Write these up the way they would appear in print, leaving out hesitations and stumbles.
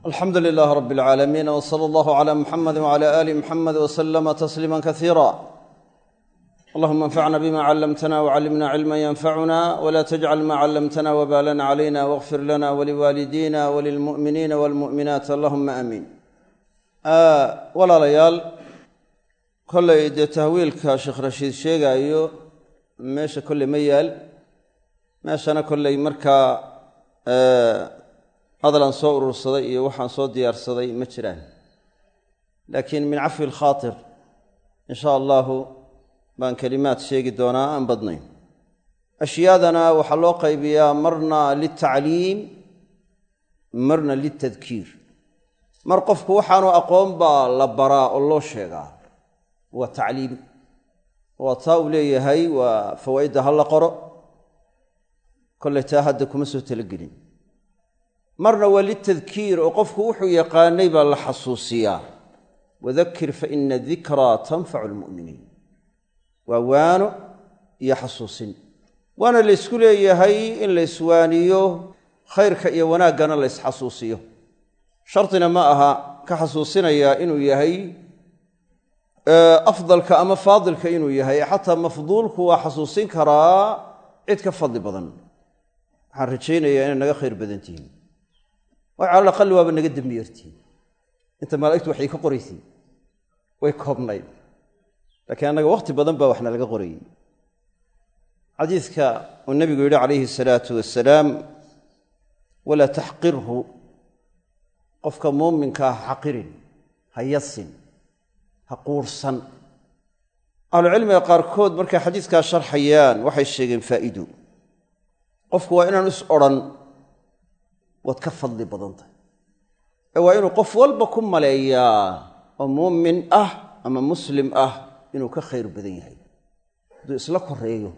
Alxamdu lilaah rab alcaalamiin w sala allahu cala muxamadi wcala aali muxamed wasalama tasliima kasiira. Allahuma anfacna bima callamtana wcallimna cilma yanfacuna wla tajcal ma callamtana wbalan calayna wاغfir lana waliwaalidina walilmu'miniina walmu'minaat allahuma aamiin. Walaalayaal, kollay dee tahwiilka Sheekh Rashiid sheegaayo meesha kolley ma yaal, meeshana kolley markaa hadalaan soo urursaday iyo waxaan soo diyaarsaday ma jiraan, laakiin min cafwi alkhaatir in sha allahu baan kelimaad sheegi doonaa aan badnayn. Ashyaadana waxaa loo qaybiyaa marna liltacliim, marna liltadkiir. Mar qofku waxaanu aqoon baa la baraa oo loo sheegaa, waa tacliim, waa taa uu leeyahay waa fawaa'idda ha la qoro, kolley taa hadda kuma soo talagelin. Marna waa litadkiir oo qofku wuxuu yaqaanay baa la xasuusiyaa. Wadakir fa ina dikraa tanfacu almu'miniin, waa waano iyo xasuusin. Waana laysku leeyahay in la iswaaniyo, khayrka iyo wanaaggana la ysxasuusiyo. Shardina ma aha ka xasuusinayaa inuu yahay afdalka ama faadilka inuu yahay, xataa mafduulku waa xasuusin karaa cid ka fadli badan. Waxaan rajaynayaa inay naga khayr badan tihiin, way cala alaqali waaba naga dembi yartihiin. Inta malaa'igtu waxay ka qoraysay way koobnayd, laakiin annaga wakhti badan baa waxna laga qorayey. Xadiidka uu nebigu yidhi calayhi salaatu wasalaam, walaa taxqirhu, qofka muuminkaa ha xaqirin, ha yasin, ha quurhsan. Ahlucilmiga qaarkood markay xadiiskaa sharxayaan waxay sheegeen faa'iido. Qofku waa inaan is odhan waad ka fadli badan tahay, ee waa inuu qof walba ku maleeyaa oo muumin ah ama muslim ah inuu ka khayr badan yahay. Hadduu isla koreeyo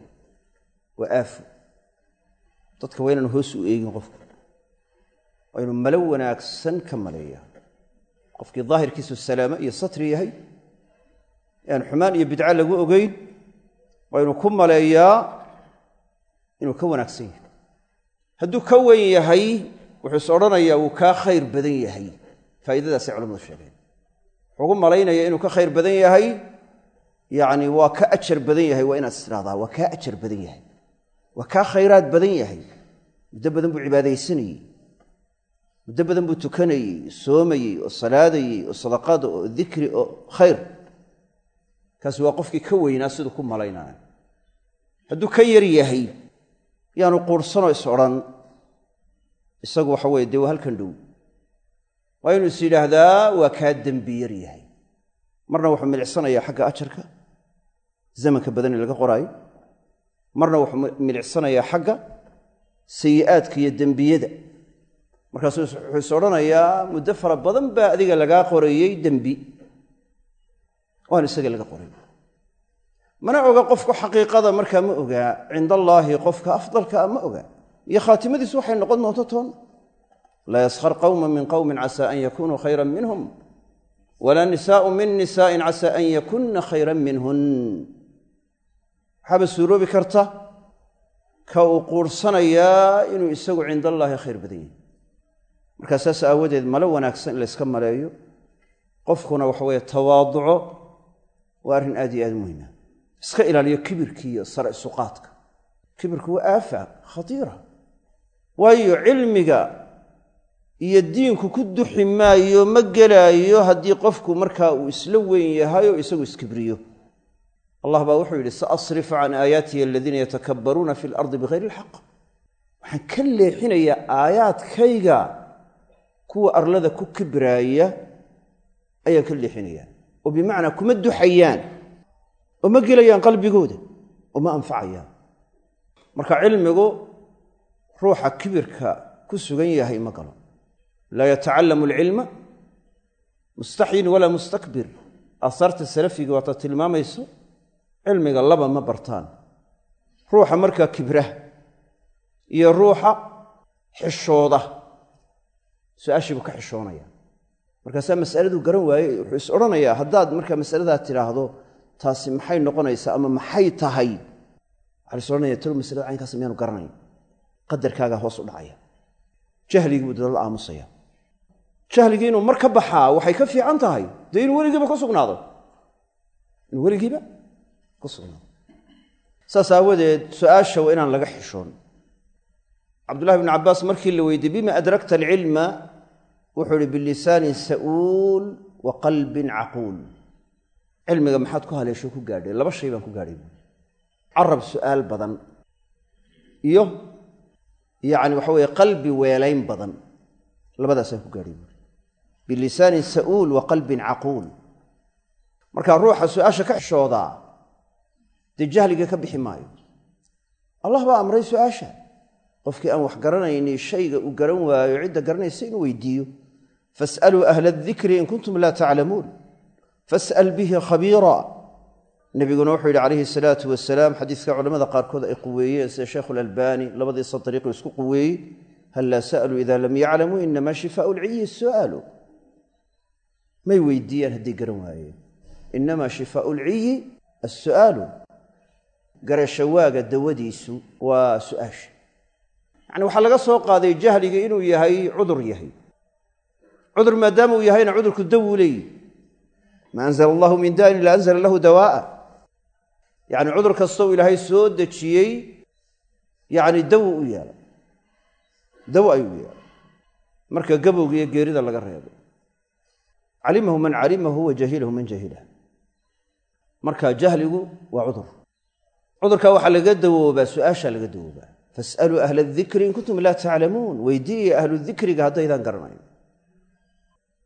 waa aafo. Dadka waa inaan hoos u eegin qofku, waa inuu malo wanaagsan ka maleeyaa. Qofkii daahirkiisu salaamo iyo satri yahay, aan xumaan iyo bidca lagu ogeyn, waa inuu ku maleeyaa inuu ka wanaagsan yahay. Hadduu ka weyn yahay wuxuu is odhanayaa wuu kaa khayr badan yahay. Faa'iidadaasay culamadu sheegeen. Wuxuu ugu malaynayaa inuu ka khayr badan yahay, yacni waa ka ajar badan yahay. Waa inaad is tidhahdaa waa kaa ajar badan yahay, waa kaa khayraad badan yahay. Muddo badan buu cibaadaysanayey, muddo badan buu tukanayey, soomayey oo salaadayey oo sadaqada oo dikri oo khayr. Kaasi waa qofkii ka weynaa siduu ku malaynaayo. Hadduu ka yar yahay yaanu quurhsanoo is odhan isagu waxa weye dee waa halkan dhow, waa inuu is yidhaahdaa waa kaa dembi yar yahay. Marna wuxuu milicsanayaa xagga ajarka zamanka badani laga qoraayo, marna wuxuu milicsanayaa xagga sayi'aadka iyo dembiyada. Markaasuu wuxuu is odhanayaa muddo fara badan baa adiga lagaa qorayey dembi, waan isaga laga qoray. Mana oga qofku xaqiiqada, markaa ma ogaa cinda allaahi qofka afdalka ma ogaa, iyo khaatimadiisu waxay noqon doonto toon. Laa yaskhar qawma min qowmin casaa an yakunuu khayran minhum, walaa nisaau min nisaa'in casaa an yakunna khayran minhun. Waxaaba suuroobi karta ka uu quursanayaa inuu isagu cinda allaahi khayr badan yahay. Markaa saas aawadeed malo wanaagsan in layska maleeyo, qofkuna waxa weeye tawaaduco, waa arrin aad iyo aad muhima. Iska ilaaliyo kibirkiiyo sare isuqaadka. Kibirku waa aafa khatiira, waayo cilmiga iyo diinku ku duxi maayo, ma gelaayo haddii qofku markaa uu isla weyn yahay oo isagu iskibriyo. Allah baa wuxuu yidhi saasrifu can aayaatihi aladiina yatakabbaruuna fi alardi bigayri alxaq. Waxaan ka leexinayaa aayaadkayga kuwa arlada ku kibraaya ayaan ka leexinayaa, oo bimacnaa kuma duxayaan oo ma gelayaan qalbigooda oo ma anfacayaan. Marka cilmigu ruuxa kibirka ku sugan yahay ma galo. Laa yatacallamu alcilma mustaxyin walaa mustakbir. Aasaarta salafiga waata tilmaamayso cilmiga laba ma bartaan, ruuxa markaa kibra iyo ruuxa xishooda. Su-aashii buu ka xishoonaya, markaasaa mas'aladuu garan waayey. Wuxuu is odhanayaa haddaad markaa masaladaa tidhaahdo taasi maxay noqonaysaa ama maxay tahay, waxaa la is odhanaya talo masalada caynkaas miyaanu garanayn, qadarkaagaa hoos u dhacaya, jahligii buu dada la aamusaya. Jahligii inuu mar ka baxaa waxay ka fiican tahay dee inuu weligiiba ku sugnaado, inuu weligiiba ku sugnaado. Saas aawadeed su-aasha waa inaan laga xishoon. Cabdullahi bnu cabbaas markii la weydiiyey bima adrakta alcilma, wuxuu ihi bilisaanin sa'uul wa qalbin caquul. Cilmiga maxaad ku haleesho ku gaadhay? Laba shay baan ku gaadhay buui, carab su'aal badan iyo yacni waxa weeye qalbi weelayn badan, labadaasaan ku gaadhay buui, bilisaanin sa'uul wa qalbin caquul. Marka ruuxa su'aasha ka xishoodaa dee jahliga ka bixi maayo. Allah baa amray su'aasha, qofkii aan wax garanayni shayga uu garan waayo cidda garanaysa inuu weydiiyo. Fas'aluu ahla adikri in kuntum laa taclamuun fas'al bihi khabiira. Nabiguna wuxuu yidhi calayhi salaatu wasalaam, xadiiska culamada qaarkood ay quweeyeen sida sheikhu alalbani labadiisa dariiqu isku quweeyey, hal laa sa'aluu ida lam yaclamuu inamaa shifaau lciyi su'aalu. May weydiiyaan hadday garan waayeen, inamaa shifaau lciyi assu'aalu. Garashawaaga dawadiisu waa su'aasha. Yacni waxaa laga soo qaaday jahliga inuu yahay cudur yahay. Cudur maadaama uu yahayna cudurku dawuu leeyihi. Ma anzala allahu min da'in ila anzala lahu dawaa'a. Yacni cudur kasta uu ilaahay soo dejiyey yacni dawo u yeelay, dawo ayuu yeelay. Marka gabowga iyo geerida laga reebo, calimahu man calimahu wa jahilahu man jahilah. Marka jahligu waa cudur, cudurkaa waxaa laga dawoobaa su'aashaa laga dawoobaa. Fas'aluu ahla adikri in kuntum laa taclamuun, weydiiya ahlu dikriga haddaydaan garanayn.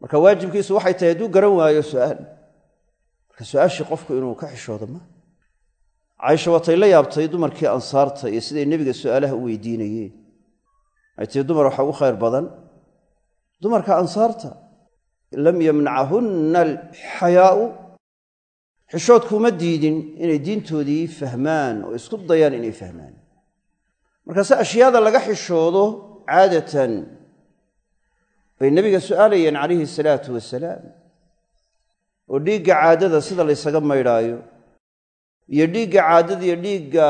Marka waajibkiisu waxay tahay hadduu garan waayo su'aal, marka su-aashii qofku inuu ka xishoodo ma. Caaisha waatay la yaabtay dumarkii ansaarta iyo siday nebiga su'aalaha u weydiinayeen. Ay tii dumar waxaa ugu khayr badan dumarka ansaarta, lam yamnachunna alxayaa'u, xishoodkuuma diidin inay diintoodii fahmaan oo isku dayaan inay fahmaan. Markaase ashyaada laga xishoodo caadatan bay nebiga su'aalayeen calayhi salaatu wasalaam, oo dhiigga caadada sida laysaga maydhaayo iyo dhiigga caadada iyo dhiigga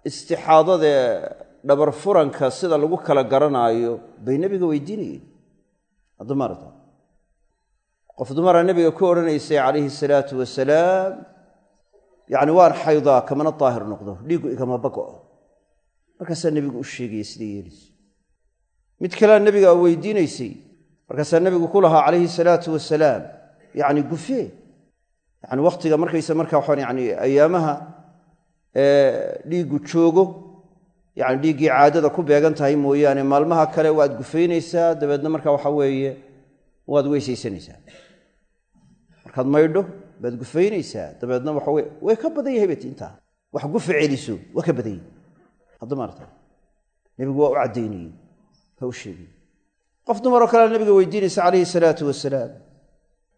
istixaadadae dhabar furanka sida lagu kala garanaayo bay nebiga weydiinayeen. Hadda qof dumara nebiga ku odhanaysay calayhi salaatu wasalaam, yacni waan xaydaa kamana daahir noqdo, dhiiggu igama bago'o. Markaasaa nebigu u sheegayey siday yeelayso. Mid kalea nebiga weydiinaysay, markaasaa nebigu ku lahaa calayhi salaatu wasalaam, yacni gufee, yacni wakhtiga markaysa markaa waxaan yani ayaamaha dhiiggu joogo, yacni dhiiggii caadada ku beegan tahay mooyaane maalmaha kale waad gufaynaysaa, dabeedna marka waxa weeye waad weysaysanaysaa. Markaad maydho baad gufaynaysaa, dabeedna waxa weye way ka badan yahay bat intaa wax gufa celiso waa ka badan yahay. Hadda maarata nebigu waa u caddaynayey, waa u sheegayey. Qof dumaroo kalea nebiga weydiinaysa calayhi salaatu wasalaam,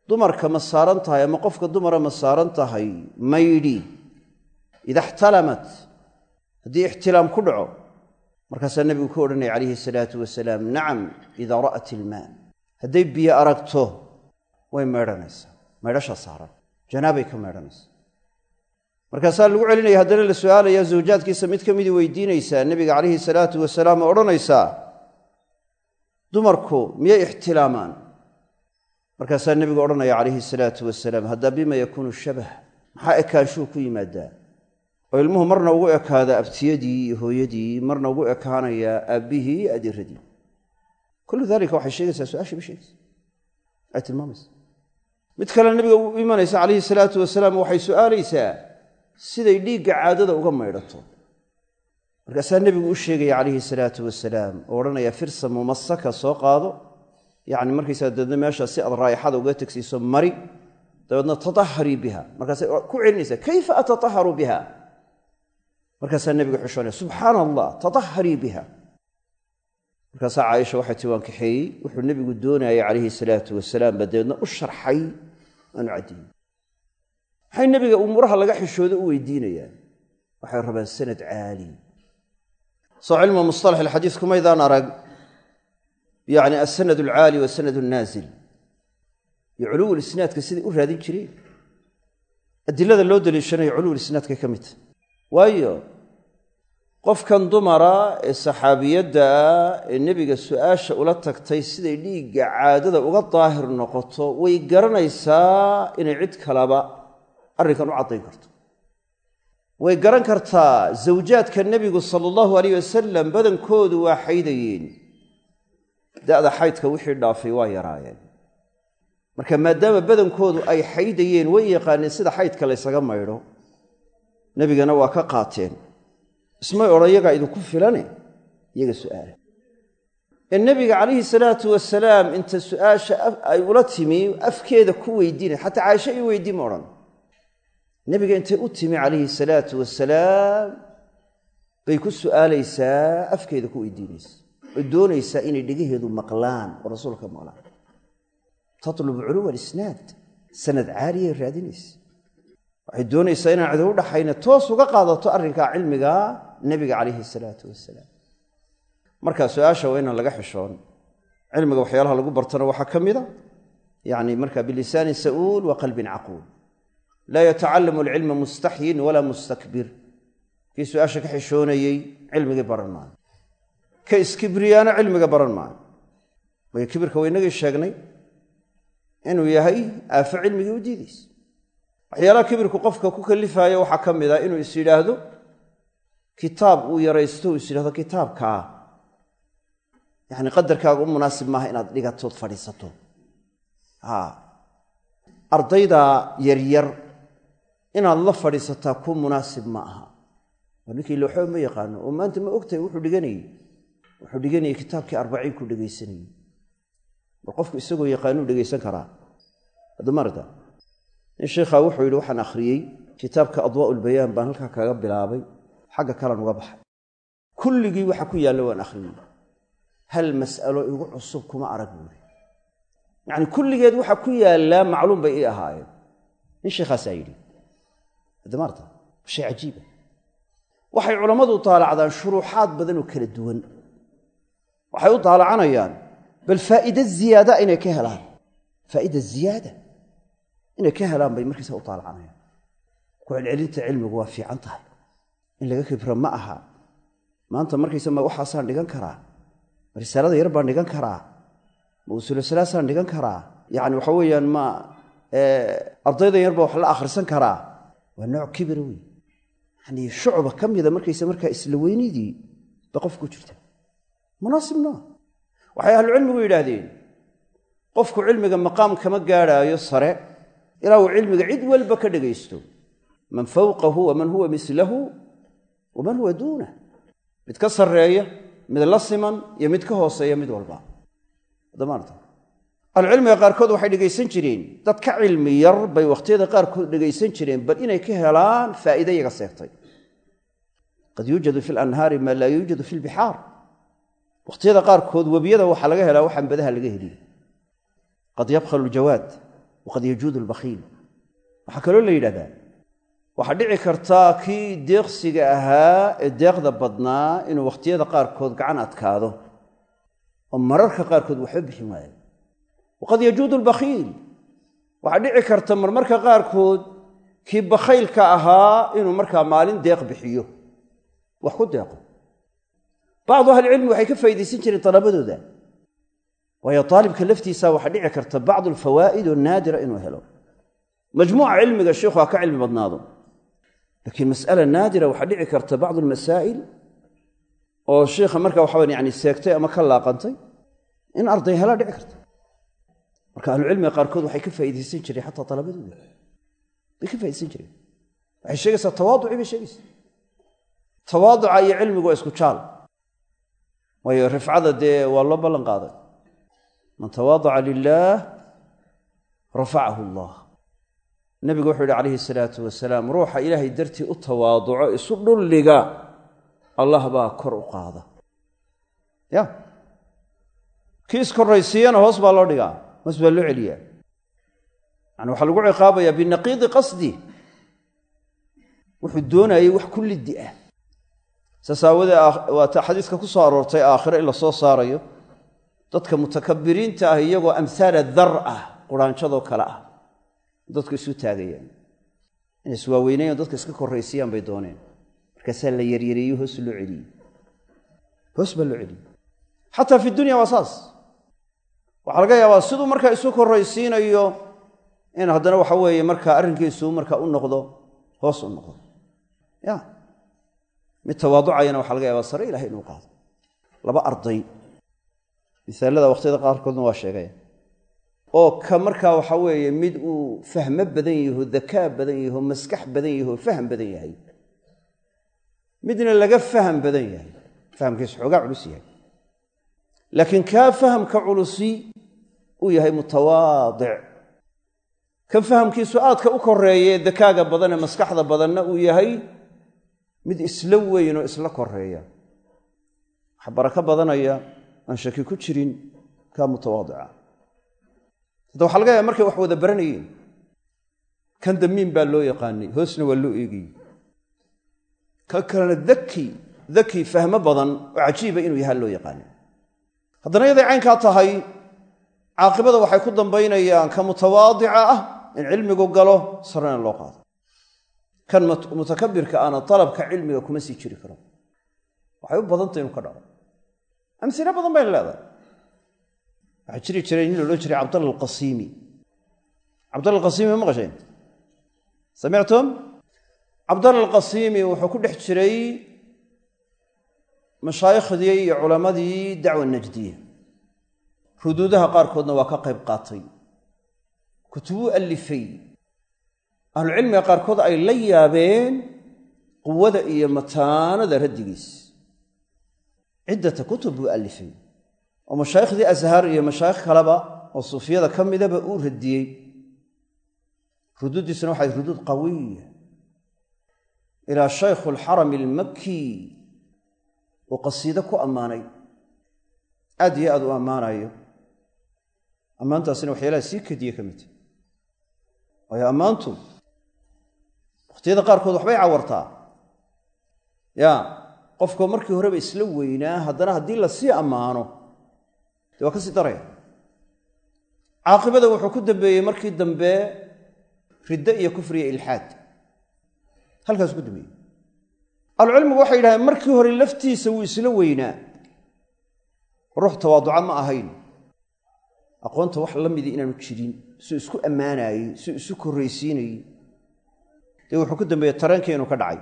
dumarka ma saaran tahay ama qofka dumara ma saaran tahay maydhi ida ixtalamat, haddii ixtilaam ku dhaco? Markaasaa nebigu ku odhanaya calayhi salaatu wasalaam, nacam idaa ra'at ilmaa, hadday biyo aragto way maydhanaysaa, maydhashaa saaran, janaabay ka maydhanaysaa. Markaasaa lagu celinaya, haddana la su'aalaya, zawjaadkiisa mid ka midii weydiinaysaa nebiga calayhi salaatu wasalaam oo odhanaysaa, dumarku miyay ixtilaamaan? Markaasaa nebigu odhanaya calayhi salaatu wasalaam, haddaa bima yakuunu shabah, maxaa ekaanshuhu ku yimaadaa? Oo ilmuhu marna ugu ekaada abtiyadii iyo hooyadii, marna ugu ekaanayaa aabbihii iyo adeeradii. Kullu dalika waxay sheegaysaa su-aashii ba sheegaysa, ay tilmaamaysa. Mid kale nebiga u imanaysa calayhi salaatu wasalaam, waxay su'aalaysaa siday dhiigga caadada uga maydhato. Markaasaa nebigu u sheegaya calayhi salaatu wasalaam oo odhanaya, firsa mumasaka soo qaado, yacni markaysaa dabeedna meesha si aad raa'ixada uga tegsiiso mari, dabeedna tataharii biha. Markaasay ku celinaysaa, kayfa atataharu biha? Markaasaa nebigu xishoonaya, subxaana allah, tataharii biha. Markaasaa Caaisha waxay tii waan kaxeeyey, wuxuu nebigu doonayay calayhi salaatu wasalaam baa dabeedna u sharxay, aanu caddeeyey. Maxay nebiga umuuraha laga xishoodo u weydiinayaan? Waxay rabaan sanad caali. Soo cilmu mustalax alxadiis kumaydaan arag yacni alsanad alcaali wasanad alnaazil iyo culuwul isnaadka siday u raadin jireen. Adilada loo daliishanayo culuwul isnaadkay ka mid tahy. Waayo Qofkan dumara ee saxaabiyadda ah ee nebiga su'aasha ula tagtay siday dhiigga caadada uga daahir noqoto, way garanaysaa inay cid kalaba arrinkan u caddayn karto. Way garan kartaa zawjaadka nebigu sala allahu alayh wasalam badankoodu waa xaydayeen, da'da xaydka wixii dhaafay waa yaraayeen. Marka maadaama badankoodu ay xaydayeen, way yaqaaneen sida xaydka laysaga maydho, nebigana waa ka qaateen. Ismay odhan iyagaa idinku filane, iyaga su'aala. Ee nebiga calayhi salaatu wasalaam inta su'aasha ay ula timi afkeeda ku weydiinay, xataa Caaisha ii weydii ma odhan. Nebiga intay u timi calayhi salaatu wasalaam bay ku su'aalaysaa, afkeeda ku weydiinaysa, oy doonaysaa inay dhegaheedu maqlaan oo rasuulka maqlaan. Tatlubu culuwa alisnaad, sanad caaliyay raadinaysa. Waxay doonaysaa inaan cid u dhaxayna toos uga qaadato arrinkaa cilmiga nebiga calayhi salaatu wasalaam. Marka su'aasha waa inaan laga xishoon. Cilmiga waxyaalaha lagu bartana waxaa ka mida yani marka bilisaanin sa'uul wa qalbin caquul. Laa yatacallamu alcilma mustaxyin walaa mustakbir. Kii su'aasha ka xishoonayey cilmigii baran maayo, ka iskibriyaana cilmiga baran maayo. Waayo kibirka waynagii sheegnay inuu yahay aafo cilmigii u diidaysa. Waxyaalaha kibirku qofka ku kalifaayo waxaa ka mid a inuu is yidhaahdo kitaab uu yaraysto, uu is yidhahdo kitaabkaa yacni qadarkaaga u munaasib maaha inaad dhigatood fadhiisato. Ardayda yaryar inaad la fadhiisataa ku munaasib ma aha. Waa ninkii looxo ma yaqaano oo maanta ma ogtahay wuxuu dhiganayey, wuxuu dhiganayey kitaabkii 40 ku dhegaysanayey. Bal qofku isagoo yaqaanuu dhegaysan karaa hadda maarata. Nin sheikhaa wuxuu yidhi, waxaan akhriyey kitaabka Adwaa'u Lbayaan baan halkaa kaga bilaabay, xagga kalan uga baxay, kulligii waxa ku yaalla waan akhriyey, hal mas'alo igu cusub kuma arag buuri. Yacni kulligeed waxa ku yaallaa macluum bay ii ahaayeen. Nin sheekhaasaa yidhi hadda maarata, shay cajiiba. Waxay culammadu taalacdaan shuruuxaad badan oo kala duwan. Waxay u taalacanayaan bal faa'iide ziyaada inay ka helaan, faa'ida ziyaada inay ka helaan bay markiisa u taalacanayaan. Ku celcelinta cilmigu waa fiican tahay, in laga kibro ma aha. Maanta markaysa ma waxaasaan dhigan karaa, ma risaalada yar baan dhigan karaa, ma usuulu salaasaan dhigan karaa, yacni waxa weeyaan ma ardaydan yar baa wax la akhrisan karaa, waa nooc kibira wey. Yani shucba ka mida markaysa markaa isla weynidii ba qof ku jirta, munaasib maa. Waxay ahlucilmigu yidhaahdeen, qofku cilmiga maqaam kama gaadhaayo sare ilaa uu cilmiga cid walba ka dhegaysto, man fawqahu waman huwa mislahu waman huwa duunah, mid ka sarreeya, mid la siman iyo mid ka hooseeya, mid walba. Adamaarta ahlucilmiga qaarkood waxay dhegaysan jireen dad ka cilmi yar bay wakhtiyada qaarkood dhegaysan jireen, bal inay ka helaan faa'iide yaga seegtay. Qad yuujadu fi lanhaari maa laa yuujadu fi lbixaar. Wakhtiyada qaarkood webiyada waxaa laga helaa waxaan badaha laga helin. Qad yabkhalu ljawaad waqad yajuudu lbakhiil. Waxaa kaloo la yidhahdaa, waxaa dhici kartaa kii deeqsiga ahaa ee deeqda badnaa inuu wakhtiyada qaarkood gacan adkaado oo mararka qaarkood waxba bixin waayo. Waqad yajuudu lbakhiil. Waxaa dhici karta marmarka qaarkood kii bakhaylka ahaa inuu markaa maalin deeq bixiyo, wax ku deeqo. Bacdu ahlicilmi waxay ka faa'iidaysan jireen dalabadooda, waayo taalibka laftiisa waxaa dhici karta bacdu alfawaa'id oo naadira inuu helo. Majmuuca cilmiga sheikhu ha ka cilmi badnaado, laakiin mas'ala naadira waxaa dhici karta bacdu almasaa'il oo sheikha marka waxa yani seegtay ama ka laaqantay in arday helaa dhici karta. Marka ahlucilmiga qaarkood waxay ka faa'iidaysan jireen, xataa dalabadooda bay ka faaidaysan jireen. Waxay sheegaysaa tawaaducii bay sheegaysaa. Tawaaduca iyo cilmigu waa isku jaal, waayo rifcada dee waa loo ballan qaaday. Man tawaadaca lilaah rafacahu Allah. Nebigu wuxuu yidhi calayhi salaatu wasalaam, ruuxa Ilaahay dartii u tawaaduco, isu dhulliga, Allah baa kor u qaada. Ya kii iskorraysiiyana hoos baa loo dhigaa, hoos baa loo celiyaa. Yani waxaa lagu ciqaabayaa binaqiidi qasdi, wuxuu doonayey wax ku liddi ah. Saas aawadee waa ta xadiiska ku soo aroortay aakhiro in la soo saarayo dadka mutakabiriinta ah iyagoo amhaala dar ah, quraanjadoo kale ah, dadku isu taagayaan. Inay iswaaweynayan, dadka iska korraysiyaan bay dooneen. Markaasaa la yaryareeyo, hoos loo celiyey, hoos baa loo celiyey. Xataa fi dunya waa saas. Waxaa laga yaabaa siduu markaa isu korraysiinayo in haddana waxa weeye markaa arrinkiisu markaa u noqdo, hoos u noqdo. Ya mid tawaaducayana waxaa laga yaabaa sare ilahay inuu qaado. Laba arday misaalada waqhtiyada qaarkoodna waa sheegaya, oo ka markaa waxa weeye mid uu fahmo badan yaho, dakaa badan yaho, maskax badan yaho, faham badan yahay, midna laga faham badan yahay, fahamkiisu xoogaa culus yahay, laakiin kaa fahamka culusi uu yahay mutawaadic, kan fahamkiisu aadka u koreeye dakaaga badan ee maskaxda badanna uu yahay mid isla weyn oo isla koreeya. Waxa barako badanaya aan shaki ku jirin kaa mutawaadica. Hadda waxaa laga yaaba markay wax wada baranayeen, kan damiin baa loo yaqaanay, hoosna waa loo eegayey, kan kalena daki daki fahmo badan oo cajiiba inuu yahaa loo yaqaanay. Haddana yaday caynkaa tahay, caaqibada waxay ku dambaynayaan ka mutawaadica ah in cilmigu galo, sarena loo qaado. Kan mutakabirka ahna dalabka cilmiga kuma sii jiri karo, waxay u badantay inuu ka dhaco. Amsilo badan bayna leedahay. Waxaa jiri jiray nin loodhan jiray Cabdalla Alqasiimi. Cabdalla Alqasiimi ma maqasheen? Samictum? Cabdalla Alqasiimi wuxuu ku dhex jiray mashaayikhdii iyo culammadii dacwa najdiya. Ruduudaha qaarkoodna waa ka qayb qaatay, kutubuu alifay. Ahlucilmiga qaarkood ay la yaabeen quwada iyo mataanada raddigiis. Ciddata kutub buu alifay oo mashaayikhdii Ashar iyo mashaayikh kaleba oo suufiyada ka midaba uu radiyey. Ruduuddiisuna waxay ruduud qawiya ilaa shaykhu alxarami almakki uu qasiido ku ammaanay, aad iyo aad u ammaanayo. Ammaantaasina waxyaalaha sii kediye ka midta, waayo ammaantu wakhtiyada qaarkood waxbay cawartaa. Ya qofkoo markii horeba isla weynaa, haddana haddii lasii ammaano dee waa ka sii daraya. Caaqibada wuxuu ku dambeeyey markii dambe riddo iyo kufriya ilxaad, halkaasuu ku dambeeyey. Ahlucilmigu waxay yidhahdeen markii hore laftiisa wuu isla weynaa, ruux tawaaduca ma ahayn, aqoonta wax la midii inaanu jirin, suu isku ammaanaayey, suu isu korraysiinayey. Dee wuxuu ku dambeeyey tareenkii inuu ka dhacay,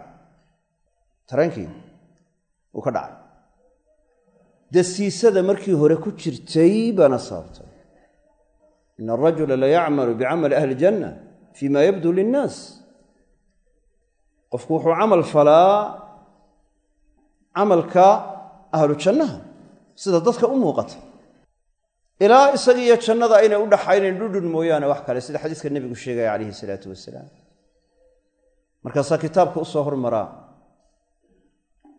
tareenkii uu ka dhacay. Dasiisada markii hore ku jirtay baana sababtay. Ina arajula la yacmalu bicamali ahli janna fii ma yabduu linnaas. Qofku wuxuu camal falaa camalka ahlu jannaha sida dadka u muuqata, ilaa isaga iyo jannada aynay u dhaxaynayn dhudhun mooyaane wax kale, sida xadiiska nebigu sheegaya calayhi salaatu wasalaam. Markaasaa kitaabka u soo hormaraa,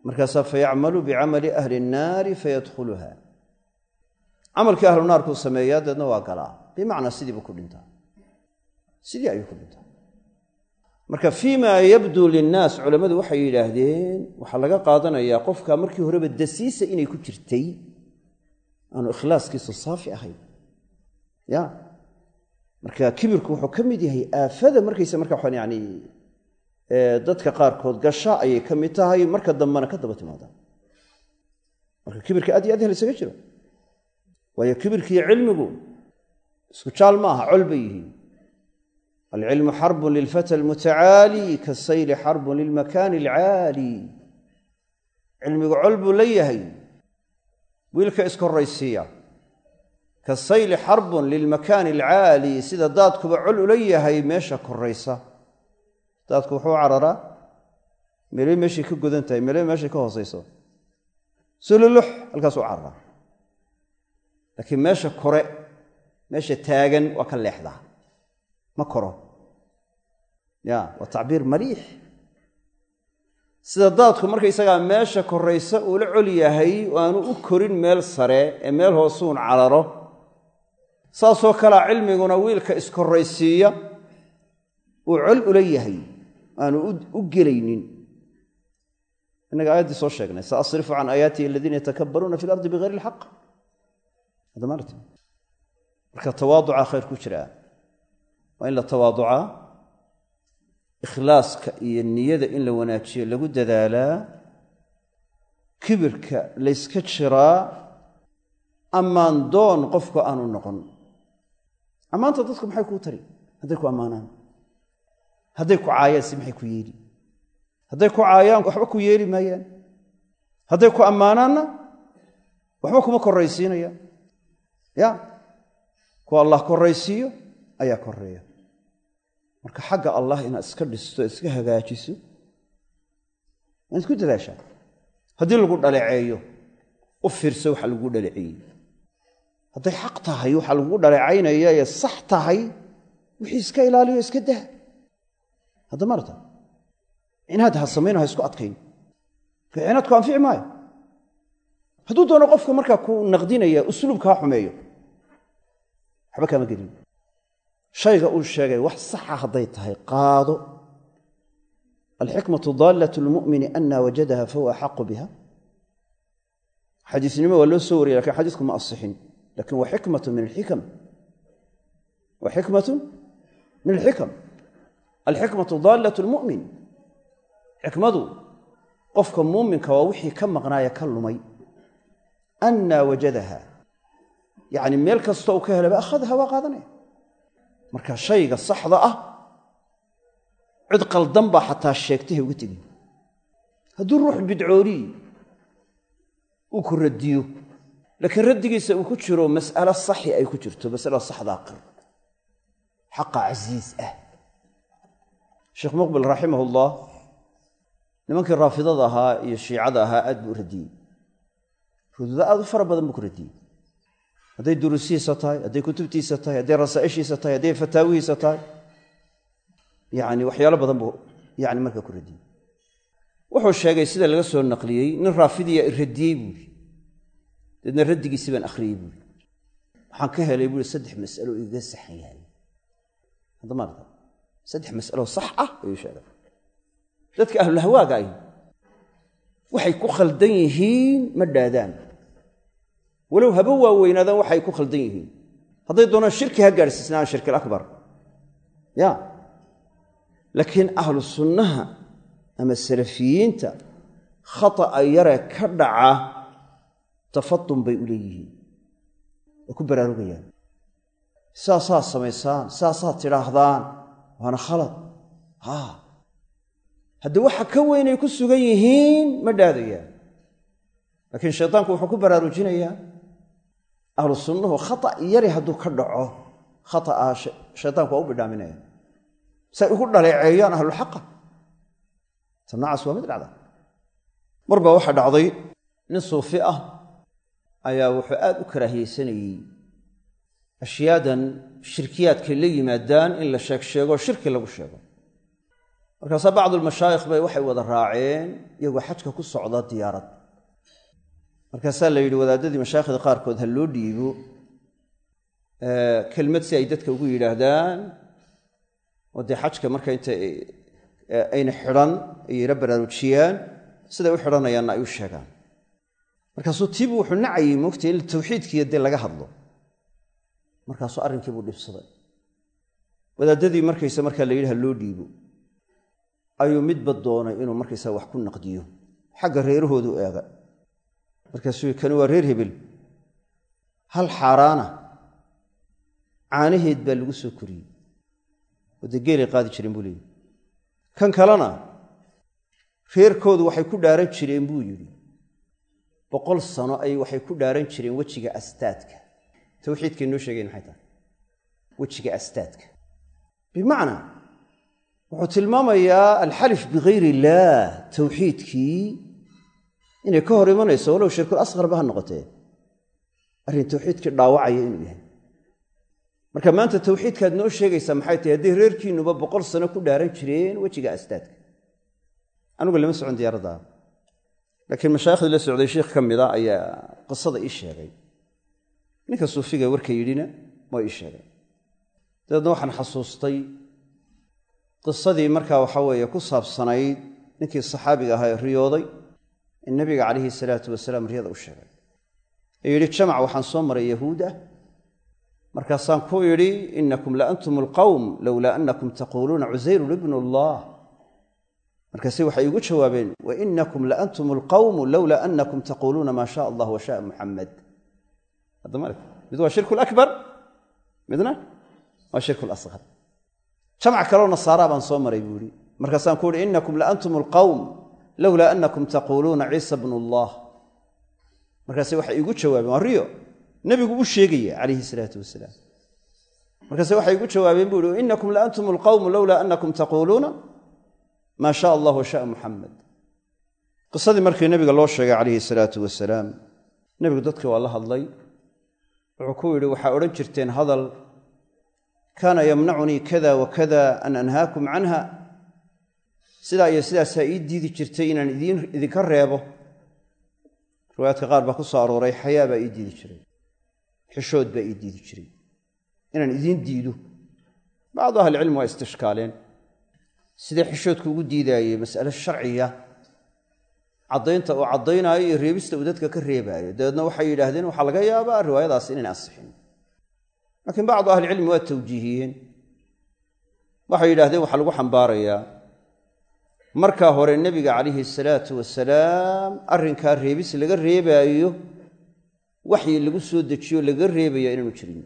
markaasaa fayacmalu bicamali ahli nnaari fayadkhuluha. Camalkii ahlu naarkuu sameeyaa, deedna waa galaa, bimacnaa sidii buu ku dhintaa, sidii ayuu ku dhintaa. Marka fii ma yabduu linnaas culammadu waxay yidhaahdeen waxaa laga qaadanayaa qofka markii horeba dasiisa inay ku jirtay, aanu ikhlaaskiisu saafi ahayn. Ya marka kibirku wuxuu ka mid yahay aafada markaysa marka waxaan yani dadka qaarkood gasha ayay ka mid tahay, marka dambena ka daba timaadaan. Marka kibirka aad iyo aad helisaga jiro, waayo kibirkiiyo cilmigu isku jaal ma aha, col bay yihiin. Alcilmu xarbun lilfata almutacaali kasayli xarbun lilmakaani alcaali. Cilmigu col buu la yahay wiilka iskorraysiiya, kasayli xarbun lilmakaani alcaali, sida daadkuba col ula yahay meesha korraysa. Daadku wuxuu cararaa meelay meeshay ka godan tahay, meelay meeshay ka hoosayso, sululux halkaasuu cararaa. Laakiin meesha kore, meesha taagan waa ka leexdaa, ma koro. Ya waa tacbiir maliix. Sida daadku markaysagaa meesha korraysa uula col yahay oo aanu u korin meel sare ee meel hoosuun cararo, saasoo kalea cilmiguna wiilka iskorraysiiya uu col ula yahay, aanu u gelaynin. Innaga aayaddii soo sheegnay, saasrifu can aayaatihi aladiina yatakabbaruuna fi lardi bigayri alxaq. Marka tawaaduca khayr ku jiraa, waa in la tawaaducaa Ikhlaaska iyo niyada in la wanaajiyo lagu dadaalaa, kibirka layska jiraa, ammaan doon qofku aanu noqon. Ammaanta dadku maxay kuu tari hadday ku ammaanaan? Hadday ku caayaan si maxay ku yeeli? Hadday ku caayaan waxba ku yeeli maayaan, hadday ku ammaanaanna waxba kuma korraysiinayaan. Ya kuwa Allah korraysiiyo ayaa korreeya. Marka xagga Allah inaad iska dhisto, iska hagaajiso, inaad ku dadaashaa. Haddii lagu dhaleeceeyo u fiirso waxa lagu dhaleeceeyey. Hadday xaq tahay waxa lagugu dhaleecaynaya ee sax tahay, wixii iska ilaaliyo, iska dah. Hadda marata cinaad ha samayno, ha isku adkayn, marka cinaadku anfici maayo. Hadduu doono qofka markaa ku naqdinaya usluubka ha xumeeyo, waxba kaama gelin. Shayga uu sheegay wax saxa hadday tahay qaado. Alxikmatu daallat lmu'mini ana wajadaha fahuwa axaqu biha. Xadiisnimo waa loo soo wariyay, lakin xadiisku ma asixin, lakin waa xikmatu min alxikam, waa xikmatu min alxikam. Alxikmatu daallat lmu'min, xikmadu qofka muuminka waa wixii ka maqnaaya, ka lumay. Anna wajadaha, yacni meel kasta uu ka helaba akhadha, waa qaadanaya. Marka shayga saxda ah cid qaldan baa xataa sheegtay ha uga tegin. Hadduu ruux bidcooliyi uu ku radiyo, laakiin raddigiisa uu ku jiro mas'alo saxi ay ku jirto, masalada saxdaa qir, xaqa casiis ah. Sheekh Muqbil raximahullah nimankii raafidada ahaa iyo shiicada ahaa aad buu u radiyey, ruduudo aad u fara badan buu ku radiyey. Hadday duruusihiisa tahay, hadday kutubtiisa tahay, hadday rasaa'ishiisa tahay, hadday fataawihiisa tahay, yacni waxyaalo badan buu yani markaa ku radiyey. Wuxuu sheegay sida laga soo naqliyey, nin raafidiya i radiyey buuri, dabeedna raddigiisii baan akhriyey buuri. Waxaan ka helay buuri 3 mas'alo igaga saxan yahay. Hadda maarata 3 mas'alo sax ah ayuu sheegay. Dadka ahlulahwaaga ahi waxay ku khaldan yihiin ma dhaadaan, walow haba waaweynaadaan waxay ku khaldan yihiin. Hadday doonaan shirki ha gaadhsiisnaan, shirki alakbar ya. Laakiin ahlu sunnaha ama salafiyiinta khata'a yare ka dhaca tafatun bay u leeyihiin, way ku baraarugayaan. Saasaa samaysaan, saasaa tidhaahdaan, waana khalad. Haddii waxa ka weynay ku sugan yihiin ma dhaadayaan. Laakiin shaytaanku wuxuu ku baraarujinayaa ahlu sunnuhu khata' yari hadduu ka dhaco, khata'a shaytaanku waa u bidhaaminaya say ugu dhaleeceeyaan ahlulxaqa. Ta noocaas waa mid dhacda. Mar baa waxaa dhacday nin suufi ah ayaa wuxuu aad u karaahiyeysanayey ashyaadan shirkiyaadkay la yimaadaan in la sheeg sheego, shirki lagu sheego. Markaasaa bacdulmashaayikh bay waxay wada raaceen iyagoo xajka ku socda diyaarad. Markaasaa la yidhi wadaadadii mashaayikhda qaarkood ha loo dhiibo kelmad si ay dadka ugu yidhaahdaan, oo dee xajka marka inta ayna xidhan ay yara baraarujiyaan, siday u xidhanayaanna ay u sheegaan. Markaasuu tiibu wuxuu nacayey moogtay in tawxiidkiiyo dee laga hadlo. Markaasuu arrinkiibuu dhibsaday. Wadaadadii markaysa markaa la yidhi ha loo dhiibo ayuu midba doonay inuu markaysa wax ku naqdiyo, xagga reerahoodu eega. Markaasuu kani waa reer hebel, hal xaaraana caanaheed baa lagu soo koriyey oo dee geelay qaadi jireen buu leeyihi. Kan kalena reerkoodu waxay ku dhaaran jireen buu yidhi 100 sano ay waxay ku dhaaran jireen wejiga astaadka. Tawxiidkay noo sheegayn maxay tahay wejiga astaadka? Bimacnaa wuxuu tilmaamayaa alxalif bigayr illaah tawxiidkii inay ka hor imanayso, walow shirkul asqarba ha noqotee, arrin tawxiidkii dhaawacaya inuu yahay. Marka maanta tawxiidkaad noo sheegaysaa maxay tahay hadday reerkiinuba 100 sano ku dhaaran jireen wejiga astaadka? Anigu lama socon diyaaradda, laakiin mashaaikhdii la socday sheikh ka mida ayaa qisada ii sheegay. Ninka suufiga warka yidhina waa ii sheegay. Dabeedna waxaan xasuustay qisadii markaa waxa weeye ku saabsanayd ninkii saxaabiga ahaa ee riyooday in nabiga calayhi salaatu wasalaam riyada u sheegay. Ee yidhi jamac waxaan soo maray yahuud ah Markaasaan ku idhi inakum la antum alqawm lowlaa anakum taquuluuna cusayrun ibnu allah. Markaase waxay igu jawaabeen wainakum la antum alqawmu lowlaa anakum taquuluuna maa shaa allah wa shaaa muxamed. Mid waa shirku lakbar, midna waa shirku lasqar. Jamac kaloo nasaaraa baan soo maray buu ihi. Markaasaan ku ihi inakum la antum alqawm lowlaa anakum taquuluuna ciisa bnu allah. Markaase waxay igu jawaabeen, waa riyo nebigu u sheegaya calayhi salaatu wasalaam. Markaase waxay igu jawaabeen buu ihi inakum la antum alqawmu lowlaa anakum taquuluuna maa shaa allah wa shaaa muxamed. Qisadii markii nebiga loo sheegay calayhi salaatu wasalaam, nebigu dadkii waa la hadlay. Wuxuu ku yidhi waxaa odhan jirteen hadal kaana yamnacunii kada wa kada an anhaakum canha, sidaa iyo sidaasaa ii diidi jirtay inaan idinka reebo. Riwaayaadka qaar baa ku soo arooray xayaa baa ii diidi jiray, xishood baa ii diidi jiray inaan idiin diido. Bacdu ahlicilmi waa istishkaaleen, sidee xishoodku ugu diidaayey mas'ale sharciya caddaynta uu caddaynaayo iyo reebista uu dadka ka reebaayo. Dabeedna waxay yidhaahdeen waxaa laga yaabaa riwaayadaas inayn ansixin. Laakiin bacdu ahlicilmi waa tawjiihiyeen, waxay yidhahdeen waxaa lagu xambaarayaa markaa hore nebiga calayhi salaatu wasalaam arrinkaa reebis laga reebaayo waxyi lagu soo dejiyo laga reebaya inaanu jirin.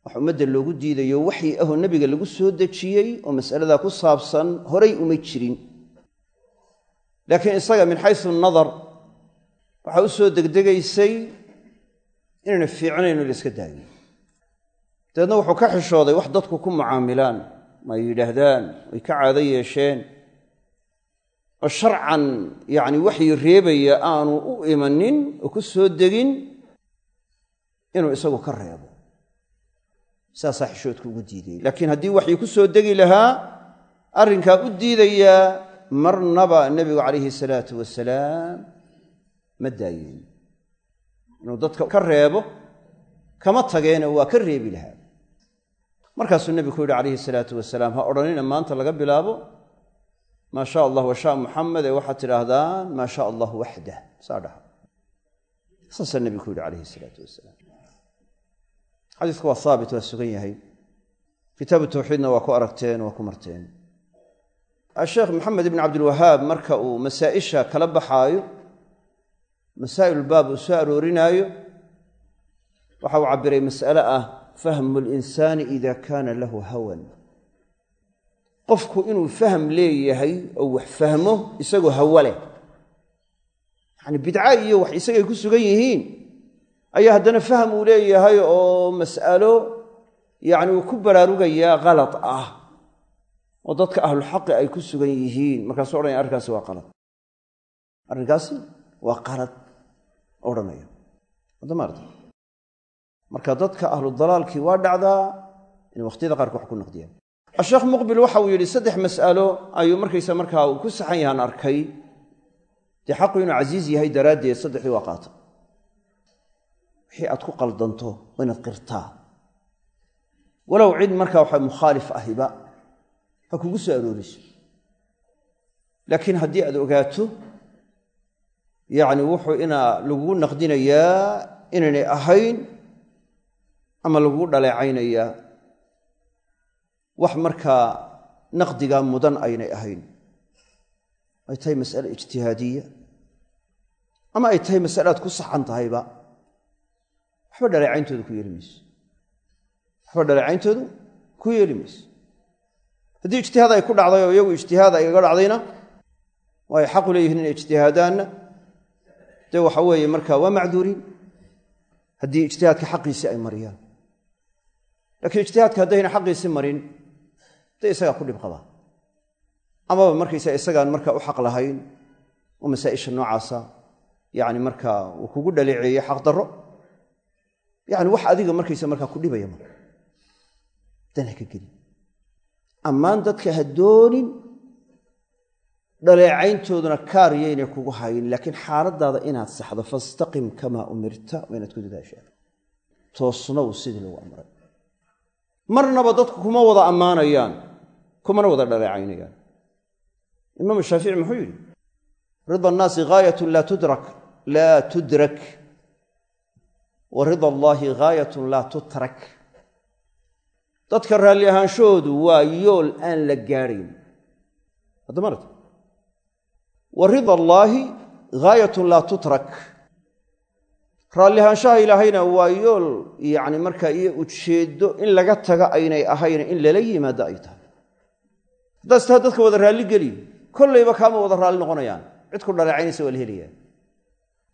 Wax ummadda loogu diidayo waxyi ahoo nebiga lagu soo dejiyey oo mas'aladaa ku saabsan horay uma jirin. Laakiin isaga min xaysu nadar waxaa u soo degdegaysay inayna fiicnayn oo la iska daayo. Dabeedna wuxuu ka xishooday wax dadku ku mucaamilaan ma yidhaahdaan ay ka caado yeesheen oo sharcan yacni waxyi reebaya aanu u imanin oo ku soo degin inuu isagu ka reebo. Saasaa xishoodku ugu diidayay. Laakiin haddii waxyi ku soo degi lahaa arrinkaa u diidayaa marnaba nebigu calayhi salaatu wasalaam ma daayeen inuu dadka ka reebo, kama tageena waa ka reebi lahaa. Markaasuu nebigu ku yidhi calayhi salaatu wasalaam ha odhanina maanta laga bilaabo maa shaa allah wa shaa muxamed, ee waxaad tidhaahdaan maa shaa allah waxdah. Saa dhaha. Saasaa nebigu ku yidhi calayhi salaatu wasalaam. Xadiisku waa haabit, waa sugan yahay. Kitaabu tawxiidna waa ku aragteen, waa ku marteen. Asheekh Maxamed ibn Cabdilwahaab marka uu masaa'isha kala baxaayo, masaa'ilulbaab uu soo aroorinaayo, waxa uu cabbiray mas'ale ah fahmu linsaani ida kaana lahu hawan. Qofku inuu faham leeyahay oo wax fahmo isagoo hawa leh, yacani bidca iyo wax isagay ku sugan yihiin ayaa haddana faham uu leeyahay oo mas'alo yacni uu ku baraarugayaa kalad ah oo dadka ahlulxaqi ay ku sugan yihiin. Markaasuu odhanaya arrinkaasi waa qalad, arrinkaasi waa qalad odhanaya. Hadda marka dadka ahludalaalkii waa dhacdaa inay waqhtiyada qaarka wax ku naqdiyaan. Asheekh Muqbil waxa uu yidhi saddex mas'alo ayuu markaysa markaa uu ku saxan yahaan arkay. Dee xaqu inuu casiiz yahay daraaddeed saddexdii waa qaata. Wixii aad ku qaldanto waa inaad qirtaa, walow cid markaa waxa mukhaalif ahiba ha kugu soo arooriso. Laakiin haddii aad ogaato yacni wuxuu inaa lagugu naqdinayaa inaynay ahayn ama lagugu dhaleecaynayaa wax markaa naqdigaa mudan aynay ahayn, ay tahay mas'ale ijtihaadiya ama ay tahay mas'ale aad ku saxan tahayba, waxba dhaleecayntoodu ku yeeli mayso, waxba dhaleecayntoodu ku yeeli mayso. Haddii ijtihaad ay ku dhacday oo iyagu ijtihaad ay kaga dhacdayna oo ay xaqu leeyihiin inay ijtihaadaanna, dee waxa weeye marka waa macduuriin haddii ijtihaadka xaqiisii ay mariyaan. Laakiin ijtihaadka haddayna xaqiisii marin, dee isagaa ku dhib qabaa, amaba markaysa isagaan markaa u xaq lahayn oo masaa'isha noocaasa yacni markaa uu kugu dhaleeceeyey xaq darro, yacni wax adiga markaysa markaa ku dhibaya ma dan ha ka gelin. Ammaan dadka ha doonin, dhaleecayntooduna kaar yaynay kugu hayn, laakiin xaaladaada inaad saxdo fastaqim kamaa umirta waa inaad ku dadaashaa, toosnow sidii lagu amray. Marnaba dadku kuma wada ammaanayaan, kumana wada dhaleecaynayaan. Imaamu Shaafici muxuu yidhi rida annaasi ghaayatun laa tudrak, laa tudrak. Wa rida allaahi ghaayatun laa tutrak. Dadka raalli ahaanshahoodu waa yool aan la gaadhayn. Hadda wa rida allaahi ghaayatun laa tutrak. Raalli ahaanshaha ilaahayna waa yool yacni markaa iyo ujeeddo in laga taga aynay ahayn, in lala yimaado ay tahay. Haddaad istaa dadka wada raalli geli, kollayba kaama wada raalli noqonayaan, cid ku dhaleecaynaysa waa la helayaa.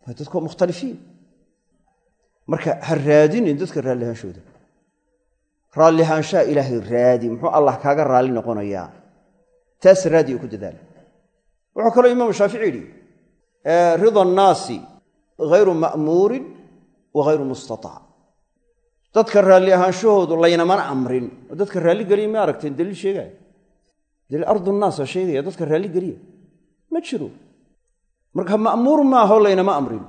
Waa dadku waa mukhtalifiin. Marka ha raadinin dadka raalli ahaanshooda, raalli ahaanshaha ilaahay raadi. Muxuu allah kaaga raalli noqonayaa? Taas raadi oo ku dadaala. Wuxuu kaloo imaamu Shaafici yidhi: rida annaasi hayru ma'muurin wa hayru mustataac. Dadka raalli ahaanshahoodu laynamana amrin oo dadka raalli geliya. Ma aragteen daliil sheegaya? Daliil ardu nnaasa sheegaya dadka raalli geliya ma jiro. Marka ma'muur ma aho, laynama amrin,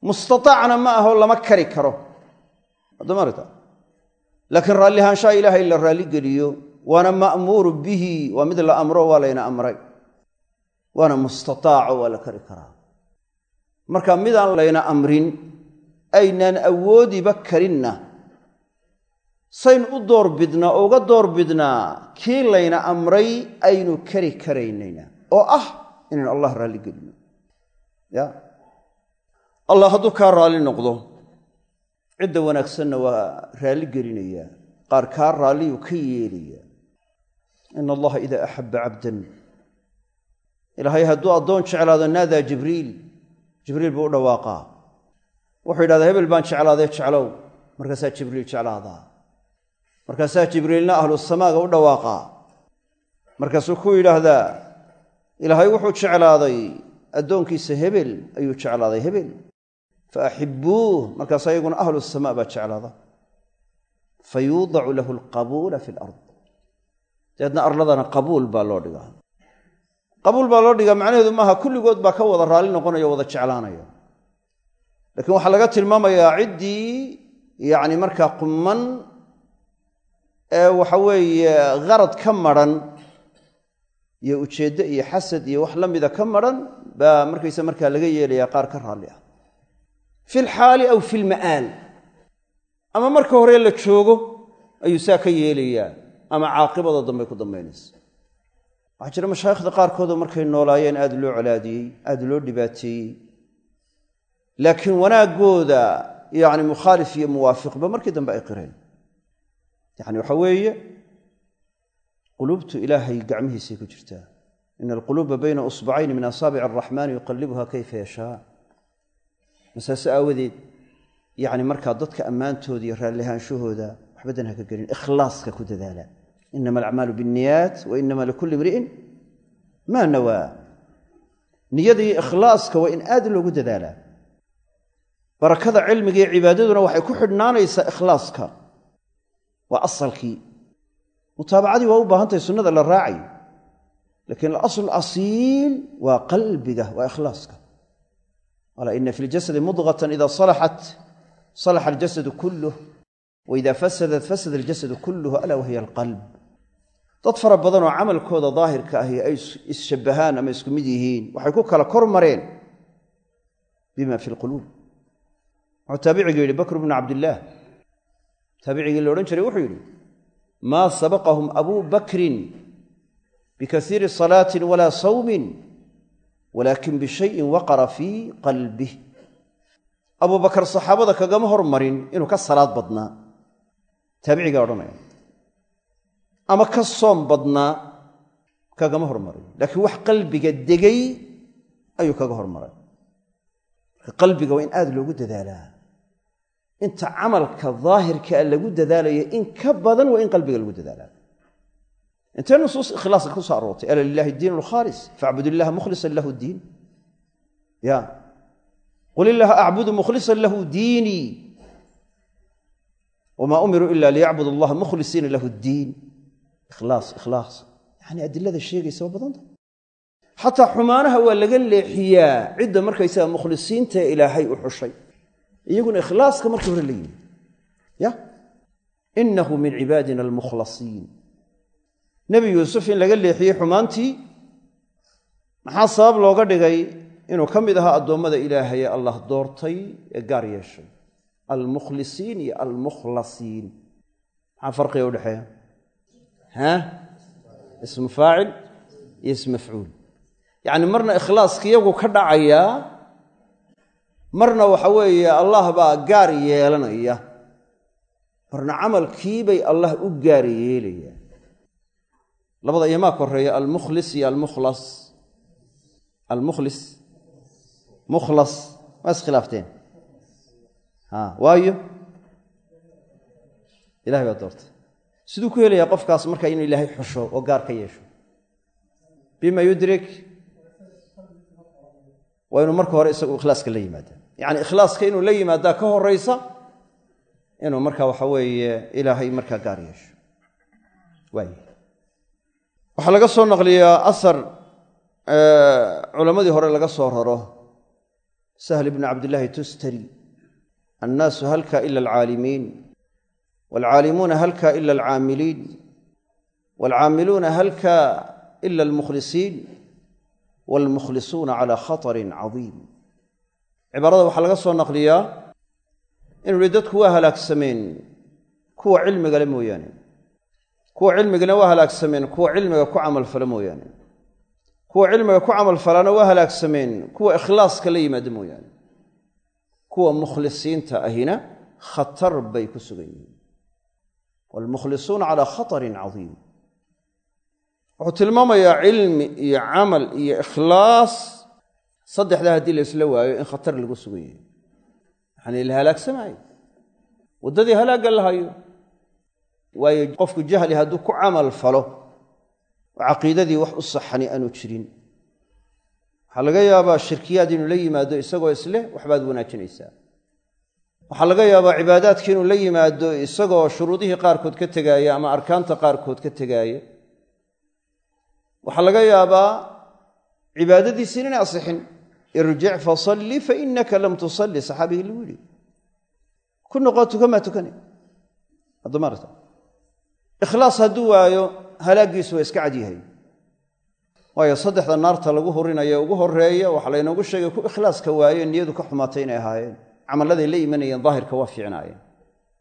mustataacna ma aho, lama kari karo. Haddama aragta, laakiin raalli ahaanshaha ilaahay la raalligeliyo waana ma'muuru bihi, waa mid la amro, waa layna amray, waana mustataaco, waa la kari karaa. Marka midaan layna amrin, aynaan awoodiba karinna, sayn u door bidnaa oo uga door bidnaa kii layna amray aynu kari karaynayna, oo ah inaynu allah raalligelino. Ya allah hadduu kaa raalli noqdo, cidda wanaagsanna waa raalli gelinayaa, qaar kaa raalliyuu ka yeelayaa. Ina allaha idaa axabba cabdan, ilaahay hadduu addoon jeclaado, naadaa Jibriil, Jibriil buu u dhawaaqaa, wuxuu yidhahdaa: hebel baan jeclaadee, jeclow. Markaasaa Jibriil jeclaadaa. Markaasaa Jibriilna ahlu samaaga u dhawaaqaa, markaasuu ku yidhaahdaa: ilaahay wuxuu jeclaaday addoonkiisa hebel ayuu jeclaaday, hebel, fa axibbuuh. Markaas ayaguna ahlu samaa baa jeclaada. Fa yuudacu lahu alqabuula fi alard. Dabeedna arladana qabuul baa loo dhigaa. Qabuul baa loo dhigaa macnaheedu maaha kulligood baa ka wada raalli noqonaya o wada jeclaanaya, lakiin waxaa laga tilmaamayaa ciddii yacni markaa qumman ee waxa weeye gharad ka maran iyo ujeeddo iyo xasad iyo wax la mida ka maran baa markaysa markaa laga yeelayaa qaar ka raalli ah, fi lxaali aw fi lma'aal. Ama marka hore la joogo ayuu saa ka yeelayaa, ama caaqibada dambey ku dambaynaysa. Waxaa jira mashaayikhda qaarkoodoo markay noolaayeen aad loo colaadiyey, aad loo dhibaateeyey, laakiin wanaaggooda yacni mukhaalif iyo muwaafiqba markii dambe ay qireen. Yacni waxa weeye, quluubtu ilaahay gacmihiisay ku jirtaa. Ina alquluuba bayna usbacayni min asaabici araxmaani yuqallibuha kayfa yashaa. Masaase aawadeed yacni markaa dadka ammaantooda iyo raallihaanshahooda waxbadan ha ka gelin, ikhlaaska ku dadaala. Inama alacmaalu biاnniyaat wa inama likulli imri'in maa nawaa. Niyada iyo ikhlaaska waa in aad loogu dadaalaa. Barakada cilmiga iyo cibaadaduna waxay ku xidhnaanaysaa ikhlaaska, waa asalkii. Mutaabacadii waa u baahan tahay, sunnada la raacay, lakiin alaslu asiil waa qalbiga, waa ikhlaaska. Alaa ina fi ljasadi mudغatan ida salaxat salaxa aljasadu kuluh, waida fasadat fasada aljasadu kuluh, alaa wahiya alqalb. Dad fara badan oo camalkooda daahirka ahi ay isshabbahaan ama isku mid yihiin, waxay ku kala kor mareen bima fi lquluub. Wuxuu taabicigu yidhi, Bakr bnu Cabdillaah taabicigii la odhan jiray, wuxuu yidhi: maa sabaqahum abuu bakrin bikasiiri salaatin walaa sawmin, walaakin bishayin waqara fii qalbih. Abuu Bakar saxaabada kagama hormarin inuu ka salaad badnaa, taabicigaa odhanaya, ama ka soom badnaa kagama hormarin, laakiin wax qalbiga degay ayuu kaga hormaray. Marka qalbiga waa in aad loogu dadaalaa. Inta camalka daahirkaa lagu dadaalayo in ka badan waa in qalbiga lagu dadaalaa. Intee nusuus ikhlaaska ku soo aroortay? Alaa lilahi diin alkhaalis facbud illaha mukhlisan lahu diin. Ya qul illaha acbudu mukhlisan lahu diinii, wamaa umiruu ila liyacbudu allaha mukhlisiina lahu ddiin. Ikhlaas, ikhlaas, yani adilada sheegaysa waa badanta. Xataa xumaanaha waa laga leexiyaa cidda markaysaga mukhlisiinta ee ilaahay u xushay, iyaguna ikhlaaska markii hore la yimi. Ya inahu min cibaadina almukhlasiin. Nebi Yuusuf in laga leexiyey xumaantii maxaa sabab looga dhigay? Inuu ka mid ahaa addoommada ilaahay ee Allah doortay ee gaar yeeshay. Almukhlisiin iyo almukhlasiin, maxaa farqiga udhexeeya? Ha, ismu faacil iyo ism mafcuul. Yacni marna ikhlaaska iyagu ka dhacayaa, marna waxa weeye Allah baa gaar yeelanaya, marna camalkiibay Allah u gaar yeelayaan. Labada iyomaa koreeya, almukhlis iyo almukhlas. Almukhlis, mukhlas waa iskhilaafteen. Waayo ilahay baa doortay. Siduu ku helayaa qofkaas markaa inuu ilaahay xusho oo gaar ka yeesho? Bima yudrik, waa inuu marka hore isagu ikhlaaska la yimaada. Yacni ikhlaaska inuu la yimaadaa ka horaysa inuu marka waxa weeye ilaahay markaa gaar yeesho. Waay, waxaa laga soo naqliyaa asar culammadii hore laga soo raro, Sahl ibnu Cabdillaahi Tustari: annaasu halka ila alcaalimiin, waalcaalimuuna halka ila alcaamiliin, waalcaamiluuna halka ila almukhlisiin, waalmukhlisuuna calaa khatarin cadiim. Cibaarada waxaa laga soo naqliyaa inuu yihi dadku waa halaagsameen kuwa cilmigale mooyaane, kuwa cilmigana waa halaagsameen kuwa cilmiga ku camalfala mooyaane, kuwa cilmiga ku camalfalaana waa halaagsameen kuwa ikhlaaska la yimaada mooyaane, kuwa mukhlisiinta ahina khatar bay ku sugan yihiin. Waalmukhlisuuna calaa khatarin cadiim. Wuxuu tilmaamayaa cilmi iyo camal iyo ikhlaas, saddexdaa haddii la isla waayo in khatar lagu sugan yahay, yacni la halaagsamaayo, waddadii halaagga la hayo. Waayo qofku jahli hadduu ku camal falo oo caqiidadii wax u saxani aanu jirin, waxaa laga yaabaa shirkiyaad inuu la yimaado isagoo isleh waxbaad wanaajinaysaa. Waxaa laga yaabaa cibaadaadki inuu la yimaado isagoo shuruudihii qaarkood ka tegaaya ama arkaanta qaarkood ka tegaaya. Waxaa laga yaabaa cibaadadiisi inaan asixin. Irjic fasalli fa inaka lam tusalli, saxaabigii lagu yidhi ku noqo tukamaa tukane. Haddamaarta ikhlaas hadduu waayo halaaggiisu waa iska cad yahay. Waayo saddexda naarta lagu hurinaya ugu horeeya waxaa laynoogu sheegay ku ikhlaaska waaye niyadu ka xumaatay inay ahaayeen. Camalladay la imanayeen daahirka waa fiicnaayeen,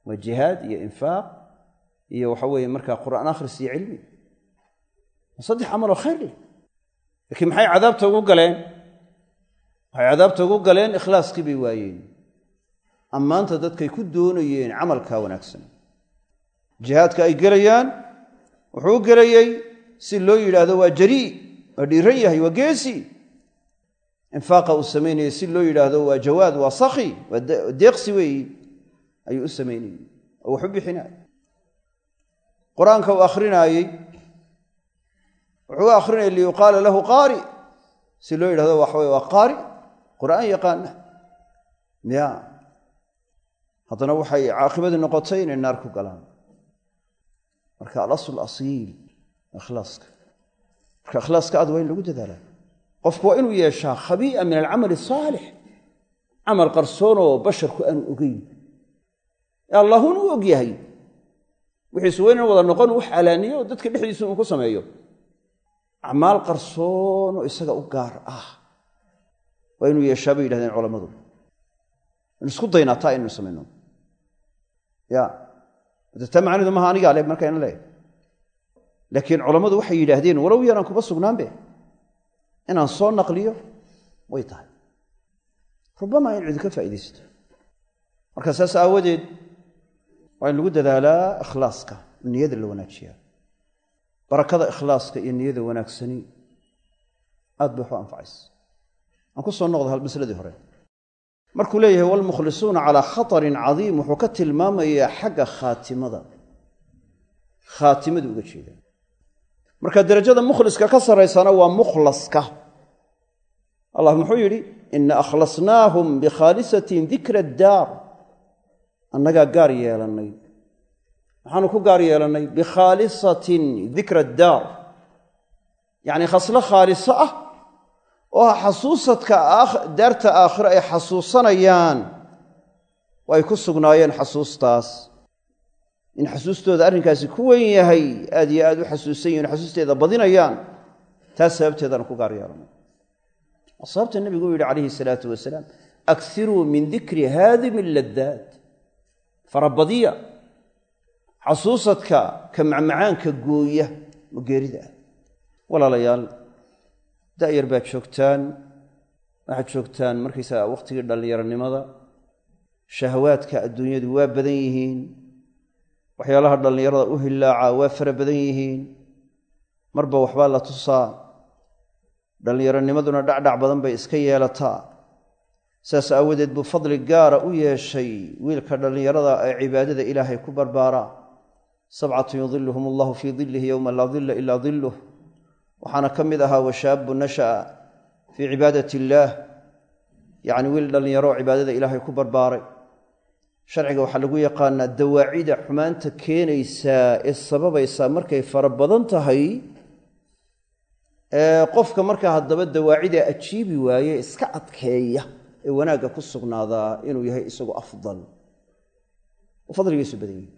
waa jihaad iyo infaaq iyo waxa weeye markaa qur'aan akhris iyo cilmi, saddex camaloo khayr leh. Laakiin maxay cadaabta ugu galeen? Waxay cadaabta ugu galeen ikhlaaskii bay waayeen. Ammaanta dadkay ku doonayeen camalkaa wanaagsan, jihaadka ay gelayaan wuxuu u gelayey si loo yidhaahdo waa jarii, waa dhiiran yahay, waa geesi. Infaaqa uu samaynayey si loo yidhaahdo waa jawaad, waa sakhi, waa deeqsi weeyi ayuu u samaynayey oo wax u bixinaayey. Qur-aanka uu akhrinaayey wuxuu u akhrinayay liyuqaala lahu qaari, si loo yidhahdo waxa weye waa qaari qur'aan yaqaana. Ya haddana waxay caaqibadii noqotay inay naar ku galaan. Marka alasl asiil ikhlaaska. Marka ikhlaaska aad waa in lagu dadaalaa. Qofku waa inuu yeeshaa khabii'a min alcamali asaalix, camal qarsoonoo basharku aanu ogeyn ee allahun u og yahay. Wixiisu waa inaan wada noqon wax calaaniyo oo dadka dhexdiisu uu ku sameeyo. Acmaal qarsoonoo isaga u gaar ah waa inuu yeeshaa bay yidhahdeen culammadu. Inu isku daynaa taa inaynu samayno. Ya de taa macnidu maaha anigaa le marka ina leeyahy, laakiin culammadu waxay yidhaahdeen walow yaraan kuma sugnaanbe inaan soo naqliyo way tahay, rubama in cidi ka faa'iidaysato. Marka saas aawadeed waa in lagu dadaalaa ikhlaaska, niyada la wanaajiyaa. Barakada ikhlaaska iyo niyada wanaagsani aad bay wax u anfacaysa. Aan ku soo noqdo hal masaladii hore. Markuu leeyahay waalmukhlisuuna calaa khatarin cadiim, wuxuu ka tilmaamayaa xagga khaatimada, khaatimadu uga jeedaa. Marka derajada mukhliska ka sarraysana waa mukhlaska. Allah muxuu yidhi ina akhlasnaahum bikhaalisatin dikra addaar. Annagaa gaar yeelannay. Maxaanu ku gaar yeelannay? Bikhaalisatin dikra addaar, yacni khaslo khaaliso ah oo xasuusadka daarta aakhiro ay xasuusanayaan oo ay ku sugnaayeen xasuustaas. In xasuustooda arrinkaasi ku weyn yahay, aad iyo aad u xasuusan yihin, xasuusteeda badinayaan, taas sababteedaanu ku gaar yeelanay. Waa sababta nebigu u yidhi calayhi salaatu wasalaam: akhiruu min dikri haadimi laddaat. Farabadiya xasuusadka ka macmacaanka gooya oo geerida ah. Walaalayaal, da'yar baad joogtaan, waxaad joogtaan markaysaga waqtigii dhallinyaronimada. Shahawaadka adduunyadu waa badan yihiin, waxyaalaha dhallinyarada u hillaaca waa fara badan yihiin, marba waxbaa la tusaa. Dhallinyaronimaduna dhacdhac badan bay iska yeelataa. Saas aawadeed buu fadli gaara u yeeshay wiilka dhallinyarada ee cibaadada ilaahay ku barbaara. 7 yudiluhum allahu fii dillihi yowma laa dilla ilaa dilluh. Waxaana ka mid ahaa washaabu nasha'a fii cibaadati illaah, yacni wiil dhallinyaro oo cibaadada ilaahay ku barbaaray. Sharciga waxaa lagu yaqaanaa dawaacida xumaanta keenaysaa ee sababaysaa markay fara badan tahay, qofka markaa haddaba dawaacida ajiibi waaye iska adkeeya ee wanaagga ku sugnaadaa inuu yahay isagu afdal oo fadligiisu badan yahay.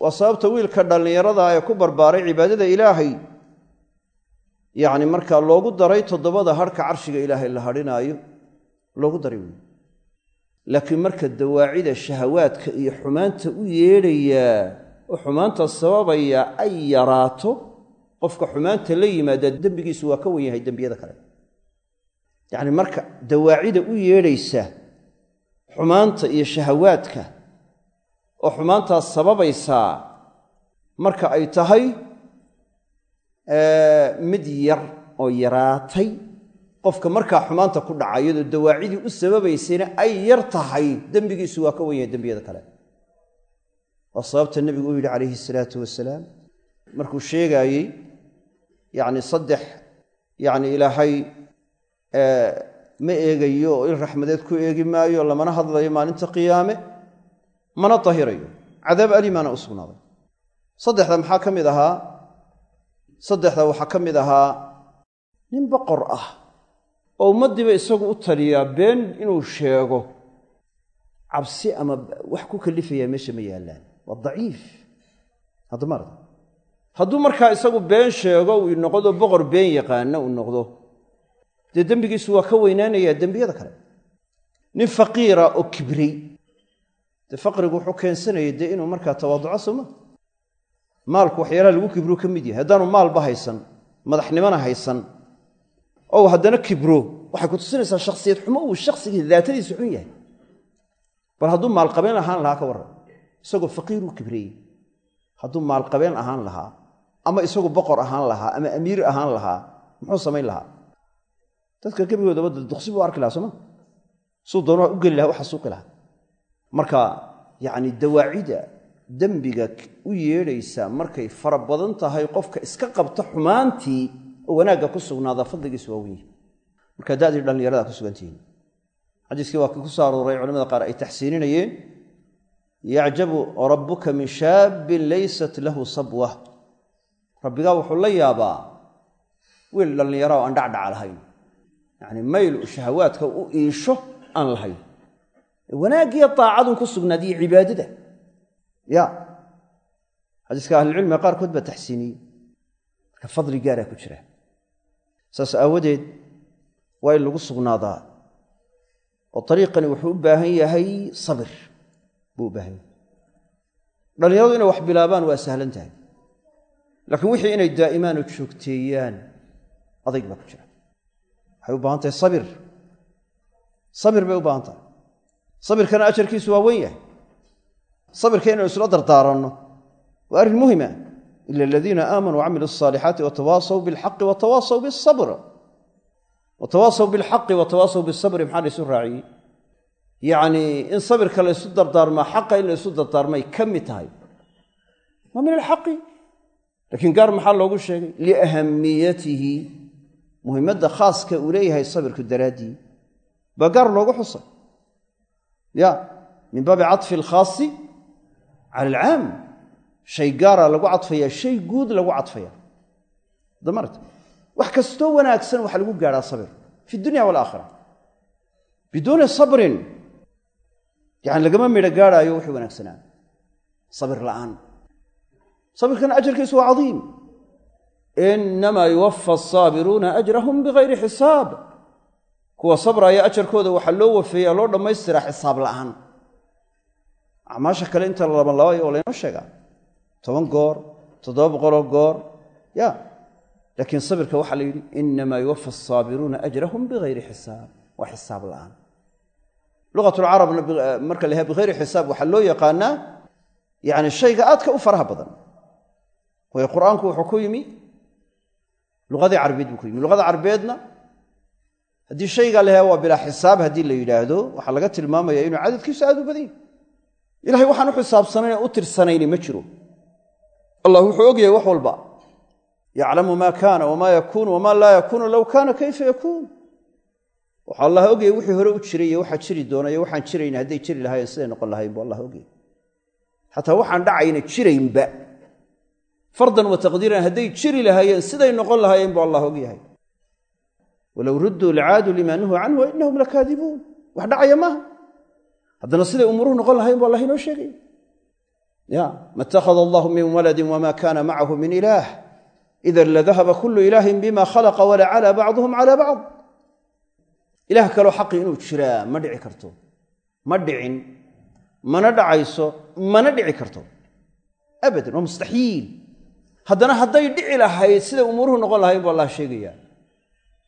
Waa sababta wiilka dhallinyarada ee ku barbaaray cibaadada ilaahay yacni markaa loogu daray 7 harka carshiga ilaahay la hadhinaayo loogu daray wey. Laakiin marka dawaacida shahawaadka iyo xumaanta u yeedhayaa oo xumaanta sababaya ay yaraato, qofka xumaanta la yimaada dembigiisu waa ka wen yahay dembiyada kale. Yacni marka dawaacida u yeedhaysa xumaanta iyo shahawaadka oo xumaantaas sababaysaa marka ay tahay mid yar oo yaraatay, qofka markaa xumaanta ku dhaca iyadoo dawaacidii u sababaysayna ay yar tahay, dembigiisu waa ka wen yahay dembiyada kale. Waa sababta nebigu u yidhi calayhi salaatu wasalaam markuu sheegaayey yacni 3 yacni ilaahay ma eegayo oo il raxmadeed ku eegi maayo, lamana hadlayo maalinta qiyaame, mana dahirayo, cadaab alimaana u sugnaaday. 3 maxaa ka mid ahaa? 3 waxaa ka mid ahaa nin boqor ah oo ummaddiiba isagu u taliyaa, been inuu sheego cabsi ama wax ku kalifayaa meesha ma yaallaan, waa daciif. Haddama hadduu markaa isagu been sheego uu noqdo boqor been yaqaana uu noqdo, dee dembigiisu waa ka weynaanayaa dembiyada kale. Nin faqiira oo kibrey, dee faqrigu wuxuu keensanayay dee inuu markaa tawaaduco sooma. Maalku waxyaalaha lagu kibruu ka mid yahay. Haddaanu maalba haysan, madaxnimona haysan, oo haddana kibro, waxay ku tusinaysaa shakhsiyad xumo uu shakhsigii daatadiisu xun yahay. Bal hadduu maalqabeen ahaan lahaa ka warran, isagoo faqiiruu kibreeyey, hadduu maalqabeen ahaan lahaa ama isagu boqor ahaan lahaa ama amiir ahaan lahaa, muxuu samayn lahaa? Dadka gebigoodaba duqsi buu arki lahaa sooma, suu doona u geli laha, u xasuuqi lahaa. Marka yacni dawaacida dembiga u yeedhaysa markay fara badan tahay, qofka iska qabta xumaantii oo wanaagga ku sugnaada fadligiisu waa wen yahay. Marka da'dii dhallinyarada ku sugantihiin. Xadiiskii waa kii ku soo arooray culamada qaar ay taxsiininayeen, yacjabu rabbuka min shaabin laysat lahu sabwa. Rabbigaa wuxuu la yaabaa wiil dhallinyara oo aan dhacdhaca lahayn, yacni mayl u shahawaadka u iisho aan lahayn, wanaaggiyo daacadun ku sugnaadiyo cibaadada. Ya xadiiska ahlucilmiga qaarkood baa taxsiiniyey. Marka fadli gaaraa ku jira. Saas aawadeed waa in lagu sugnaadaa, oo ariiqani wuxuu u baahan yahay sabir buu u baahan yahay. Dhallinyaradu inay wax bilaabaan waa sahlan tahay, laakiin wixii inay daa'imaan oo joogteeyaan adayg baa ku jira. Waxay u baahan tahay sabir, sabir bay u baahan tahay. Sabirkana ajarkiisu waa wen yahay. Sabirka inaynu isla dardaaranno waa arrin muhima. Ila aladiina aamanuu wacamiluu asaalixaati watawaasaw bilxaqi watawaasaw bisabr. Watawaasaw bilxaqi watawaasaw bisabri maxaa laysu raaciyey? Yacnii in sabirka laysu dardaarmaa, xaqa in laysu dardaarmay ka mid tahay, waa min alxaqi. Laakiin gaar maxaa loogu sheegay? Liahamiyatihi, muhimmadda khaaska uu leeyahay sabirku daraaddii baa gaar loogu xusay. Ya min baabi caطfi alkhaasi cala alcaam, shay gaaraa lagu cadfayaa, shay guud lagu cadfaya. Damarta wax kastoo wanaagsan waxaa lagu gaadhaa sabir fi dunya walaakhira. Biduuni sabrin yani lagama midho gaadhaayo wixii wanaagsanaa sabir la'aan. Sabirkana ajarkiisu waa cadiim. Inamaa yuwafa asaabiruuna ajrahum bigayri xisaab. Kuwa sabraaya ajarkooda waxaa loo wafeeyaa, loo dhammaystiraa xisaab la'aan. Acmaasha kale inta la labanlaabayo oo laynoo sheegaa 10 goor, 700 goor, ya. Laakiin sabirka waxaa la yidhi inamaa yuwafa asaabiruuna ajrahum bigayri xisaab, waa xisaab la'aan. Luqatulcarabna marka la yahay bigayri xisaab waxaa loo yaqaanaa yani shayga aadka u faraha badan. Waayo qur'aanku wuxuu ku yimi luqadii carbeed buu ku yimi. Luqada carbeedna haddii shaygaa la yahay waa bilaa xisaab haddii la yidhaahdo, waxaa laga tilmaamaya inuu cadadkiisu aad u badan yahy. Ilahay waxaan u xisaabsanayn u tirsanayni ma jiro. Allah wuxuu ogyahay wax walba, yaclamu maa kaana wamaa yakuunu wamaa laa yakuunu low kaana kayfa yakuun. Waxaa allah ogyahay wixii hore u jiray iyo waxaa jiri doona iyo waxaan jirayn hadday jiri lahaayeen siday noqon lahayn buu allah ogyahay. Xataa waxaan dhacayna jiraynba fardan wa taqdiiran hadday jiri lahaayeen siday noqon lahaayeen buu allah ogyahay. Walow rudduu lacaaduu limaa nuhuu canhu wa inahum lakaadibuun. Wax dhacaya maaha, haddana siday umuruhu noqon lahayen bu allah inoo sheegaya. Ya ma ittakhada allahu min waladin wama kaana macahu min ilaah idan ladahaba kullu ilaahin bima khalaqa walacala bacduhum cala bacd. Ilaah kaloo xaqi inuu jiraa ma dhici karto, ma dhicin, mana dhacayso, mana dhici karto abadan, waa mustaxiil. Haddana hadday dhici lahayd siday umuuruhu noqon lahayen bu allah sheegaya.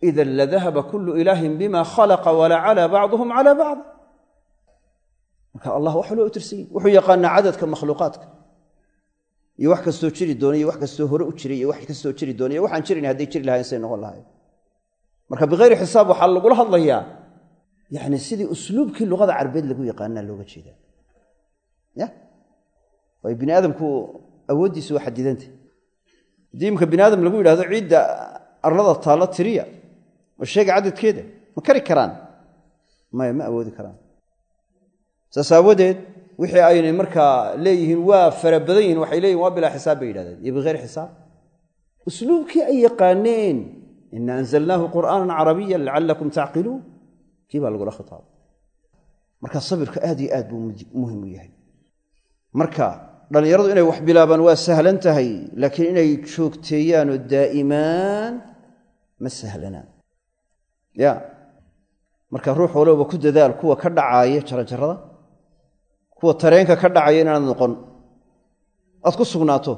Idan ladahaba kullu ilaahin bima khalaqa walacala bacduhum cala bacd. Marka allah wax loo tirsan yahay, wuxuu yaqaanaa cadadka makhluuqaadka iyo wax kastoo jiri doona iyo wax kastoo hore u jiray iyo wax kastoo jiri doona iyo waxaan jirin hadday jiri lahayen siday noqon lahayen. Marka bikayri xisaab waxaa lagula hadlayaa yani sidii usluubkii luqada carbeed lagu yaqaanaa looga jeedaa. Ya waayo bini aadamku awooddiisu waa xadidanta. Haddii imka bini aadam lagu yidhahdo ciidda arlada taalla tiriya oo sheega cadadkeeda, ma kari karaan? Maya, ma awoodi karaan. Saas aawadeed wixii aynay markaa leeyihiin waa fara badan yihin, waxay leeyihin waa bilaa xisaab bay yidhahdeen iyo bikayri xisaab. Usluubkii ay yaqaaneen, ina anzalnaahu qur'aanan carabiyan lacalakum tacqiluun, kii baa lagula khitaabay. Marka sabirka aad iyo aad buu muhim u yahay. Marka dhallinyaradu inay wax bilaabaan waa sahlan tahay, laakiin inay joogteeyaan oo daa'imaan ma sahlanaan. Ya marka ruux walowba ku dadaal kuwa ka dhacaaya jaranjarada, kuwa tareenka ka dhacaya inaanad noqon, aad ku sugnaato.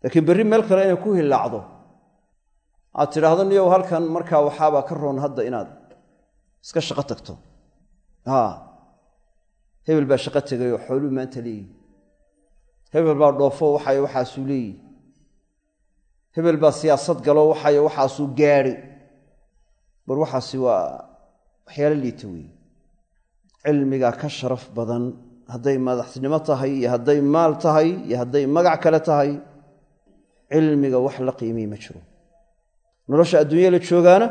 Laakiin berri meel kale inay ku hillaacdo, aad tidhaahdo niyow halkan markaa waxaabaa ka roon hadda inaad iska shaqo tagto. Hebel baa shaqo tegayoo xooluu maanta leeyihi, hebel baa dhoofo waxay waxaasuu leeyihi, hebel baa siyaasad galo waxay waxaasuu gaadhi. Bar waxaasi waa waxyaalo liita weeye. Cilmigaa ka sharaf badan hadday madaxtinimo tahay iyo hadday maal tahay iyo hadday magac kale tahay, cilmiga wax la qiimiy ma jiro. Nolosha adduunya la joogaana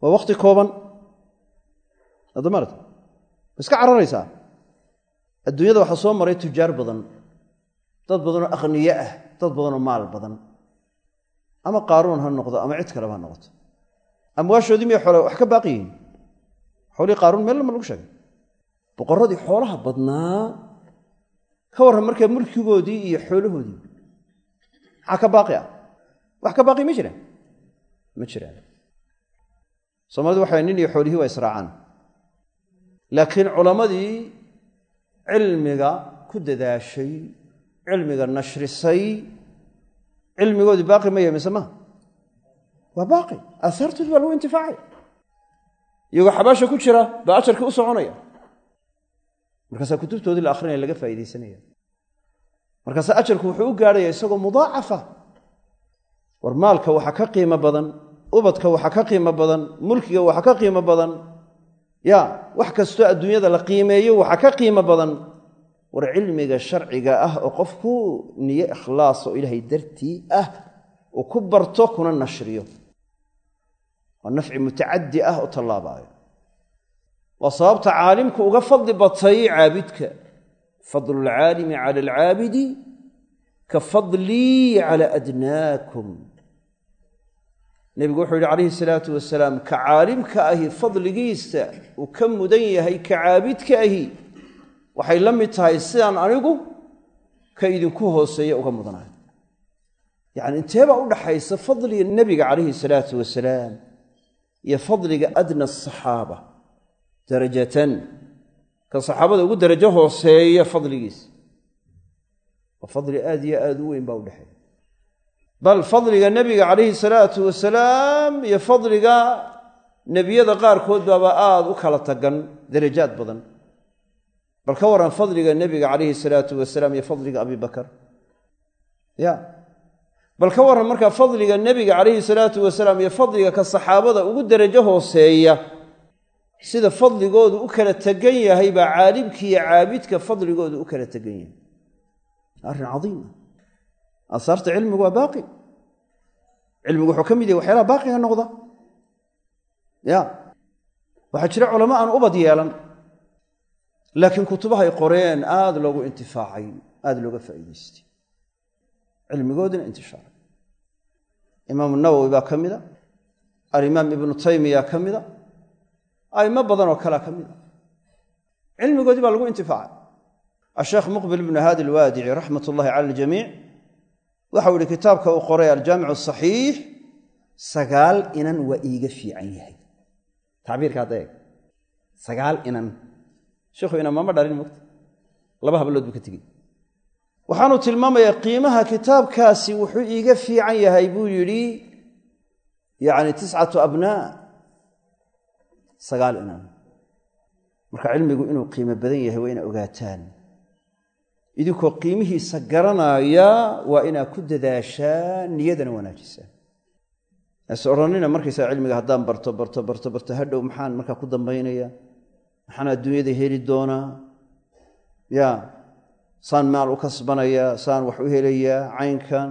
waa wakhti kooban, adamaarta ma iska cararaysaa. Adduunyada waxaa soo maray tujaar badan, dad badanoo aqniye ah, dad badanoo maal badan, ama qaaruun ha noqdo ama cid kaleba ha noqoto. Amwaashoodii miyay xoole wax ka baaqi yihiin? Xoolihii qaaruun meel lama lagu sheegay. Boqorradii xoolaha badnaa ka warran markaa mulkigoodii iyo xoolahoodii maxaa ka baaqi ah? Wax ka baaqi ma jiraan, ma jiraan. Soomaalidu waxay nin iyo xoolihii waa israacaan, laakiin culammadii cilmiga ku dadaashay, cilmiga nashrisay, cilmigoodii baaqi ma yahay mise maha? Waa baaqi, aahaartoodii baa lagu intifaacay. Iyagoo xabaasha ku jira baa ajarkii u soconaya. Markaasaa kutubtoodii la akhrinaya, laga faa'iidaysanaya. Markaasaa ajarku wuxuu u gaadhaya isagoo mudaacafa. War maalka waxa ka qiimo badan, ubadka waxa ka qiimo badan, mulkiga waxa ka qiimo badan, ya wax kastoo adduunyada la qiimeeyo waxa ka qiimo badan war cilmiga sharciga ah oo qofku niyo ikhlaas oo ilaahay dartii ah uu ku barto kuna nashriyo. Waa nafci mutacaddi ah oo tallaabaayo. Waa sababta caalimku uga fadli batay caabidka. Fadlu alcaalimi cala alcaabidi ka fadlii cala adnaakum. Nebigu wuxuu yidhi calayhi salaatu wasalaam, ka caalimka ahi fadligiisa uu ka mudan yahay ka caabidka ahi waxay la mid tahay sidaan anigu ka idinku hooseeya uga mudanahay. Yacni inteebaa u dhaxaysa fadliga nebiga calayhi salaatu wasalaam iyo fadliga adna asaxaaba darajatan. Ka saxaabada ugu darajo hooseeya fadligiisa waa fadli aad iyo aad u weyn baa u dhexeeya. Bal fadliga nebiga calayhi salaatu wasalaam iyo fadliga nebiyada qaarkood baaba aad u kala tagan darajaad badan. Bal ka warran fadliga nebiga calayhi salaatu wasalaam iyo fadliga Abibakar. Ya bal ka warran markaa fadliga nebiga calayhi salaatu wasalaam iyo fadliga ka saxaabada ugu darajo hooseeya, sida fadligoodu u kala tegan yahay baa caalimkiiyo caabidka fadligoodu u kala tegan yahay. Arrin cadiim ah. Aasaarta cilmigu waa baaqi. Cilmigu wuxuu ka mid yahay waxyaalaha baaqiga noqda. Ya waxaa jira culamo aan ubad yeelan, laakiin kutubahay qoreen aad loogu intifaacay, aad looga faa'iidaystay, cilmigoodina intishaaray. Imaamu Nawowi baa ka mida, alimaam Ibnu Taymiya ka mida, a'immo badan oo kalea ka mid a. Cilmigoodii baa lagu intifaacay. Asheekh Muqbil ibnu Haadi Alwaadici raxmat ullahi cala aljamiic waxau yihi kitaabka uu qoray Aljaamic Asaxiix 9 inan waa iiga fiican yahay. Tacbiirka hadda eeg, 9 inan. Sheikhu inan mama dhalin mogta, 2 hablood buu ka tegey. Waxaanu tilmaamayaa qiimaha kitaabkaasi wuxuu iiga fiican yahay buu yidhi, yacni 9 abnaa, 9 inan. Marka cilmigu inuu qiimo badan yahay waa inaa ogaataan. Idinkoo qiimihiisa garanaya waa inaa ku dadaashaan, niyadana wanaajisaan. Is odhanina markaysaa cilmiga haddaan barto barto barto barto hadhow maxaan markaa ku dambaynaya, maxaan adduunyada heli doonaa, ya saan maal u kasbanayaa, saan wax u helayaa, caynkan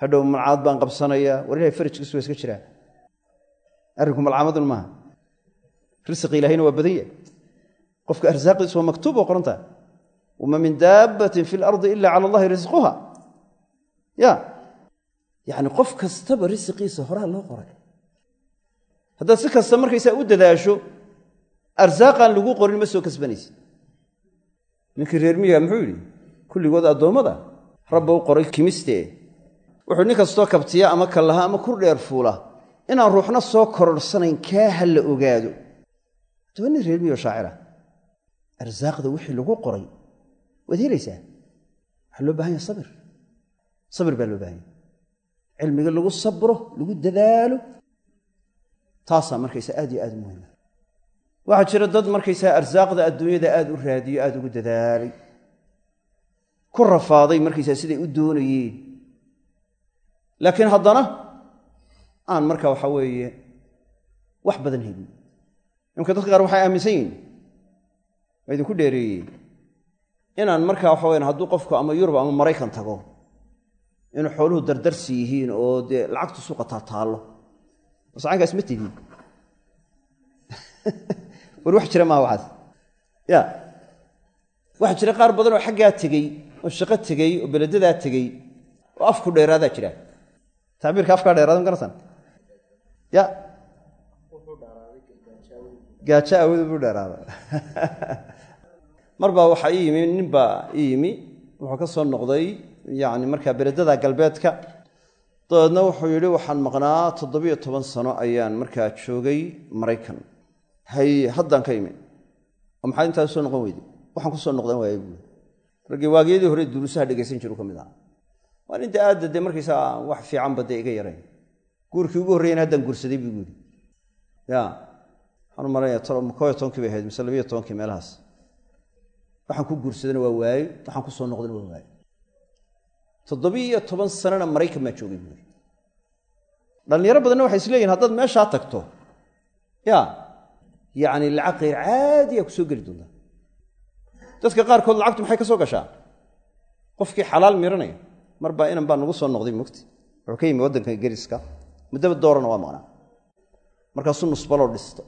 hadhow malcaad baan qabsanayaa. War ilahay farajkiisu waa iska jiraa. Arrinku malcaamadun maaha. Risiqi ilahayna waa badan yahay. Qofka arsaaqdiisu waa maktuub oo qorantaha. Wama min daabbatin fi lardi ila cala allahi risquha. Ya yacni qof kastaba risiqiisa horaa loo qoray. Haddaad si kasta markaysaa u dadaasho, arsaaqaan lagu qorin ma soo kasbanaysid. Ninkii reer miyiga muxuu yidhi? Kulligood addoommada rabba u qoray kimistee. Wuxuu nin kastoo kabtiya ama kallaha ama kur dheer fuula inaan ruuxna soo kororhsanayn kaa ha la ogaado. Haddaba nin reer miyigo shaacira, arsaaqda wixii lagu qoray waad helaysaa. Waxaa loo bahan yahay sabir. Sabir baa loo bahan yahay. Cilmiga lagu sabro, lagu dadaalo, taasaa markaysaa aad iyo aad muhima. Waxaa jira dad markaysaa arsaaqda adduunyada aad u raadiyo, aad ugu dadaalay, ku rafaaday markaysaa siday u doonayeen, laakiin haddana aan marka waxa weeye wax badan helin. Imka dadka qaar waxay aaminsan yihin, waa idinku dheereeyey, inaan markaa waxa weyan hadduu qofku ama Yurub ama Maraykan tago inuu xooluhu dardarsi yihiin oo dee lacagtu suuqa taataallo. Masacankaas ma tidin. War wax jira maaha waxaas. Ya waxaa jira qaar badan oo xaggaa tegey oo shaqo tegey oo beledadaa tegey oo afku dheeraadaa jira. Tacbiirka afkaa dheeraada ma garanaysaan? Ya gaajo awoodu buu dheeraada. Mar baa waxaa ii yimi nin baa ii yimi, wuxuu ka soo noqday yacni markaa beledada galbeedka. Dabeedna wuxuu yidhi waxaan maqnaa 17 sano ayaan markaa joogay Maraykan. Hay haddaan ka imi. Oo maxaad intaas soo noqon weyday? Waxaan ku soo noqdan waayey buui. Raggii waagiyadii hore duruusaha dhegaysan jiru ka mid ahaa. Waa ninta aadda dee markaysaa wax fiicanba dee iga yarayn. Guurkii ugu horreyana haddaan guursaday buu yidhi. Ya waxaan u malanaya 11kii bay ahayd mise 12kii meelahaas. Waxaan ku guursadana waa waaye, waxaan ku soo noqdana waa waaye. 17 sanana Maraykan baa joogay buuri. Dhallinyaro badanna waxay isleeyihin haddaad meeshaa tagto ya yacni lacag khayr caadiya ku soo geli doontaa. Dadka qaarkood lacagtu maxay ka soo gashaa? Qofkii xalaal miranaya. Mar baa inan baa nagu soo noqday mugti. Wuxuu ka yimi waddanka Ingiriiska, muddaba doorana waa maqnaa. Markaasuu nusbaloo dhistay.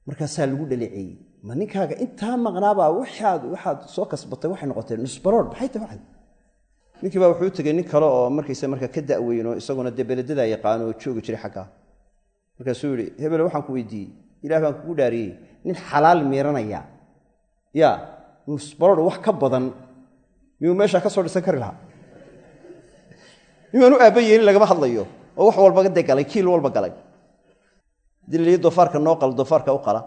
Markaasaa lagu dhaleeceeyey. Ma ninkaaga intaa maqnaabaa waxaad soo kasbatay waxay noqotay nusbalood, maxay tahay waxaad? Ninkii baa wuxuu u tegey nin kale oo markaysa markaa ka da'weyn oo isaguna dee beledadaa yaqaano oo joogi jiray xaggaa. Markaasuu yidhi hebele waxaan ku weydiiyey, ilaah baan kugu dhaariyey, nin xalaal miranaya ya nusbalood wax ka badan miyuu meeshaa ka soo dhisan kari lahaa? Mimaan u aabba yeelin lagama hadlayo oo wax walba dee galay, kiil walba galay. Haddii la yidhi doofaarka noo qala, doofaarka u qala.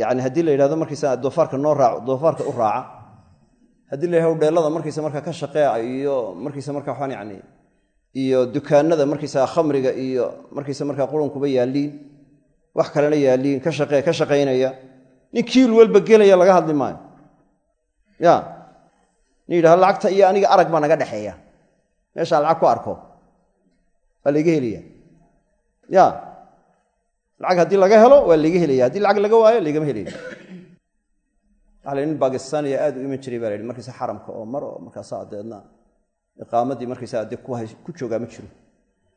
Yacni haddii la yidhahdo markaysa doofaarka noo raaco, doofaarka u raaca. Haddii la yidhahdo dheellada markaysa markaa ka shaqeeca iyo markaysa markaa waxaan yacni iyo dukaanada markaysaa khamriga iyo markaysa markaa qurunkuba yaalliin, wax kalena yaalliin, ka shaqee ka shaqaynaya, nin kiil walba gelaya laga hadli maayo. Ya nin yidhahdo lacagta iyo aniga arag baa naga dhexeeya, meeshaan lacag ku arko waa layga helaya. Ya lacag haddii laga helo waa layga helaya, haddii lacag laga waayo laygama helaya. Waxa la nin Bakistaaniya aad u iman jiray baa la yidhi markaysa xaramka oo mar oo markaasaa deedna iqaamadii markaysaa dee ku joogaa ma jiro.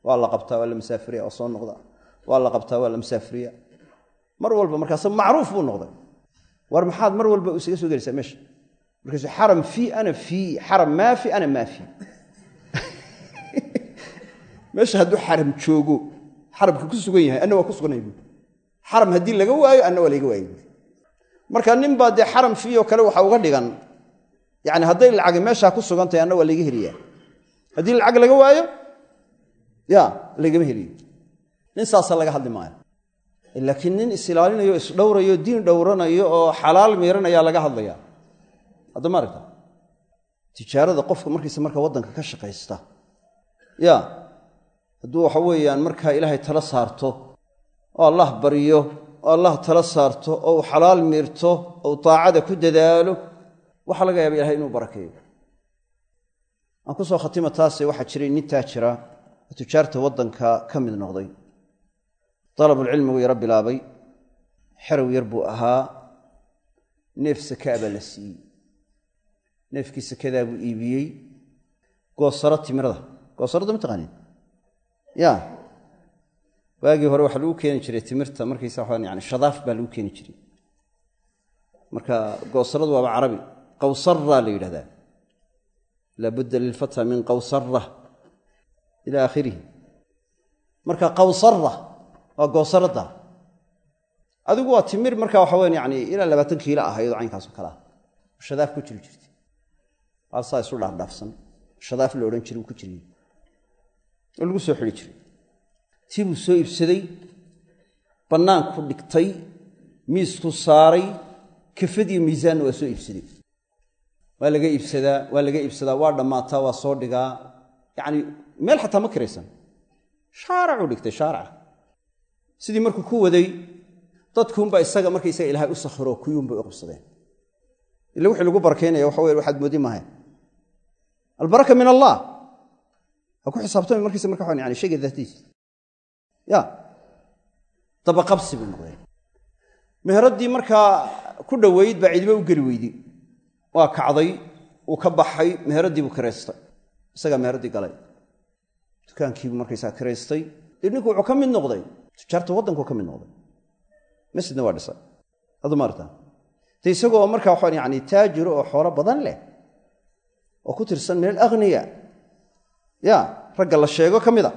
Waa la qabtaa, waa la masaafiriya, oo soo noqda, waa la qabtaa, waa la masaafiriya, mar walba markaasa macruuf buu noqday. War maxaad mar walba isaga soo gelaysaa meesha? Markaasuu xaram fii ana fii, xaram maa fi ana maa fii. Meesha hadduu xaram joogo, xaramka ku sugan yahay, anna waa ku suganay buui. Xaram haddii laga waayo anna waa layga waayay buui. Marka nin baa dee xaram fii oo kale waxa uga dhigan, yani hadday lacagi meeshaa ku sugan tahay anna waa layga heliyaa, haddii lacag laga waayo ya laygama heliyo. Nin saasa laga hadli maayo, laakiin nin isilaalinayo, isdhowrayo, diin dhowranayo oo xalaal miiranayaa laga hadlaya. Hadda ma aragta tijaarada qofka markiisa marka waddanka ka shaqaysta, ya hadduu waxa weeyaan markaa ilaahay tala saarto oo Allah baryo oo Allah tala saarto oo uu xalaal miirto oo uu taacada ku dadaalo, waxaa laga yaaba ilahay inuu barakeeyo. Aan ku soo khatima taase, waxaa jiray nin taajira oo tujaarta waddanka ka mid noqday. Dalabulcilmigu yaro bilaabay, xerow yar buu ahaa, neef sakaa baa la siiyey. Neefkii sakadaa buu iibiyey, goosaro timirada. Goosarada ma taqaaniin? Ya waagii hore waxaa lagu keeni jiray timirta markaysa waxaan yani shadaaf baa lagu keeni jiray. Marka goosaradu waaba carabi, qawsara la yidhahdaa, laabudda lilfata min qawsara ila aakhirihi. Marka qawsara waa goosaradda, adigu waa timir marka waxa weyan yani ilaa 20 kiilo ahayd oo caynkaas oo kale ah, shadaaf ku jiri jirtay, aalsaa isu dhaafdhaafsan, shadaaf la odhan jiray uu ku jiriy oo lagu soo xidhi jiray. Tii buu soo iibsaday, bannaanku dhigtay, miisku saaray, kafadiyo miisaanna waa soo iibsaday. Waa laga iibsadaa, waa laga iibsadaa, waa dhammaataa, waa soo dhigaa. Yacani meel xataa ma kiraysan, shaaracuu dhigtay, shaaraca. Sidii markuu ku waday dadkuunbaa isaga markaysaga ilaahay u sakhiro, kuyuunbay u qabsadeen. Ila wixii lagu barakaynaya waxa weye waxaad moodi maaha, albaraka min allah, ha ku xisaabtami markaysa marka waxaan yani shayga daatiisa. Ya dabaqabsi buu noqday. Meheraddii markaa ku dhoweyd baa cidiba u geli weyday, waa kacday, uu ka baxay, meheraddii buu kiraystay, isagaa meheraddii galay, dukaankiibuu markaysaa kiraystay. Dee ninku wuxuu ka mid noqday tujaarta waddankuu ka mid noqday, masjidna waa dhisay. Adu maarta de isagoo markaa waxaan yani taajiro oo xoolo badan leh oo ku tirsan min alaghniya, ya ragga la sheego ka mida,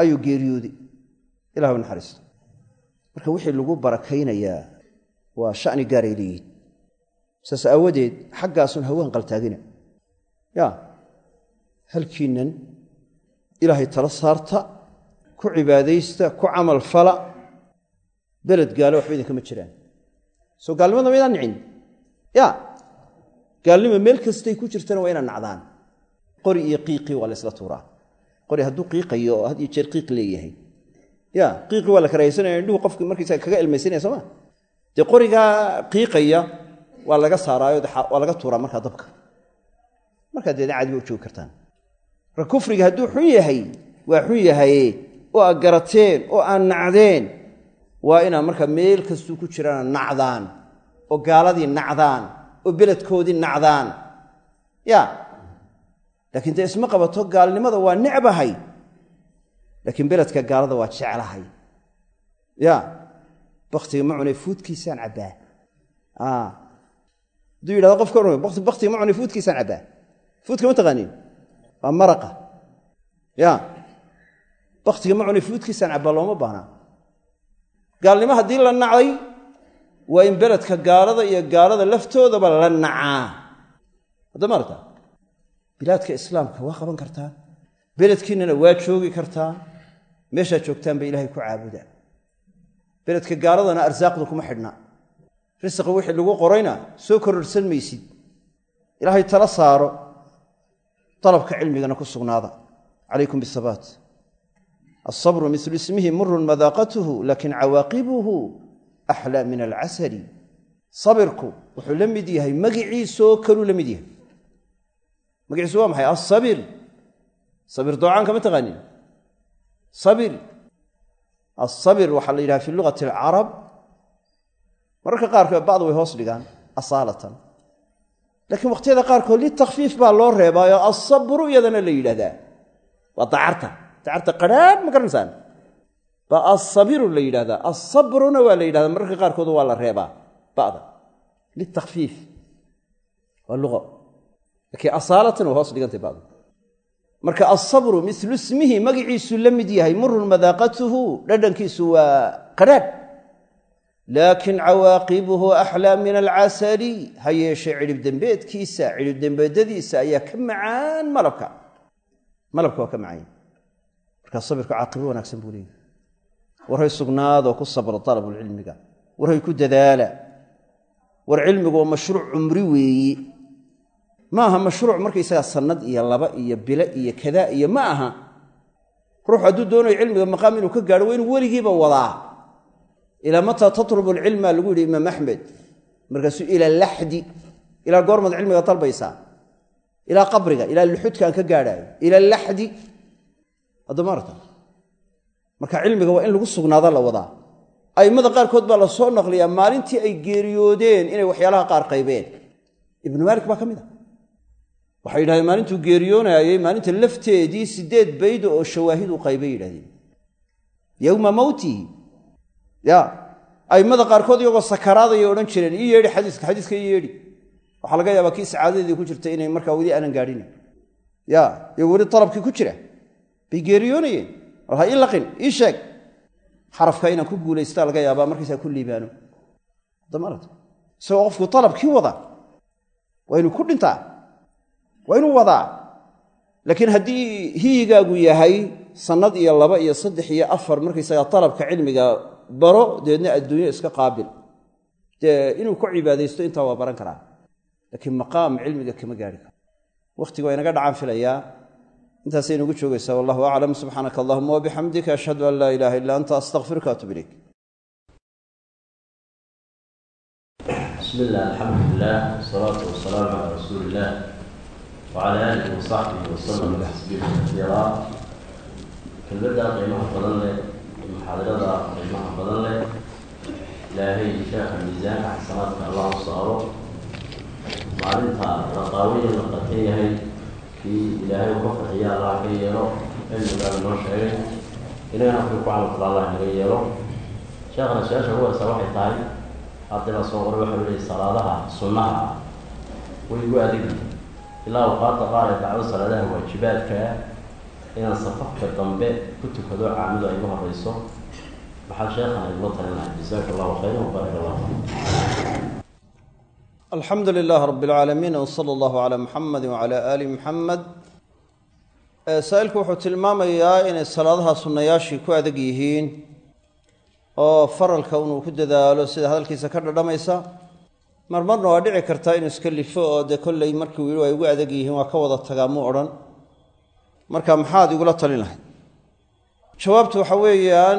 ayuu geeriyooday. Ilah u naxariisto. Marka wixii lagu barakaynayaa waa sha'ni gaaray leeyihin. Saas aawadeed xaggaasun haween qaltaagina, ya halkiinnan ilaahay tala saarta, ku cibaadaysta, ku camal fala. Beled gaalo waxba idinkama jiraan. Soo gaalnimada maydaan nicin? Ya gaalnima meel kastay ku jirtana waa inaad nacdaan. Qori iyo qiiqii waa la ysla tuuraa. Qori hadduu qiiqayo oo had iyo jeer qiiq leeyahay, ya qiiqii waa la karahaysanaya, indhuhu qofki markaysaga kaga ilmaysanaya soo ma? Dee qorigaa qiiqaya waa laga saaraayo, waa laga tuuraa markaa dabka, markaa deedna caadi ba u joogi kartaan. Marka kufriga hadduu xun yahay waa xun yahaye, oo aad garateen oo aad nacdeen, waa inaad markaa meel kastuu ku jiraana nacdaan, oo gaaladii nacdaan, oo beledkoodii nacdaan. Ya laakiin dee isma qabato, gaalnimada waa necbahay, laakiin beledka gaalada waa jeclahay. Ya baktiga ma cunay fuudkiisaan cabbaa. Hadduu yidhahdo qofka baktiga ma cunay fuudkiisaan cabbaa, fuudka ma taqaaniin? Waa maraqa. Ya baktiga ma cunay fuudkiisaan cabbaa looma baahnaa. Gaalnimo haddii la nacday waa in beledka gaalada iyo gaalada laftoodaba la nacaa. Hadda ma aragtaa bilaadka islaamka waa qaban kartaan, beledkiinnana waa joogi kartaan, meeshaad joogtaan ba ilahay ku caabuda. Beledka gaaladana arsaaqdu kuma xidhna. Risiqa wixii lagu qorayna soo kororsan maysid. Ilaahay tala saaro, dalabka cilmigana ku sugnaada. Calaykum bisabaat. Alsabru mislu ismihi murun madaaqatuhu laakin cawaaqibuhu axlaa min alcasali. Sabirku wuxuu la mid yahay magiciisoo kaluu la mid yahay. Magaciisu waa maxay? Asabir. Sabir doocaanka ma taqaanin. Sabir, asabir waxaa la yidhaha fi lugati alcarab, mararka qaarkood bacdu way hoos dhigaan asaalatan, laakiin waqhtiyada qaarkood litakfiif baa loo reebaayo asabru iyadana la yidhahdaa. Waa dacarta, dacarta qadhaadh ma garanaysaan, baa asabiru la yidhahdaa, asabruna waa la yidhahdaa, mararka qaarkood waa la reebaa ba'da litakfiif, waa luqo, laakiin asaalatan waa hoos dhigantay ba'du. Marka asabru mislu ismihi, magiciisu la mid yahay, murun madaaqatuhu, dhadhankiisu waa qadhaadh, laakin cawaaqibuhu axlaa min alcasali. Ha yeeshee cidhib dembeedkiisa, cidhib dembeedadiisa ayaa ka macaan malabka, malabka waa ka macaan. Markaa sabirku caaqibo wanaagsan buu leeyahy. Warhay sugnaadoo ku sabra dalabulcilmiga, warhay ku dadaala. War cilmigu waa mashruuc cumri weeye, ma aha mashruuc markaysagaa sannad iyo laba iyo bilo iyo kadaa iyo ma aha. Ruux hadduu doonayo cilmiga maqaam inuu ka gaadho waa inuu weligiiba wadaa. Ilaa mataa tatlubu alcilma lagu yidhi imaam Axmed, markaasuu ilaa laxdi, ilaa goormaad cilmiga dalbaysaa, ilaa qabriga, ilaa luxudka aan ka gaadhaayo, ila laxdi. Haddama arta, marka cilmiga waa in lagu sugnaada la wadaa. A'immada qaarkood baa la soo naqliyaa maalintii ay geeriyoodeen inay waxyaalaha qaar qaybeen. Ibnu Maalik baa ka mid a. Waxay yidhahdeen maalintuu geeriyoonaayey, maalinta lafteedii 8 baydo oo shawaahid u qaybay yidhahdeen, yowma mowtihi. Ya a'immada qaarkood iyagoo sakaraadayay odhan jireen ii yeedhi xadiiska, xadiiska ii yeedhi. Waxaa laga yaabaa kii sacaadadeedii ku jirta inay markaa weli aanan gaadhin, ya iyagoo weli dalabkii ku jira bay geeriyoonayeen. War ha ii laqin, ii sheeg xarafka inaan ku guulaystaa laga yaabaa, markaysaa ku liibaano. Damarata isagoo qofku dalabkii wada waa inuu ku dhintaa, waa inuu wadaa. Laakiin haddii hiyigaagu yahay sannad iyo 2 iyo 3 iyo 4 markaysagaa dalabka cilmiga baro, dabeedna adduunyo iska qaabil, dee inuu ku cibaadaysto intaa waa baran karaa, laakiin maqaam cilmiga kama gaari karo. Wakhtiga waa inaga dhacaan filayaa, intaasay inugu joogaysaa. Wallahu aclam. Subxaanaka allahuma wabixamdika, ashhadu an laa ilaha illa anta, astaqfiruka atub ilayk. Bismi illah, alxamdulilah, wasalaatu wasalaamu calaa rasuuli illah wacala aalihi wasaxbihi wasalama tasliima kasiira. Kelmadda qiimaha badan leh, muxaadarada qiimaha badan leh, Ilaahay sheekha miisaanka xasanaadka Allah u saaro. Maalinta la qaawiya la qatan yahay kii Ilaahay u ka farxiya Allah ka yeelo. Cilmigaada noo sheegay, inagana kuwii ku camalfala Allah naga yeelo. Sheekhana su-aasha ugu horeysa waxay tahay, arday baa soo qoray, waxa leeyay salaadaha sunnaha ah way igu adegi, ilaa awqaadda qaar ay dhacdo salaadaha waajibaadka ah inaan safafka dambe ku tukado, caamidu ay igu horeyso. Maxaa sheekhana igula talin lahay? Jazaaka allahu khayran wa baaraka allahu fiik. Alxamdu lilaah rab alcaalamiin wsala allahu calaa muxamadi wacala aali Muxamed. Saa'ilku wuxuu tilmaamayaa inay salaadaha sunnayaashii ku adag yihiin oo faralka inuu ku dadaalo, sida hadalkiisa ka dhadhamaysa. Marmarna waa dhici kartaa inuu iska lifo, oo dee kolley markii uu yidhi waa igu adag yihiin waa ka wada tagaa muu odhan. Marka maxaad igula talin lahayd? Jawaabtu waxa weeyaan,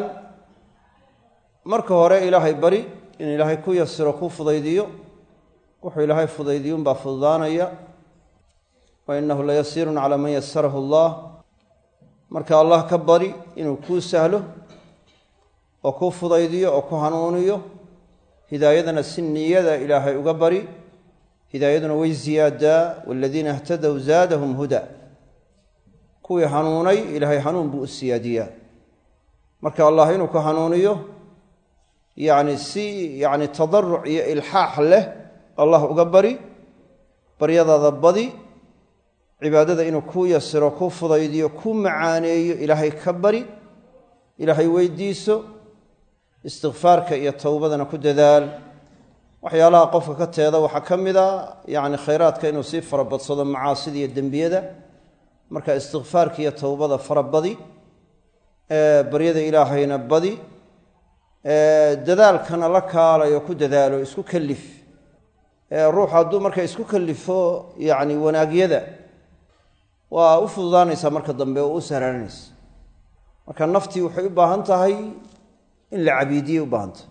marka hore Ilaahay bari in Ilaahay ku yasiro, ku fudaydiyo. Wuxuu Ilaahay fudaydiyuunbaa fududaanaya, wa innahu la yasiirun calaa man yasarahu Allah. Marka Allah ka bari inuu kuu sahlo oo kuu fudaydiyo oo ku hanuuniyo. Hidaayadana si niyada Ilaahay uga bari, hidaayaduna way ziyaadaa. Waladiina ihtadow zaadahum huda, kuwii hanuunay Ilaahay hanuun buu u siyaadiyaa. Marka Allah inuu ku hanuuniyo, yacni si yacni tadaruc iyo ilxaax leh Allah uga bari, baryadaada badi, cibaadada inuu kuu yasiro, kuu fudaydiyo, kuu macaaneeyo Ilaahay ka bari, Ilaahay weydiiso. Istikfaarka iyo towbadana ku dadaal. Waxyaalaha qofka ka teeda waxaa ka mid a yacni khayraadka inuu sii farabadsado macaasida iyo dembiyada. Marka istikfaarka iyo towbada farabadi, baryada Ilaahayna badi. Dadaalkana la kaalayo, ku dadaalo, isku kalif. Ruuxu hadduu marka isku kalifo yacni wanaagyada, waa u fududaanaysaa marka dambe oo u sahlananaysa. Marka naftii waxay u baahan tahay in la cabiidiyey u baahan tahay.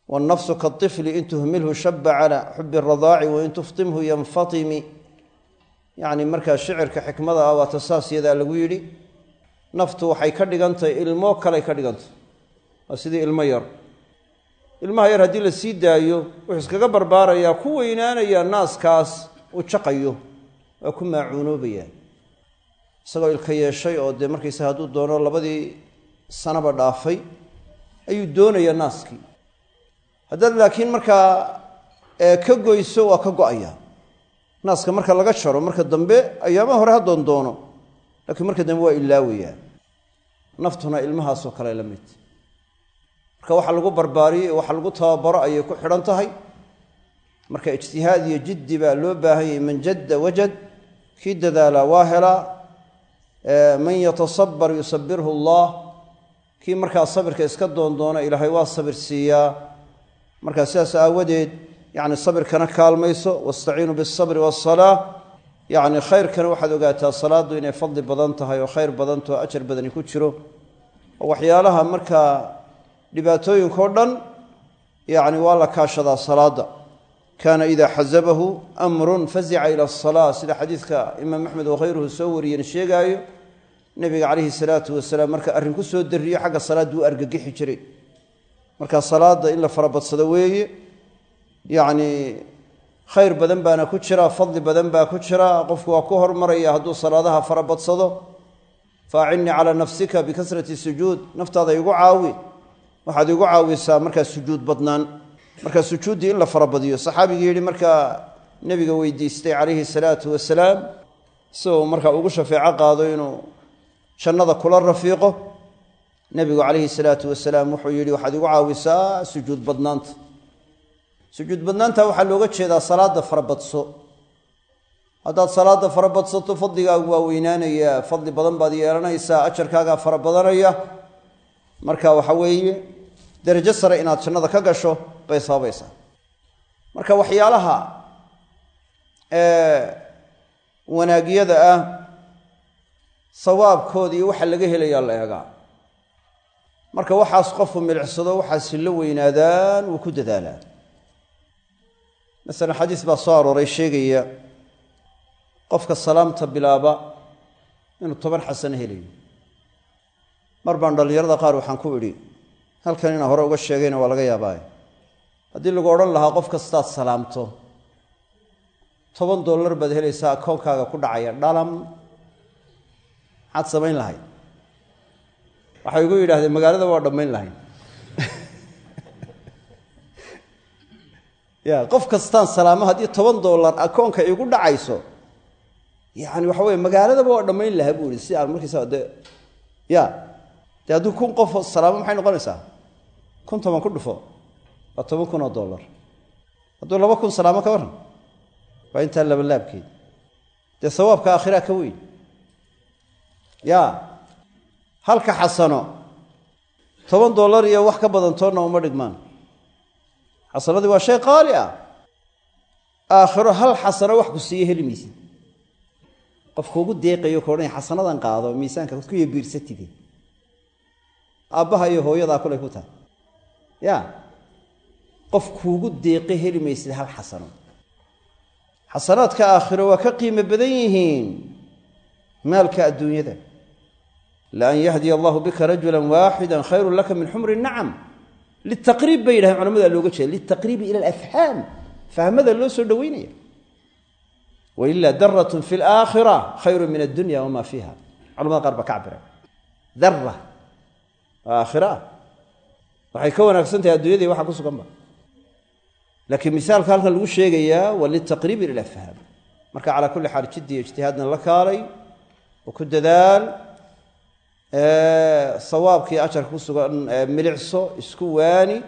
Wannafsu kaطifli in tuhmilhu shaba cala xubi aradaaci wain tuftimhu yanfatimi. Yacni markaa shicirka xikmada ah waa tasaas yadaa lagu yidhi. Naftu waxay ka dhigantahay ilmo kaley ka dhigantahay, waa sidii ilmo yar. Ilmaha yar haddii la sii daayo wuxuu iskaga barbaarayaa, ku weynaanayaa naaskaas uu jaqayo, waa ku maacuunoobayaa isagoo ilka yeeshay oo dee markaysa hadduu doono 2dii sanaba dhaafay ayuu doonayaa naaskii. Haddaad laakiin markaa ka goyso waa ka go'aya naaska. Marka laga jaro marka dambe, ayaamaha hore ha doondoono, laakiin marka dambe waa ilaawayaa. Naftuna ilmahaasoo kale la mid. Marka waxa lagu barbaariyey, waxa lagu tababaro ayay ku xidhan tahay. Marka ijtihaad iyo jiddi baa loo baahan yahay. Man jadda wajad, kii dadaalaa waa helaa. Man yatasabar yusabirhu allah, kii markaa sabirka iska doondoona Ilaahay waa sabir siiyaa. Marka sidaas aawadeed yacni sabirkana kaalmayso, wastaciinuu bialsabri waasalaa. Yacni khayrkana waxaad ogaataa salaaddu inay fadli badan tahay oo khayr badantao ajar badani ku jiro, oo waxyaalaha markaa dhibaatooyinkao dhan yacni waa la kaashadaa salaadda. Kaana idaa xasabahu amrun fazica ila asalaa, sida xadiidka imaam Axmed wakhayruhu soo wariyeen sheegaayo. Nebiga calayhi salaatu wasalaam marka arrin ku soo dariyo xagga salaaddu u argagixi jiray. Marka salaadda in la farabadsado weeye, yacni khayr badan baana ku jira, fadli badan baa ku jira. Qofku waa ku hormaraya hadduu salaadaha farabadsado. Faacinnii calaa nafsika bikasrati sujuud, naftaada igu caawi, waxaad igu caawisaa markaa sujuud badnaan. Marka sujuuddii in la farabadiyo. Saxaabigii yidhi markaa nebiga weydiistay calayhi salaatu wasalaam isagoo markaa ugu shafeeco qaado inuu jannada kula rafiiqo, nebigu calayhi salaatu wasalaam wuxuu yidhi waxaad igu caawisaa sujuud badnaanta. Sujuud badnaanta waxaa looga jeedaa salaadda farabadso. Haddaad salaadda farabadsato fadligaagu waa weynaanayaa, fadli badan baad yeelanaysaa, ajarkaagaa farabadanaya. Marka waxa weeye derajo sare inaad jannada ka gasho bay sababaysaa. Marka waxyaalaha wanaagyada ah sawaabkooda iyo waxa laga helayaa la eegaa. Marka waxaas qofku milicsado, waxaasi la weynaadaan, wuu ku dadaalaa. Masalan xadiis baa soo arooray sheegaya qofka salaamta bilaaba inuu 10 xasano helayo. Mar baan dhallinyarada qaar waxaan ku idhi, halkan inaan hore uga sheegayna waa laga yaabaaye, haddii lagu odhan lahaa qof kastaad salaamto $10 baad helaysaa akoonkaaga ku dhacaya dhalam, maxaad samayn lahayd? Waxay igu yidhahdeen magaalada waa dhammayn lahayn. Ya qof kastaan salaamo haddii $10 akoonka igu dhacayso, yani waxa weye magaaladaba waa dhammayn lahaa buu ihi. Si aan markiisa de ya dee haddii 1000 qof salaamo maxay noqonaysaa? 1000 toban ku dhufo waa $10,000. Hadduu 2000 salaamo ka warran waa intaa labalaabkeed. Dee sawaabka aakhiraa ka weyn. Ya halka xasano $10 iyo wax ka badan toonna uma dhigmaan. Xasanadii waa shay qaali ah. Aakhiro hal xasano wax ku siiye heli maysid. Qof kuugu deeqayo ka odhanaya xasanadan qaado miisaanka ku yabiirsatide, aabbaha iyo hooyadaa kulay ku tahay. Ya qof kuugu deeqe heli maysid hal xasano. Xasanaadka aakhiro waa ka qiimo badan yihiin maalka adduunyada. Laan yahdiya allahu bika rajula waaxida khayrun laka min xumri nacam. Litaqriib bay yidhahdeen culamada looga jeeda, litaqriibi ila alafhaam, fahmada loo soo dhoweynaya. Wailaa daratun fi alaakhira khayru min addunya wamaa fiiha. Culamada qaar baa ka cabira dara aakhira ah waxay ka wanaagsan tahay addunyadii waxa ku suganba. Laakiin misaalka halkan lagu sheegayaa waa litaqriibi ila alafhaam. Marka calaa kulli xaal jiddi iyo ijtihaadna la kaalay oo ku dadaal, sawaabkii ajarka ku sugan milicso, isku waani.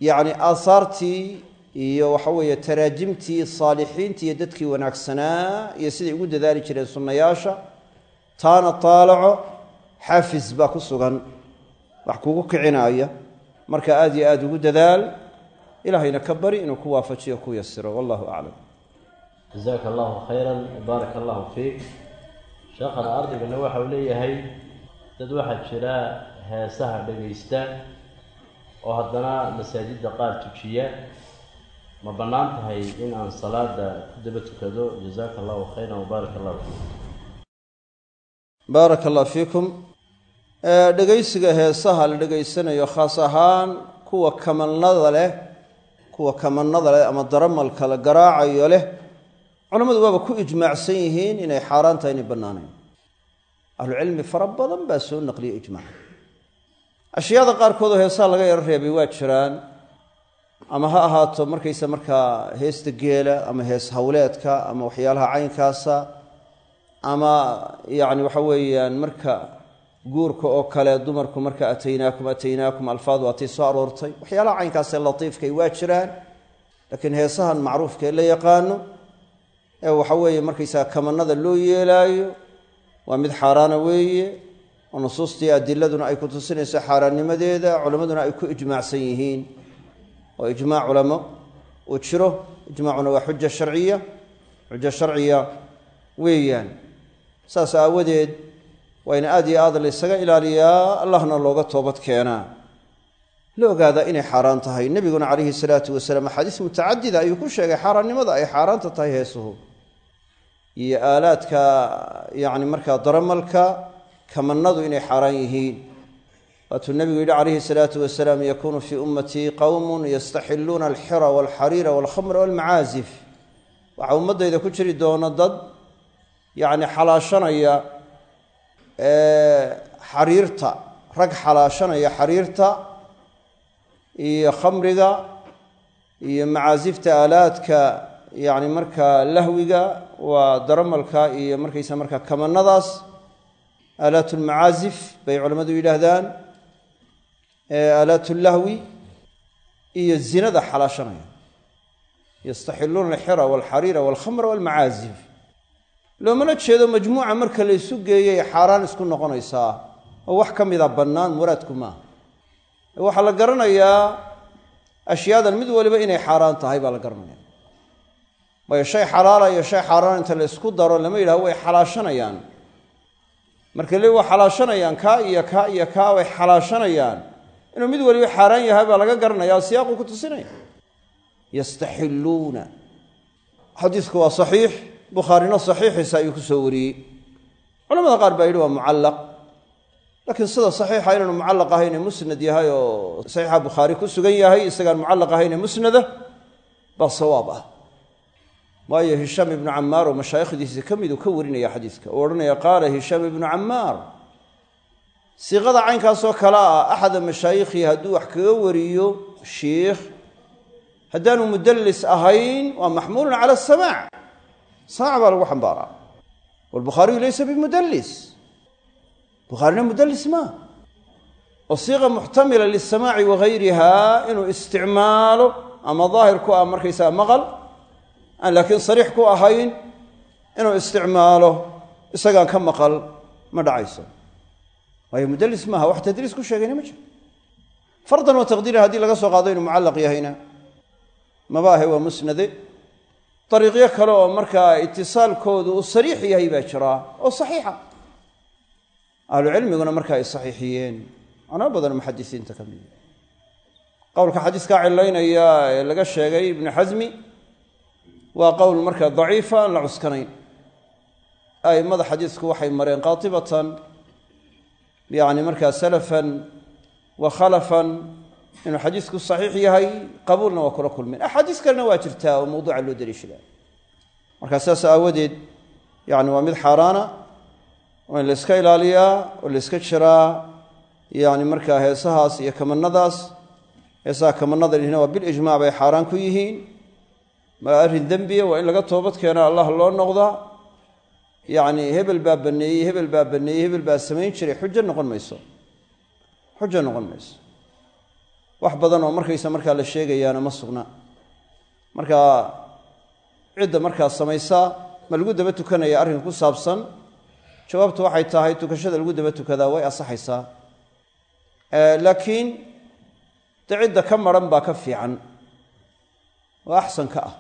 Yacni aasaartii iyo waxa weeye taraajimtii saalixiintii iyo dadkii wanaagsanaa iyo siday ugu dadaali jireen sunnayaasha, taana taalaco, xaafis baa ku sugan wax kugu kicinaaya. Marka aad iyo aad ugu dadaal, ilaahayna ka bari inuu ku waafajiyo, ku yasiro. Wallahu aclam. Jazaaka allahu khayran, baaraka allahu fiik. Sheekhana, ardaygana waxa uu leeyahay, dad waxaa jira heesaha dhegaysta oo haddana masaajidda qaar tujiya, ma bannaan tahay in aan salaada ku daba tukado? Jazaaka allahu khayran wabaaraka allahu fiik. Baaraka allah fiikum. Dhegaysiga heesaha la dhegaysanayo, khaas ahaan kuwa kamanada leh ama daramalka la garaacayo leh, culammadu waaba ku ijmaacsan yihiin inay xaaraan tahay, inay bannaanayn. Ahlucilmi fara badan baa soo naqliyay ijmaac. Ashyaada qaarkood oo heesaha laga yaro reebay waa jiraan, ama ha ahaato markaysa markaa heesta geela ama hees hawleedka ama waxyaalaha caynkaasa, ama yacni waxa weeyaan marka guurka oo kale dumarku marka "ataynaakum, ataynaakum" alfaad waatay soo aroortay, waxyaalaha caynkaasee latiifkay waa jiraan. Laakiin heesahan macruufka ee la yaqaano ee waxa weeye markaysaga kamanada loo yeelaayo waa mid xaaraana weeye, oo nusuustii adiladuna ay ku tusinayso xaaraannimadeeda, culammaduna ay ku ijmaacsan yihiin, oo ijmaac culamo uu jiro. Ijmaacuna waa xuja sharciya, xujo sharciya weeyaan. Saas aawadeed waa in aad iyo aad la ysaga ilaaliyaa, Allahna looga toobad keenaa, la ogaadaa inay xaaraan tahay. Nebiguna calayhi salaatu wasalaam axaadiis mutacadida ayuu ku sheegay xaaraannimada ay xaaraanta tahay heesuhu iyo aalaadka, yacni markaa daramalka, kamanadu inay xaaraan yihiin. Waatuu nebigu yidhi calayhi salaatu wasalaam: "Yakuunu fii ummatii qowmun yastaxiluuna alxira walxariira walkhamra walmacaazif." Waxaa ummaddayda ku jiri doona dad yacni xalaashanaya xariirta, rag xalaashanaya xariirta iyo khamriga iyo macaasifta, aalaadka yacni markaa lahwiga, waa daramalka iyo markaysa markaa kamanadaas, aalaat lmacaazif bay culammadu yidhaahdaan, aalaat lahwi iyo zinada xalaashanaya. Yastaxiluuna alxira walxariira walkhamra walmacaazif. Loomana jeedo majmuuca marka la isu geeyay xaaraan isku noqonaysaa oo wax ka mida bannaan, muraadku maaha. Waxaa la garanayaa ashyaadan mid waliba inay xaaraan tahay baa la garanaya. Waayo, shay xalaala iyo shay xaaraan inta la isku daro lama yidhaho way xalaashanayaan. Marka le waa xalaashanayaan, kaa iyo kaa iyo kaa way xalaashanayaan, inuu mid waliba xaaraan yahay baa laga garanaya oo siyaaqu ku tusinaya yastaxiluuna. Xadiisku waa saxiix, Bukhaarina saxiixiisa ayuu ku soo wariyey. Culamada qaar baa yidhi waa mucallaq, laakiin sida saxiixa inaanu mucallaq ahayne musnad yahay oo saxiixa Bukhaari ku sugan yahay, isagaan mucallaq ahayne musnada baa sawaab ah. Waayo, Hishaam ibnu Camaar oo mashaayikhdiisa ka mid uu ka warinaya xadiiska oo odhanaya: "Qaala Hishaam ibnu Camaar." Siiqada caynkaasoo kale ah, axada mashaayikhi hadduu wax kaga wariyo shiikh, haddaanu mudallis ahayn, waa maxmuulun cala asamaac, samaac baa lagu xambaaraa. Walbukhaariyu laysa bimudallis, Bukhaarina mudallis maa, oo siiqa muxtamila lisamaaci wagayriha inuu isticmaalo ama daahir ku ah markaysaga maqal aan laakiin sariix ku ahayn inuu isticmaalo isagaan ka maqal ma dhacayso, waayo mudallis maaha, wax tadliis ku sheegayna ma jiro. Fardan wa taqdiiran, haddii laga soo qaado inuu mucallaq yahayna, maba ahe, waa musnade. Dariiqyo kale oo markaa itisaalkoodu uu sariix yahay baa jiraa oo saxiixa, ahlucilmiguna markaa ay saxiixiyeen, culamo badan muxadisiinta ka mida. Qowlka xadiiskaa cilaynaya ee laga sheegay Ibnu Xasmi waa qowl markaa daciifa, aan la cuskanayn. A'immada xadiisku waxay mareen qaatibatan, yacni markaa salafan wa khalafan, inuu xadiisku saxiix yahay, qabuulna waa kula kulmeen. Axaadiis kalena waa jirtaa oo mawduuca loo daliishadaa. Markaa saas aawadeed yani waa mid xaaraana, waa in la iska ilaaliyaa oo la iska jiraa yani markaa heesahaas iyo kamanadaas. Heesaha kamanada lihina waa bilijmac bay xaaraan ku yihiin. Ma arrin dembiya, waa in laga toobad keena, Allah loo noqdaa. Yacni hebel baa baneeyey, hebel baa baneeyey, hebel baa samayn jiray, xujo noqon mayso, xujo noqon mayso. Wax badan oo markaysa markaa la sheegayaana ma sugna. Marka cidda markaa samaysa ma lagu daba tukanaya? Arrinka ku saabsan jawaabtu waxay tahay tukashada lagu daba tukadaa way asaxaysaa, laakiin Dee cidda ka maran baa ka fiican oo axsan ka ah.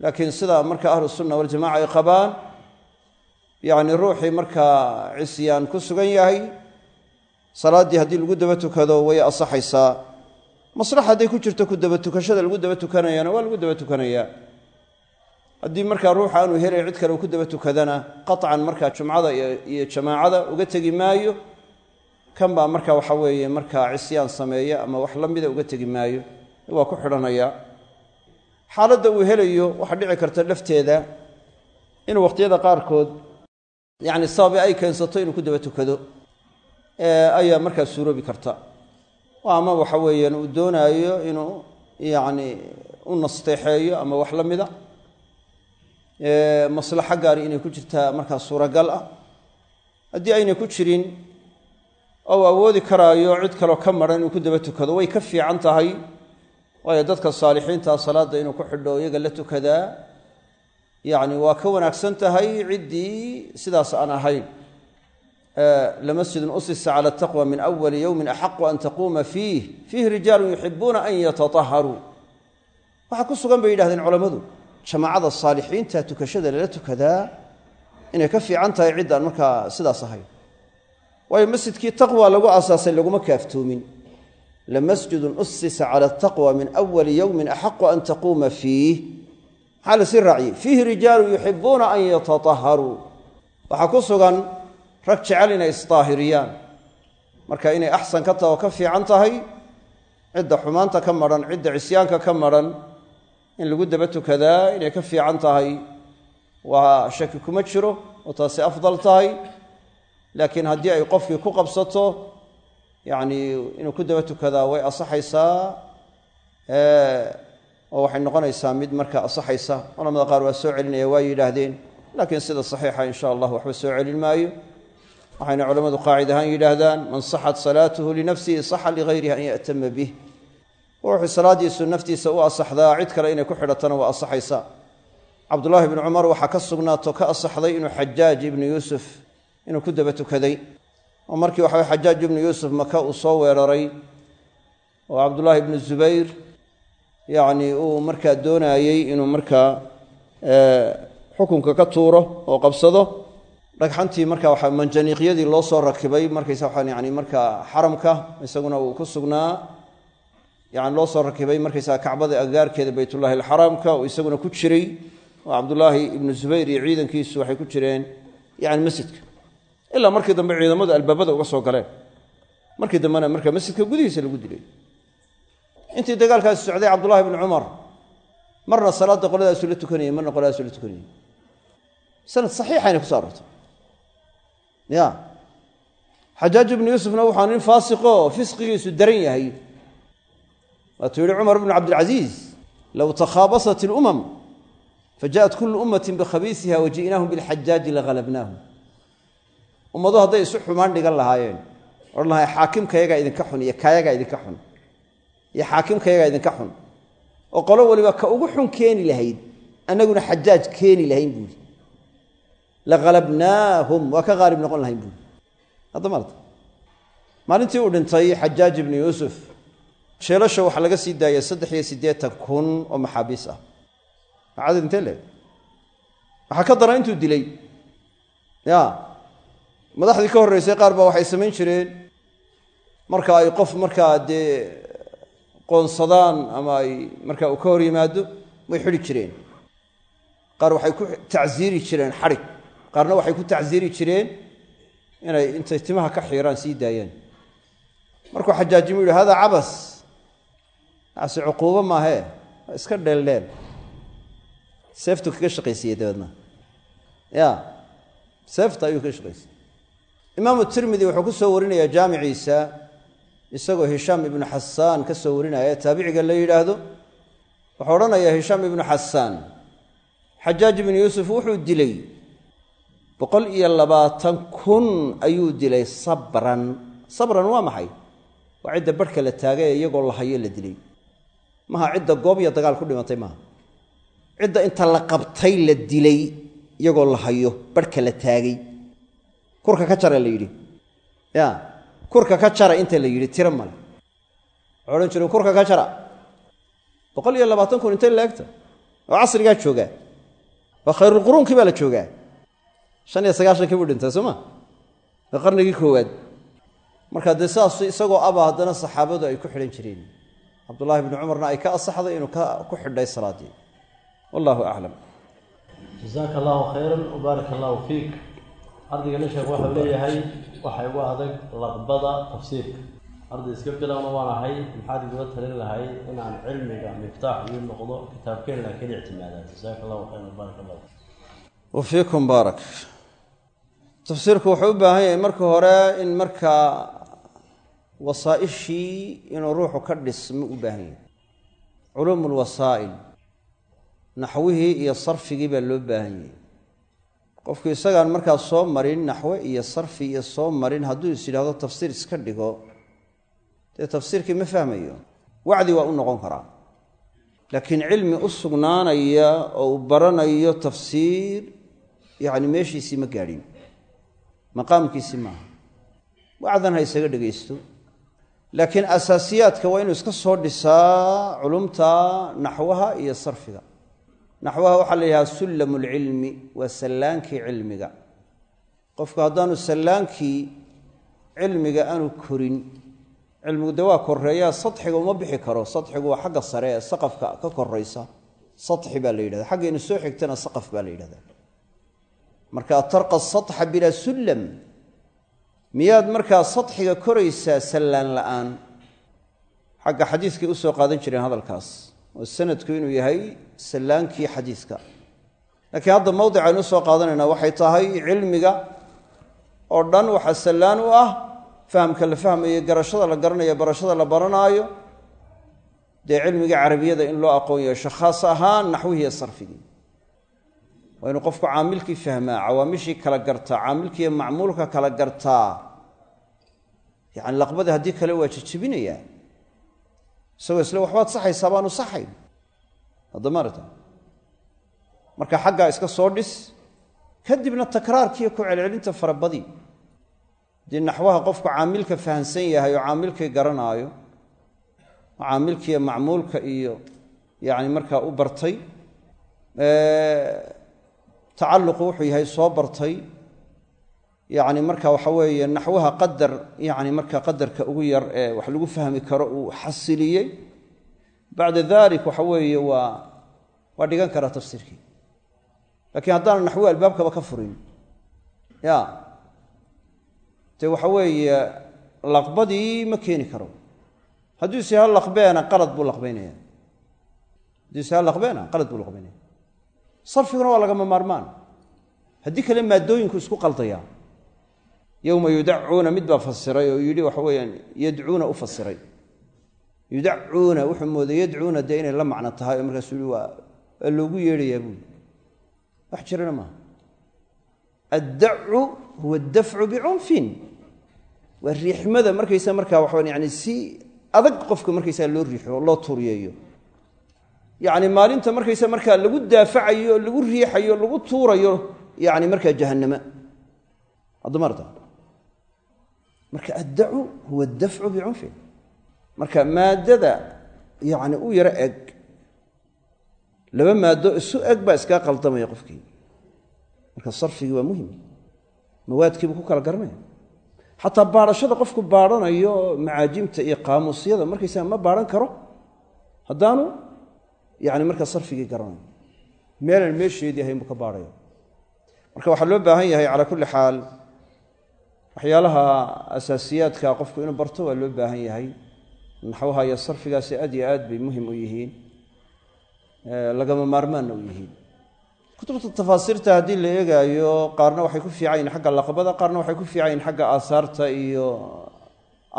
Laakiin sida marka ahlusunna waljamaca ay qabaan, yacni ruuxii markaa cisyaan ku sugan yahay salaaddii haddii lagu daba tukado way asaxaysaa. Maslaxa hadday ku jirto ku daba tukashada lagu daba tukanayana waa lagu daba tukanayaa. Haddii markaa ruuxa aanu helay cid kale uu ku daba tukadana, qaطcan markaa jumcada iyo jamaacada uga tegi maayo. Kan baa marka waxa weeye markaa cisyaan sameeya ama wax la mida uga tegi maayo, waa ku xidhanayaa. Xaaladda uu helayo waxaa dhici karta lafteeda inuu waqhtiyada qaarkood yacni sababi ay keensato inuu ku daba tukado ayaa markaa suuroobi karta, ama waxa weeyaan uu doonaayo inuu yacni u nasteexeeyo ama wax la mida, maslaxo gaari inay ku jirtaa markaa suuragal ah. Haddii aynay ku jirin oo uu awoodi karaayo cid kaloo ka maran inuu ku daba tukado, way ka fiican tahay. Waayo dadka saalixiintaa salaadda inuu ku xidho iyaga la tukadaa yacni waa ka wanaagsan tahay ciddii sidaas aan ahayn. Lamasjidun usisa cala ataqwa min awali yowmin axaqu an taquuma fiih fiihi rijaalun yuxibuuna an yatataharuu. Waxaa ku sugan bay yidhahdeen culammadu, jamaacada saalixiinta tukashada lala tukadaa inay ka fiican tahay ciddaan markaa sidaas ahayn. Waayo masjidkii taqwa lagu aasaasay laguma kaaftoomin. Lamasjidun usisa cala ataqwa min awali yowmin axaqu an taquuma fiih, maxaa la sii raaciyey? Fiihi rijaalun yuxibuuna an yatataharuu. Waxaa ku sugan rag jecel inay isdaahiriyaan. Marka inay axsan ka taha oo ka fiican tahay cidda xumaanta ka maran, cidda cisyaanka ka maran in lagu daba tukadaa inay ka fiican tahay waa shaki kuma jiro, oo taasi afdal tahay. Laakiin haddii ay qofkii ku qabsato yacni inuu ku daba tukadaa way asaxaysaa, oo waxay noqonaysaa mid markaa asaxaysa. Culamada qaar waa soo celinaya waa yidhaahdeen, laakiin sida saxiixa insha allah waxba soo celin maayo. Waxayna culammadu qaacid ahaan yidhaahdaan, man saxat salaatuhu linafsihi saxa ligayrihi an ya'tama bih. Ruuxuu salaaddiisu naftiisa u asaxdaa, cid kale inay ku xidhatana waa asaxaysaa. Cabdullaahi ibnu cumar waxaa ka sugnaato ka asaxday inuu Xajaaj ibnu Yuusuf inuu ku daba tukaday, oo markii waxaway Xajaaj ibnu Yuusuf Maka uu soo weeraray oo Cabdullaahi ibnu Zubayr yacni uu markaa doonaayey inuu markaa xukunka ka tuuro oo qabsado, dhagxantii marka waxa manjaniiqyadii loo soo rakibay markaysa waxaan yani markaa xaramka isaguna uu ku sugnaa, yani loo soo rakibay markaysaa Kacbada agagaarkeeda Baytullaahi alxaraamka uu isaguna ku jiray, oo Cabdullaahi ibnu Zubayr iyo ciidankiisu waxay ku jireen yani masjidka, ilaa markii dambe ciidamadu albaabada uga soo galeen. Markii dambena marka masjidka gudihiisa lagu dilay. Intii dagaalkaasi socday Cabdullahi ibnu Cumar marna salaadda qoladaasu la tukanayey, marna qoladaasu la tukanayey. Sanad saxiixayna kuso aroortay. Ya Xajaaj ibnu Yuusufna wuxua nin faasiqoo fisqigiisu daran yahay. Waatuu yihi Cumar bnu Cabdilcasiis, low takhaabasat ilumam fajaءat kulu ummatin bikhabiisiha waji'naahum bilxajaaji lahalabnaahum. Ummadu hadday isu xumaan dhigan lahaayeen, odhan lahayen xaakimkayagaa idinka xun iyo kaayagaa idinka xun iyo xaakimkayagaa idinka xun, oo qolo waliba ka ugu xun keeni lahayd, annaguna Xajaaj keeni lahayn buuri, lahalabnaahum, waa ka haalib noqon lahayn buuri. Hadda maarta maalintii uu dhintay Xajaaj ibnu Yuusuf, jeelasha waxaa laga sii daayay 83,000 oo maxaabiis ah. Cadad intee leeg? Waxaa ka daran intuu dilay. Ya madaxdii ka horreysay qaar baa waxay samayn jireen marka ay qof markaa dee qoonsadaan ama ay markaa uu ka hor yimaado way xidhi jireen. Qaar waxay ku tacsiiri jireen xadhig, qaarna waxay ku tacsiiri jireen inay intay timaha ka xiiraan sii daayaan. Markuu Xajaajimu yidhi hada cabas, taasi cuquubo maahee, waa iska dheeldheel, seeftuu kaga shaqaysiiyey dabeedna. Ya seefta ayuu kaga shaqaysiyey. Imaamu Tirmidi wuxuu ku soo warinayaa jaamiciisa, isagoo Hishaam ibnu Xasaan ka soo warinaya, taabiciga la yidhaahdo. Wuxuu odhanayaa Hishaam ibnu Xasaan, Xajaaj ibnu Yuusuf wuxuu dilay 120,000 ayuu dilay sabran. Sabran waa maxay? Waa cidda barhka la taagay ee iyagoo la hayo la dilay. Maha cidda goob iyo dagaal ku dhimatay, maaha cidda inta la qabtay la dilay iyagoo la hayo barhka la taagay, kurka ka jara la yidhi. Ya kurka ka jara inta la yidhi tiro male. Wuxuu odhan jiray kurka ka jara. 120,000 intay laegta oo casrigaa joogaa, waa khayrulquruunkii baa la joogaa. 95kii buu dhintay soo ma, waa qarnigii koowaad. Marka dee saas isagoo aba haddana saxaabadu ay ku xidhan jireen. Cabdullaahi bni Cumarna ay ka asaxday inuu ku xidhay salaaddii. Wallahu aclam. Jasaaka allahu khayran wbaaraka allahu fiik. Ardaygana sheekh waxau leeyahay, waxaa igu adag laqbada tafsiirka, arday iska bilowna waan ahay, maxaad igula talin lahay inaan cilmiga miftaax ii noqdo, kitaabkeen laakiin ictimaadaa? Jasaaka allahu khayran wbaaraka allahu fiik. Wa fiikum baarak. Tafsiirku wuxuu u baahan yahay marka hore in markaa wasaa'ishii inuu ruuxu ka dhismo u baahan yahay. Culuum lwasaa'il, naxwihii iyo sarfigii baa loo baahan yahay. Qofku isagaan markaa soo marin naxwe iyo sarfi iyo soo marin, hadduu is yidhahdo tafsiir iska dhigo, dee tafsiirkii ma fahmayo. Wacdi waa u noqon karaa, laakiin cilmi u sugnaanaya oo uu baranayo tafsiir yacni meeshiisii ma gaadhin, maqaamkiisii maaha. Wacdan ha isaga dhegaysto, laakiin asaasiyaadka waa inuu iska soo dhisaa culumta naxwaha iyo sarfiga. Naxwaha waxaa la yidhaha sullamu lcilmi, waa sallaankii cilmiga. Qofku haddaanu sallaankii cilmiga aanu korin, cilmigu dee waa koreeyaa, sadxiga uma bixi karo. Sadxigu waa xagga sare ee saqafka ka koraysa, sadxi baa la yidhahda. Xaggaynu soo xigtana saqaf baa la yidhahdaa. Marka tarqa satxa bilaa sullam, miyaad markaa sadxiga koraysaa sallaan la'aan? Xagga xadiiskay u soo qaadan jireen hadalkaas, oo sanadku inuu yahay sallaankii xadiiska. Laakiin hadda mawdicaynu usoo qaadanaynaa waxay tahay cilmiga oo dhan waxaa sallaan u ah fahamka la fahmayo, garashada la garanayo, barashada la baranaayo, dee cilmiga carabiyada in loo aqoon yeesho, khaas ahaan naxwihii iyo sarfigii. Waa inuu qofku caamilkii fahmaa, cawaamishii kala gartaa, caamilkiiyo macmuulka kala gartaa. Yacani laqbada haddii kale waa jejebinayaa, isagoo isle waxbaad saxaysaa baanu saxayn. Haddamaarata marka xaggaa iska soo dhis, kadibna takraarkiiyo ku celcelinta farabadii. Haddii naxwaha qofku caamilka fahamsan yahay oo caamilkii garanaayo, oo caamilkiiyo macmuulka iyo yacni markaa u bartay, tacalluqu wuxuu yahay soo bartay, yacni marka waxa weeye naxwaha qadar, yacni marka qadarka ugu yar ee wax lagu fahmi karo uu xasiliyey, bacda dalik waxa weeye waa dhigan karaa tafsiirkii. Lakiin haddaanu naxwi albaabkaba ka furin, ya dee waxa weeye laqbadii ma keeni karo. Hadduu is yaha laqbeena qalad buu laqbaynaya, hadduu is yaha laqbeena qalad buu laqbaynaya. Sarfiguna waa lagama maarmaan, haddii kale maadooyinku isku qaldayaa. Yowma yudacuuna mid baa fasiray oo yidhi waxa weeyaan yadcuuna u fasiray, yudacuuna wuxuu mooday yadcuuna dee inay la macno tahay, oo markaasuu yihi waa loogu yeedhayaa buuli. Wax jirana maaha. Addacu huwa addafcu bicunfin, waa riixmada markaysa markaa waxawan yani si adag qofka markaysaa loo riixo, loo tuuriyeeyo. Yacni maalinta markaysa markaa lagu daafacayo, lagu riixayo, lagu tuurayo, yani markaa jahannama. Addamarta marka addacu huwa addafcu bicunfin. Marka maaddada yacni u yaro eg, laba maaddo isu eg baa iskaa qaldamaya qofkii. Marka sarfigii waa muhim, mawaadkiibuu ku kala garanaya. Xataa baadhashada qofku baadhanayo macaajimta iyo qaamuusyada markaysaa ma baadhan karo haddaanu yani markaa sarfigii garanayo, meelan meesheedii ahayn buu ka baadhaya. Marka waxaa loo baahan yahay calaa kulli xaal waxyaalaha asaasiyaadka qofku inuu barto waa loo baahan yahay. Naxwaha iyo sarfigaasi aad iyo aad bay muhim u yihiin, lagama maarmaanna u yihiin. Kutubta tafaasiirta haddii la eegaayo, qaarna waxay ku fiican yihin xagga laqbada, qaarna waxay ku fiican yihin xagga aasaarta iyo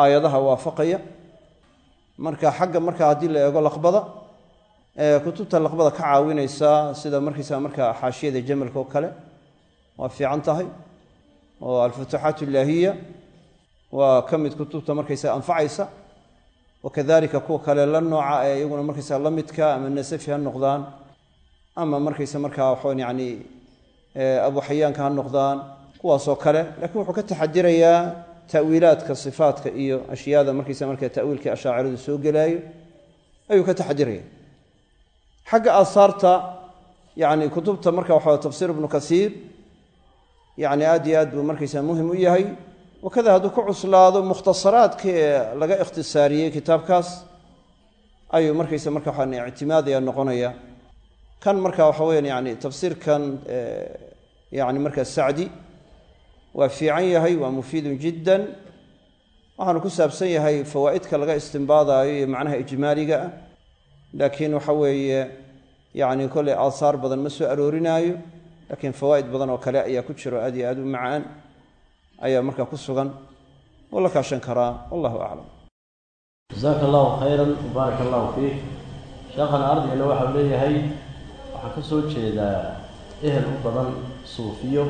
aayadaha waafaqaya. Marka xagga marka haddii la eego laqbada, kutubta laqbada ka caawinaysa sida markaysa marka xaashiyada jamalka oo kale waa fiican tahay, oo alfutuuxaat illaahiya waa ka mid kutubta markaysa anfacaysa. Wakadalika kuwa kale la nooca ee iyaguna markaysa la midka ama nasafi ha noqdaan ama markaysa markaa waxaan yani abuxayaanka ha noqdaan, kuwaasoo kale. Lakiin wuxuu ka taxadirayaa ta'wiilaadka sifaatka iyo ashyaada markaysa markaa ta'wiilkii ashaaciradu soo gelaayo ayuu ka taxadiraya. Xagga aahaarta yani kutubta marka waxa tafsiir ibnu kasiir yani aad iyo aad buu markaysa muhim u yahay. Wakada hadduu ku cuslaado mukhtasaraadka ee laga ikhtisaariyey kitaabkaas ayuu markaysa marka waxaan ictimaadaya noqonaya. Kan marka waxa weyaan yani tafsiirkan yani markaa Sacdi waa fiican yahay, waa mufiidun jiddan. Waxaanu ku saabsan yahay fawaa'idka laga istimbaadaayo iyo macnaha ijmaaliga ah, laakiin waxa weeye yani kolley aahaar badan ma soo aroorinaayo, laakiin fawaa'id badan oo kale ayaa ku jiro aad iyo aad u macaan ayaa markaa ku sugan oo la kaashan karaa. Wallahu aclam. Jasaaka allahu khayran wbaaraka allahu fiik. Sheekhana ardaygana waxau leeyahay, waxaan ka soo jeedaa ehel u badan suufiyo,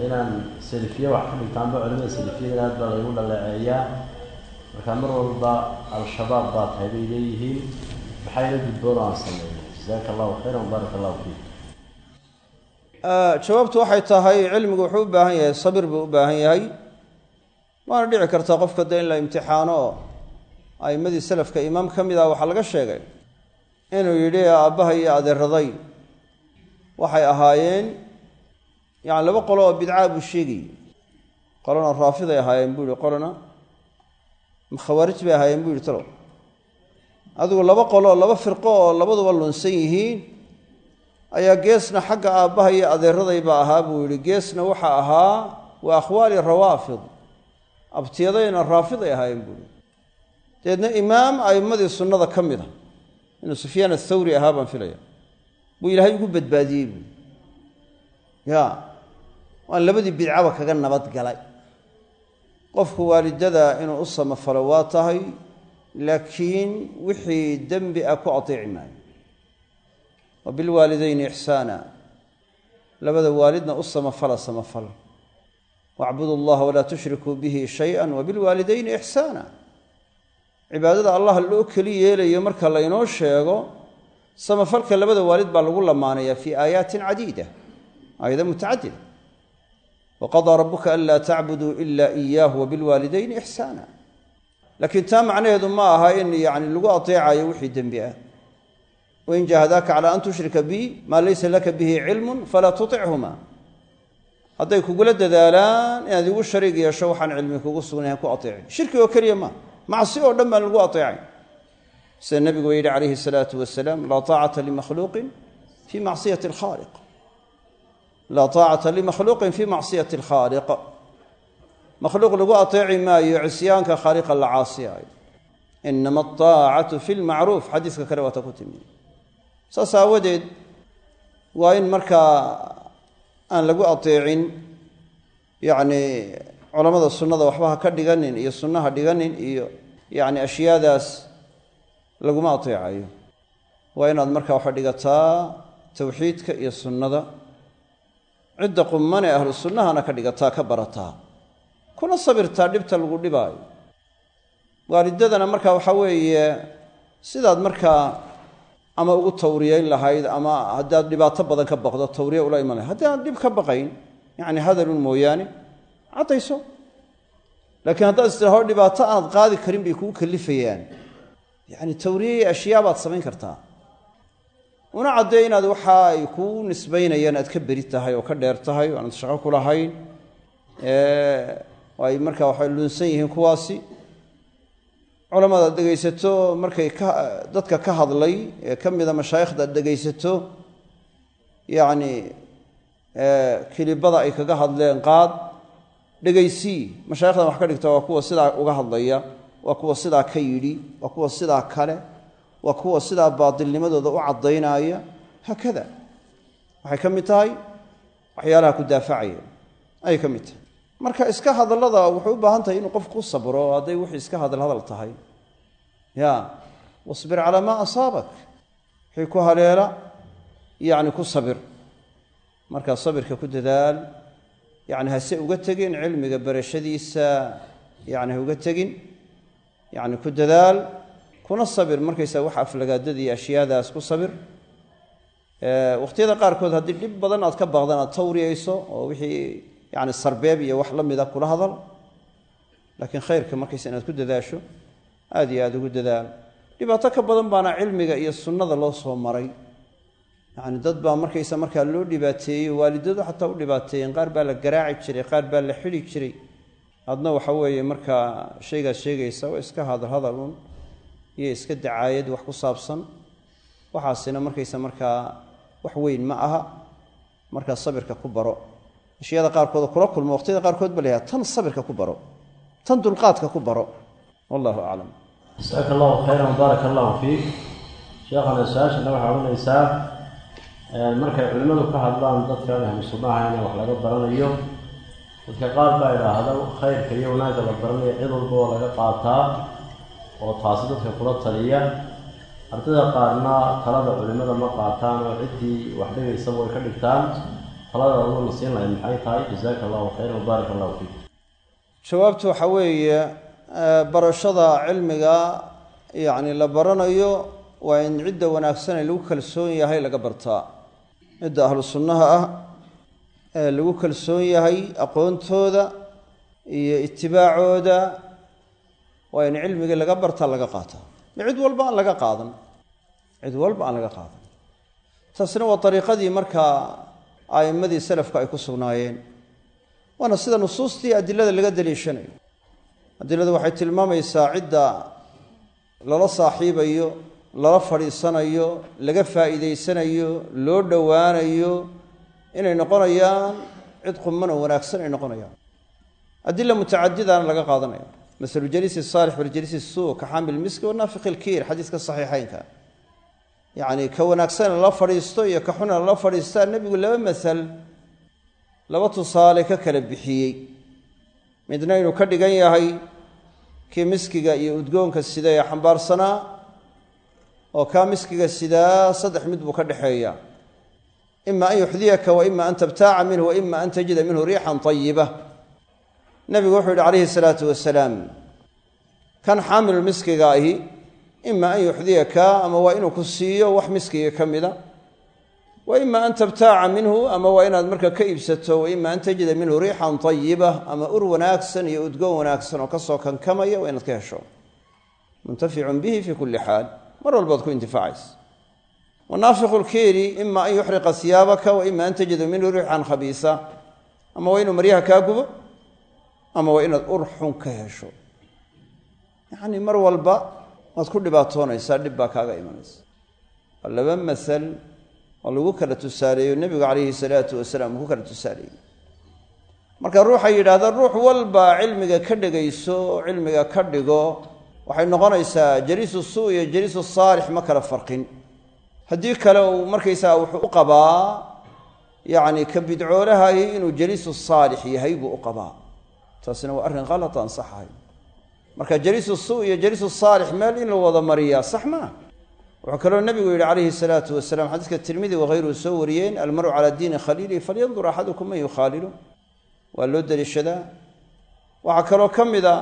inaan salifiye wax ka dhigtaanba culimada salifiyadana aad baa laygu dhaleeceeyaa, markaa mar walba al-shabaab baa tahay bay leeyihiin, maxayna gudboon oo aan sameeyo? Jasaaka allahu khayran wbaaraka allahu fiik. Jawaabtu waxay tahay cilmigu wuxuu u baahan yahay sabir buu u baahan yahay. Waana dhici kartaa qofka dee in la imtixaano oo a'immadii salafka imaam ka mid ah waxaa laga sheegay inuu yidhi aabbahay iyo adeeraday waxay ahaayeen yani laba qolo oo bidcaa buu sheegayey, qolona raafiday ahaayeen buu yihi, qolona khawaarij bay ahaayeen buu yihi. Talow adigu laba qolo oo laba firqo oo labaduba lunsan yihiin ayaa geesna xagga aabbaha iyo adeeraday baa ahaa buu yidhi, geesna waxa ahaa waa akhwaali rawaafid, abtiyadayna raafiday ahaayeen buu yihi. Dabeedna imaam a'immadii sunnada ka mid a inuu Sufyaan athawri ahaa baan filaya buu ilaahay ugu badbaadiyey buui. Ya waan labadii bidcaba kaga nabadgalay. Qofku waalidada inuu u samafalo waa tahay, laakiin wixii dembi ah ku ateeci maayo. Wa bilwaalidayni ixsaana, labada waalidna u samafala samafal. Wacbudu allaha walaa tushrikuu bihi shay-an wa bilwaalidayni ixsaana. Cibaadada allah loo keli yeelayo marka laynoo sheego, samafalka labada waalid baa lagu lamaanayaa fii aayaatin cadiida, aayado mutacadida. Waqadaa rabuka anlaa tacbuduu ila iyaahu wa bilwaalidayni ixsaana. Laakiin taa macnaheedu ma aha in yani lagu ateecayo wixii dembi ah. Wain jahadaaka calaa an tushrika bi maa laysa laka bihi cilmun falaa tuichuma. Hadday kugula dadaalaan inaad igu shariig yeesho waxaan cilmi kugu sugnayn ku ateecin. Shirki oo keliya maa, macsi oo dhan baan lagu ateecay, sida nebigu yidhi calayhi salaatu wasalaam: laa taacata limakhluuqin fii macsiyati alkhaaliq, laa taacata limakhluuqin fii macsiyati alkhaaliq. Makhluuq lagu ateeci maayo cisyaanka khaaliqa la caasiyaayo. Inama ataacatu fi lmacruuf, xadiiska kale waata ku timi. Saas aawadeed waa in markaa aan lagu ateecin yacni culamada sunnada waxba ha ka dhiganin iyo sunna ha dhiganin iyo yacni ashyaadaas laguma ateecayo. Waa inaad markaa waxa dhigataa tawxiidka iyo sunnada, cidda qumane ahlu sunnahana ka dhigataa, ka barataa, kuna sabirtaa dhibta lagu dhibaayo. Waalidadana markaa waxaa weeye sidaad markaa ama ugu tawriyeyn lahayd, ama haddaad dhibaato badan ka baqdo tawriye ula iman lahayd. Haddii aan dhib ka baqayn yacni hadalun mooyaane caddayso, laakiin haddaad istiraho dhibaato aanad qaadi karin bay kugu kalifayaan, yacni tawriye iyo ashyaa baad samayn kartaa. Una caddee inaad waxa ay kuu nisbaynayaan aad ka beri tahay oo ka dheer tahay oo aanad shaqo ku lahayn, oo ay markaa waxay lunsan yihiin kuwaasi. Culamada ad dhegaysato markay ka dadka ka hadlay ee ka mida mashaayikhda ad dhegaysato, yacni kilibada ay kaga hadleen qaad dhegaysii. Mashayikhdan wax ka dhigta waa kuwa sidaa uga hadlaya, waa kuwa sidaa ka yidhi, waa kuwa sidaa kale, waa kuwa sidaa baatilnimadooda u caddaynaya. Haakada waxay ka mid tahay waxyaalaha ku daafacaya ayay ka mid tahay. Marka iska hadallada wuxuu u baahan tahay inuu qofku ku sabro hadday wixii iska hadal hadal tahay. Ya wasbir calaa maa asaabak, wixii ku haleela yacni ku sabir. Markaa sabirka ku dadaal, yacni hase uga tegin cilmiga barashadiisa, yacni ha uga tegin, yacni ku dadaal kuna sabir. Markaysaa wax aflagaadada iyo ashyaadaas ku sabir. Wakhtiyada qaarkood haddii dhib badan aad ka baqdan aad tawriyeyso oo wixii yani sarbeeb iyo wax la mida kula hadal. Laakiin khayrka markaysa inaad ku dadaasho, aad iyo aad ugu dadaal. Dhibaato ka badan baana cilmiga iyo sunnada loo soo maray. Yacni dad baa markaysa markaa loo dhibaateeyey, waalidadu xataa u dhibaateeyeen, qaar baa la garaaci jiray, qaar baa la xidhi jiray. Adna waxa weeye markaa shaygaad sheegaysa waa iska hadal hadal un iyo iska dacaayad wax ku saabsan, waxaasina markaysa markaa wax weyn ma aha. Markaa sabirka ku baro. Ashyaada qaarkood kula kulmo waqtiyada qaarkood ba layaha tan sabirka ku baro, tan dulqaadka ku baro. Wallahu aclam. Jasaaka allahu khayran, baaraka allahu fiik. Sheekhana, su-aashana waxay odhanaysaa, markay culimmadu ka hadlaan dadkaan ahlu sunnaha in wax laga baranayo, dadka qaar baa idhaahda khayrka iyo wanaagga la baranayo cid walba oo laga qaataa, oo taasi dadka kula taliya. Ardayda qaarna talada culimmada ma qaataan oo ciddii wax dhigaysaba way ka dhigtaan. Talada aduna siin lahayd maxay tahay? Jasaaka allahu khayran, baaraka allahu fiik. Jawaabtu waxaa weeye, barashada cilmiga yacni la baranayo waa in cidda wanaagsan ee lagu kalsoon yahay laga bartaa, cidda ahlu sunnaha ah ee lagu kalsoon yahay aqoontooda iyo itibaacooda waa in cilmigii laga bartaa, laga qaataa. Cid walba aan laga qaadan, cid walba aan laga qaadan. Taasina waa dariiqadii markaa a'immadii salafka ay ku sugnaayeen, waana sida nusuustii adilada laga daliishanayo. Adiladu waxay tilmaamaysaa cidda lala saaxiibayo, lala fadhiisanayo, laga faa'iidaysanayo, loo dhowaanayo inay noqonayaan cid quman oo wanaagsan ay noqonayaan. Adila mutacadidaana laga qaadanaya, masalu jaliisi saalix waljaliisi suu ka xaamil miski wanaafiqi ilkiir, xadiiska saxiixeynka. Yacni ka wanaagsan lala fadhiisto iyo ka xuna lala fadhiistaa nebigu laba masal, laba tusaale ka kala bixiyey. Midna inuu ka dhigan yahay kii miskiga iyo udgoonka sida ee xambaarsanaa, oo kaa miskiga sidaa saddex mid buu ka dhexeeya: ima an yuxdiyaka, wa ima an tabtaaca minhu, wa ima an tajida minhu riixan tayiba. Nebigu wuxuu yidhi calayhi salaatu wasalaam, kan xaamilu miskiga ahi ima an yuxdiyaka, ama waa inuu ku siiyo wax miskiga ka mida, wa ima an tabtaaca minhu, ama waa inaad marka ka iibsato, wa ima an tajida minhu riixan tayiba, ama ur wanaagsan iyo udgoon wanaagsan oo kasoo kankamaya waa inaad ka hesho, muntaficun bihi fii kulli xaal, mar walbaad ku intifaacaysa. Wanaafiqu lkiiri ima an yuxriqa siyaabaka, wa ima an tajida minhu riixan khabiisa, ama waa inuu maryaha kaa gubo, ama waa inaad ur xun ka hesho. Yacni mar walba waad ku dhibaatoonaysaa, dhib baa kaaga imanaysa. Waa laba masal oo lagu kala tusaaleeyo, nebigu calayhi salaatu wasalaam uu ku kala tusaaleeyey. Marka ruuxa yidhahda ruux walba cilmiga ka dhegayso, cilmiga ka dhigo, waxay noqonaysaa jaliisu suu iyo jaliisu saalix ma kala farqin. Haddii kale uu markaysaga wuxuu u qabaa yacni ka bidcoolahayi inuu jaliisu saalix yahay buu u qabaa, taasina waa arrin khalata, aan sax ahayn. Marka jaliisu suu iyo jaliisu saalix meel in la wada mariyaa sax maa. Wuxuu kaloo nebigu yidhi calayhi salaatu wasalaam, xadiiska Tirmidi wakhayruhu soo wariyeen: almaru calaa diini khaliilihi falyandur axadukum man yukhaalilu. Waa loo daliishadaa. Waxaa kaloo ka mid a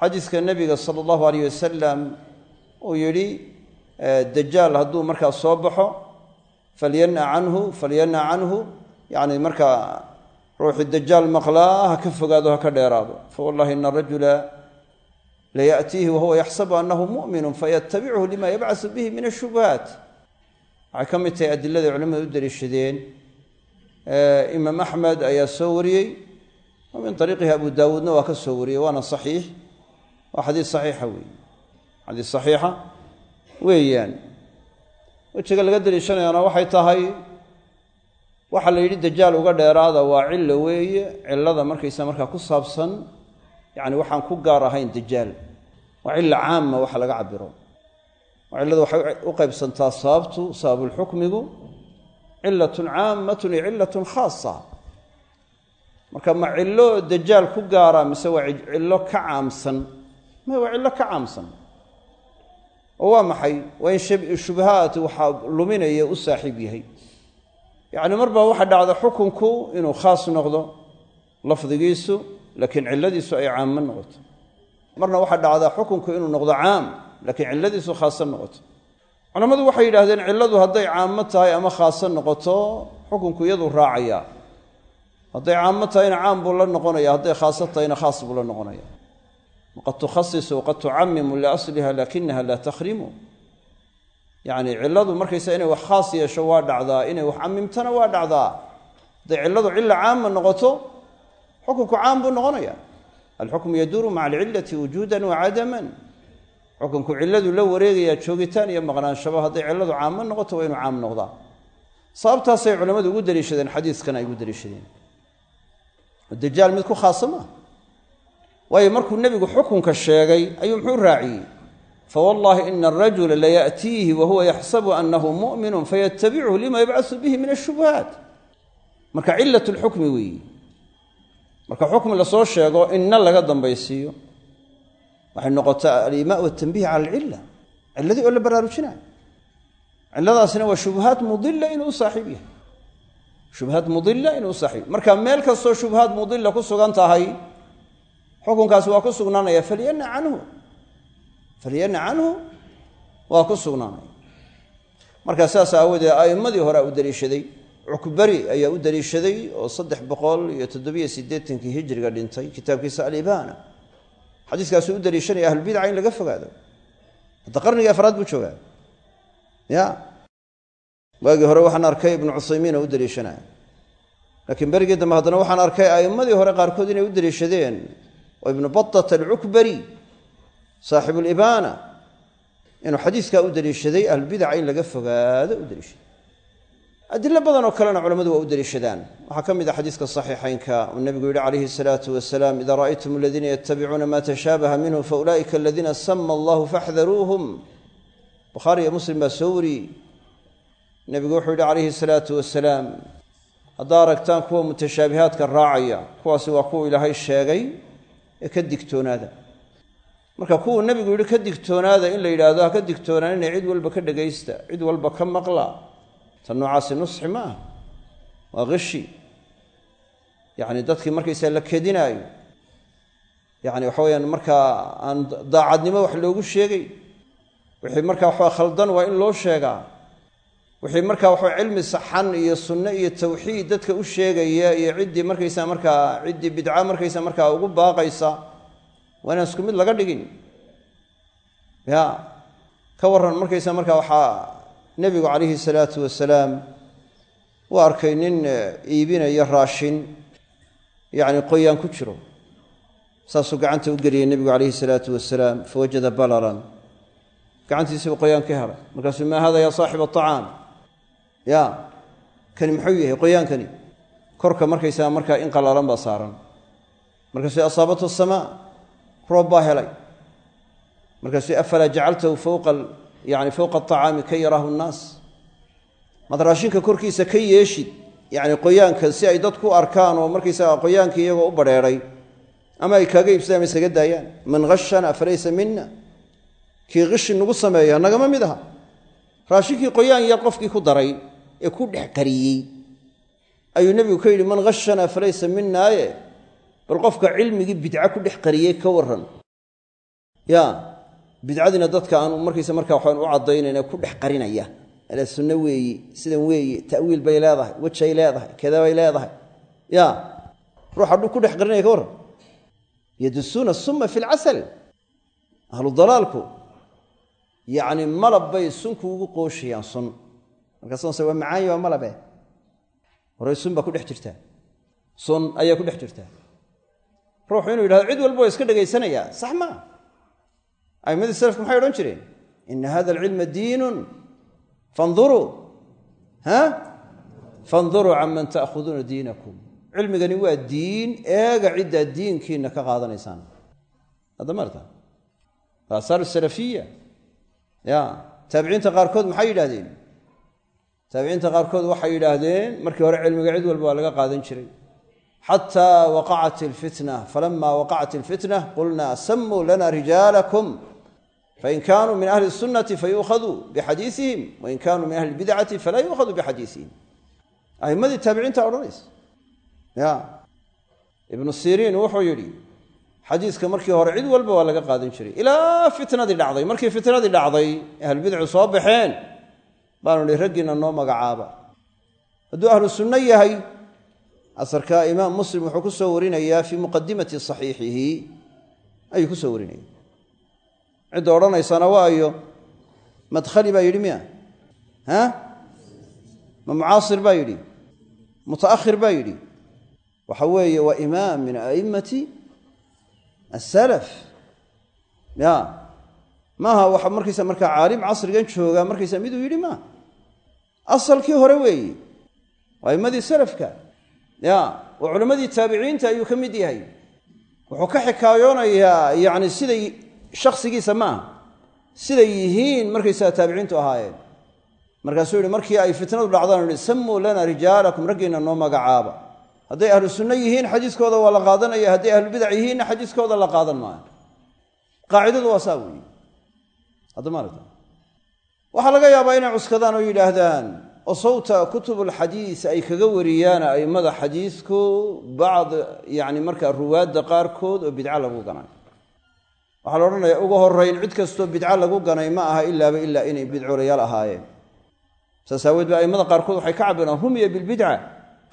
xadiiska nebiga sala allahu alayh wasalam uu yidhi, dajaal hadduu markaa soo baxo falyana canhu, falyana canhu, yacni markaa ruuxii dajaal maqlaa ha ka fogaado, ha ka dheeraado. Fawallahi ina arajula layaأtiihi wahuwa yaxsabu anahu mu'minu fayatabichu lima yabcasu bihi min ashubuhaat. Waxay ka mid tahay adiladay culamadu u daliishadeen. Imaam Axmed ayaa soo wariyey, wa min ariiqihi Abu Daawuudna waa ka soo wariyey, waana saxiix, waa xadiis saxiixa weeye, xadiis saxiixa weeyaan. Wejiga laga daliishanayaana waxay tahay, waxaa la yidhi dajaal uga dheeraada waa cillo weeye, cillada markaysa markaa ku saabsan yacni waxaan ku gaar ahayn dajaal, waa cilla caama waxa laga cabiro. Cilladu waxay u qaybsantaa sababtu, sababulxukmigu, cilatun caammatun iyo cilatun khaasa. Marka ma cillo dajaal ku gaara mise waa cillo ka caamsan? Ma waa cillo ka caamsan. Oo waa maxay? Waa in shubahaat waxaa luminaya u saaxiib yahay. Yacni mar baa waxa dhacda xukunku inuu khaas noqdo lafdigiisu, laakiin cilladiisu ay caamo noqoto. Marna waxaa dhacda xukunku inuu noqdo caam, laakiin cilladiisu khaaso noqoto. Culammadu waxay yidhahdeen cilladu hadday caamo tahay ama khaaso noqoto, xukunku iyaduu raacaya. Hadday caamo tahayna caam buu la noqonaya, hadday khaaso tahayna khaas buu la noqonaya. Waqad tukhasisu waqad tucamimu liasliha lakinaha laa takhrimu. Yacni cilladu markaysa inay wax khaas yeesho waa dhacdaa, inay wax camimtana waa dhacdaa. Hadday cilladu cilla caama noqoto, xukunku caam buu noqonaya. Alxukmu yaduuru maca alcillati wujuudan wa cadaman. Xukunku cilladu la wareegayaa joogitaan iyo maqnaanshaba. Hadday cilladu caamo noqoto waa inuu caam noqdaa. Sababtaasay culammadu ugu daliishadeen xadiiskan ay ugu daliishadeen. Dajaal mid ku khaasa maaha, waayo markuu nebigu xukunka sheegay ayuu muxuu raaciyey? Fawallahi ina arajula laya'tiihi wahuwa yaxsabu anahu mu'minun fayatabichu lima yabcasu bihi min ashubuhaat. Marka cilat lxukmi weeyi. Marka xukmi lasoo sheego inna laga dambaysiiyo, waxay noqotaa alimaa watanbiih cala alcilla, cilladii oo la baraarujinayo. Cilladaasina waa shubuhaat mudila inuu u saaxiib yahay, shubuhaat mudila inuu u saaxiib. Marka meel kastoo shubuhaat mudila ku sugan tahay, xukunkaasi waa ku sugnaanaya. Falyana canhu, falyana canhu waa ku sugnaanaya. Marka saas aawadeed a'immadii hore u daliishaday. Cukbari ayaa u daliishaday oo 387-kii hijriga dhintay, kitaabkiisa Alibaana xadiiskaasuu u daliishanaya ahlulbidaca in laga fogaado. Hadda qarnigii afraad buu joogaa. Ya waagii hore waxaan arkay Ibnu Cuthaymiin oo u daliishanaya, laakiin berigii dambe haddana waxaan arkay a'immadii hore qaarkood inay u daliishadeen, oo Ibnu Batata alcukbari saaxibulibaana inuu xadiiskaa u daliishaday ahlulbidaca in laga fogaado u daliishaday. Adilo badan oo kalena culamadu waa u daliishadaan. Waxaa ka mid ah xadiiska saxiixaynka uu nebigu yidhi calayhi salaatu wasalaam: ida ra'aytum aladiina yatabicuuna ma tashaabaha minhu faulaa'ika aladiina sama allahu faxdaruuhum. Bukhaari iyo Muslim baa soo wariyey. Nebigu wuxuu yidhi calayhi salaatu wasalaam: haddaa aragtaan kuwa mutashaabihaadka raacaya, kuwaasi waa kuwa Ilaahay sheegay ee ka digtoonaada. Marka kuwuu nebigu yidhi ka digtoonaada, in la yidhaahdo ha ka digtoonaanina, cid walba ka dhegaysta, cid walba ka maqla, tan noocaasi nusxi ma aha, waa qishi. Yacni dadkii markaysaa la kedinaayo, yacni waxa weyaan markaa aan daacadnimo wax loogu sheegay. Wixii markaa waxaa khaldan waa in loo sheegaa. Wixii markaa waxaa cilmi saxan iyo sunno iyo tawxiid dadka u sheegaya iyo ciddii markaysaa markaa ciddii bidca markaysa markaa ugu baaqaysa, waa inaan isku mid laga dhigin. Ya ka warran markaysa markaa waxaa nebigu calayhi salaatu wasalaam u arkay nin iibinaya raashin, yacni qoyaan ku jiro, saasuu gacanta u geliyey nebigu calayhi salaatu wasalaam. Fawajada balalan, gacantiisiibuu qoyaan ka helay. Markaasuu: maa hada yaa saaxiba aطacaam? Ya kani muxuu yahay qoyaankani? Korka markaysaa markaa in qalalan baa saaran. Markaasuu: asaabathu asamaa, roob baa helay. Markaasuu: afalaa jacaltahu fowqa yani fowqa aطacaami kay yaraahu nnaas? Maad raashinka korkiisa ka yeeshid yani qoyaanka si ay dadku u arkaan, oo markaysaga qoyaankii iyagoo u badheedhay ama ay kaaga iibsadaan ama iskaga daayaan. Man hashana falaysa mina, kii qishi nagu sameeya nagama mid aha. Raashinkii qoyaan yar qofkii ku daray ee ku dhex qariyey ayuu nebigu ka yidhi: man hashana falaysa minaaye. Bal qofka cilmigii bidca ku dhex qariyey ka warran? Ya bidcadiina dadka aan markaysa markaa waxaan u caddaynayna ku dhex qarinaya, ala sunno weeyi, sidan weeye, ta'wiil bay leedahay, wejay leedahay, kada bay leedahay. Ya ruuxa ku dhex qarinaya ka warran? Yadusuuna suma fi lcasal. Ahlu dalaalku yacni malab bay sunku ugu qooshayaan, sun. Markaasase waa macaanya, waa malabe, horey sun baa ku dhex jirtaa, sun ayaa ku dhex jirtaa. Ruuxu inuu yidhahdo cid walba waa iska dhegaysanayaa, sax maa. A'imadii salafku maxay odhan jireen? Ina hada alcilma diinun, fanduruu, ha fanduruu canman ta'khuduuna diinakum. Cilmigani waa diin, eega ciddaa diinkiina ka qaadanaysaan. Hadda marta aasaar salafiya. Ya taabiciinta qaarkood maxay yidhahdeen? Taabiciinta qaarkood waxay yidhaahdeen markii hore cilmiga cid walba waa laga qaadan jiray, xataa waqacat alfitna. Falama waqacat alfitna qulna samuu lana rijaalakum, fain kaanuu min ahli sunnati fayuukhaduu bixadiisihim, wain kaanuu min ahli lbidcati falaa yuukhaduu bixadiisihim. Aimmadii taabiciinta odhanaysa. Ya Ibnu Siriin wuxuu yidhi xadiiska markii hore cid walba waa laga qaadan jiray ilaa fitnadii dhacday. Markii fitnadii dhacday, ahlubidcu soo baxeen, baanu nihi raggiina noo magacaaba, hadduu ahlu sunno yahay Asarka imaam Muslim wuxuu ku soo warinayaa fii muqadimati saxiixihi ayuu ku soo warinaya. Cidda odhanaysaana waayo madkhali baa yidhi miya? Ha, ma mucaasir baa yidhi? Mutaakhir baa yidhi? Waxa weeye waa imaam min a'immati asalaf. Ya maaha waxa markaysa markaa caalim casrigan jooga markaysa miduu yidhi maaha, asalkii hore weeye, waa a'immadii salafka. Ya waa culammadii taabiciinta ayuu ka mid yahay. Wuxuu ka xikaayoonayaa yacni siday shakhsigiisa maaha, siday yihiin markaysaga taabiciintu ahaayeen. Markaasuu yihi markii ay fitnadu dhacdaan yihi samuu lana rijaalakum, raggiinna noo magacaaba. Hadday ahlu sunno yihiin xadiiskooda waa la qaadanaya, hadday ahlubidac yihiinna xadiiskooda la qaadan maayo. Qaacidadu waa saa weeye. Hadda maaragta waxaa laga yaabaa inay cuskadaan oo yidhaahdaan oo sawta kutubulxadiis ay kaga wariyaan a'immada xadiisku bacd yacni markaa ruwaadda qaarkood oo bidca lagu ganay. Waxaa la odhanayaa ugu horrayn cid kastoo bidca lagu ganay ma aha ilaaba ilaa inay bidcoolayaal ahaayeen. Saas aaweed ba a'immada qaarkood waxay ka cabiraan rumiya bilbidca,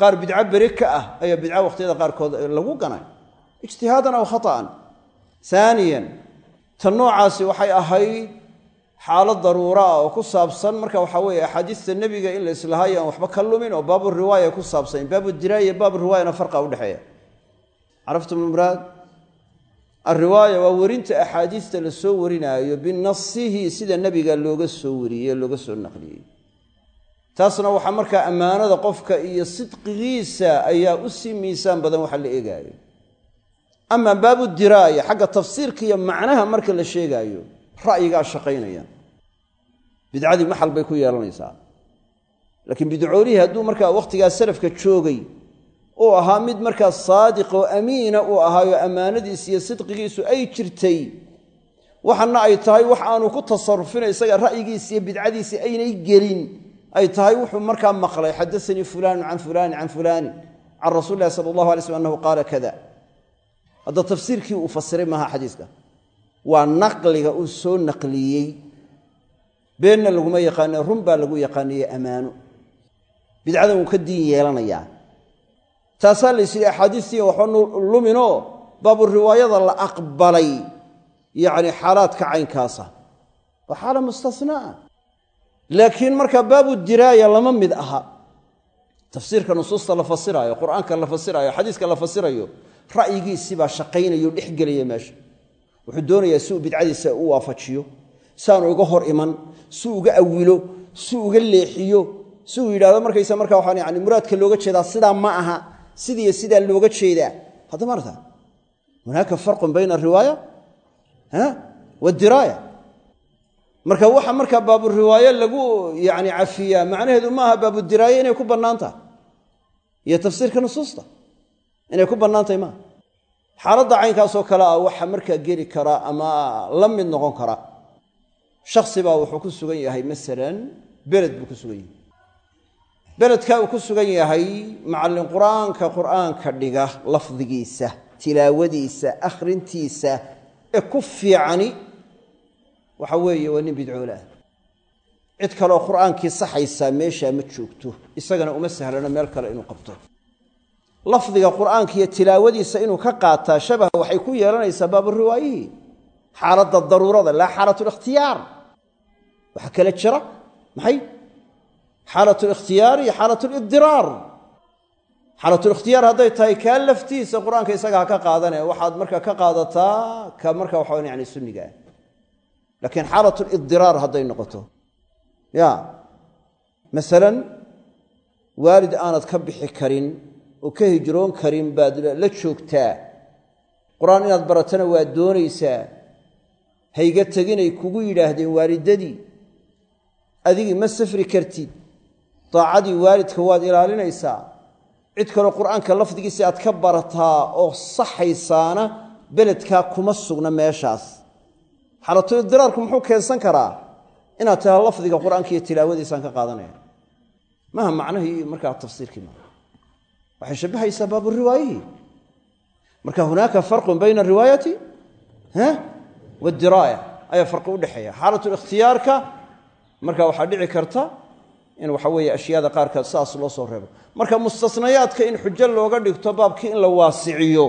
qaar bidco beri ka ah ayaa bidca wakhtiyada qaarkood lagu ganay ijtihaadan aw khata'an. Haaniyan, tan noocaasi waxay ahayd xaalad daruura ah oo ku saabsan marka waxaa weeye axaadiista nebiga in la islahaayo aan waxba ka lumin, oo baabu riwaaya ku saabsan. Baabu diraaya baabu riwaayana farqa udhexeeya. Caraftum lmuraad? Alriwaaya waa werinta axaadiista la soo warinaayo binasihi, sida nebiga looga soo wariyey, looga soo naqliyey. Taasna waxaa markaa ammaanada qofka iyo sidqigiisa ayaa u sii miisaan badan waxa la eegaayo. Amaa baabu diraaya xagga tafsiirka iyo macnaha marka la sheegaayo ra'yigaa shaqaynaya, bidcadii maxal bay ku yeelanaysaa. Laakiin bidcoolihii hadduu markaa wakhtigaa salafka joogay uu ahaa mid markaa saadiq oo amiina uu ahaayo ammaanadiis iyo sidqigiisu ay jirtay, waxana ay tahay wax aanu ku tasarufina isaga ra'yigiisi iyo bidcadiisi aynay gelin, ay tahay wuxuu markaa maqlay xadasanii fulaanu can fulaanin can fulaanin can rasuuli illahi sala allahu alay slam annahu qaala kada. Hadda tafsiirkii uu fasiray maaha xadiiska, waa naqliga uu soo naqliyey. Beenna laguma yaqaane, run baa lagu yaqaanayey ammaano. Bidcadan wuu ka diin yeelanayaa. Taasaa la ysyidhi axaadiistii waxba luminoo baabu riwaayada la aqbalay yacni xaalaadka caynkaasa waa xaala mustasnaa. Laakiin marka baabu diraaya lama mid aha. Tafsiirka nusuusta la fasiraayo, qur'aanka la fasiraayo, xadiiska la fasirayo, ra'yigiisibaa shaqaynayo dhex gelaya meesha. Wuxuu doonayaa si uu bidcadiisa u waafajiyo, si aanu uga hor iman, si uga awilo, si uga leexiyo, si uu yidhahdo markaysa markaa waxaan yani muraadka looga jeedaa sidaa ma aha, sidiiyo sidaa looga jeedaa. Hadda maarata hunaaka farqun bayna ariwaaya waadiraaya. Marka waxa markaa baaburiwaaye lagu yani cafiyaa macnaheedu maaha baabudiraaye inay ku bannaan tahay iyo tafsiirka nusuusta inay ku bannaan tahay maaha. Xaaladda caynkaasoo kale ah waxa markaa geli kara ama la mid noqon kara shaksi baa wuxuu ku sugan yahay masalan beled buu ku sugan yahay. Beledkaa uu ku sugan yahay macallin qur'aanka qur'aanka dhiga lafdigiisa, tilaawadiisa, akhrintiisa ee ku fiicani waxa weeye waa nin bidcoole ah. Cid kaleoo qur'aankii saxaysaa meeshaa ma joogto, isagana uma sahlano meel kale inuu qabto. Lafdiga qur'aanka iyo tilaawadiisa inuu ka qaataa shabaha waxay ku yeelanaysaa baaburiwaayihii, xaaladda daruurada, laa xaalatulikhtiyaar. Waxaa kala jira maxay? Xaalatulikhtiyaar iyo xaalatulidiraar. Xaalatulikhtiyaar hadday tahay kaa laftiisa qur'aanka isaga ha ka qaadane, waxaad markaa ka qaadataa ka marka waxaa yani sunniga ah. Laakiin xaalatulidiraar hadday noqoto, ya masalan waalid aanad ka bixi karin oo ka hijroon karin baad la joogtaa, qur-aan inaad baratana waa doonaysaa, hayga teginay kugu yidhaahdeen waalidadii, adigii ma safri kartid, daacadii waalidka waad ilaalinaysaa, cid kaloo qur'aanka lafdigiisa aad ka barataa oo saxaysaana beledkaa kuma sugna meeshaas. Xaalatulidiraarku muxuu keensan karaa inaad taha lafdiga qur'aanka iyo tilaawadiisaan ka qaadanaya, maaha macnahii markaa tafsiirkii maaha. Waxay shabbahaysaa baaburiwaayihii. Marka hunaaka farqun bayna ariwaayati waadiraaya ayaa farqi udhexeeya. Xaalatulikhtiyaarka marka waxaa dhici karta In waxa weeye ashyaada qaarkaad saas loo soo reebo. Marka mustasnayaadka in xujo looga dhigto baabkii in la waasiciyo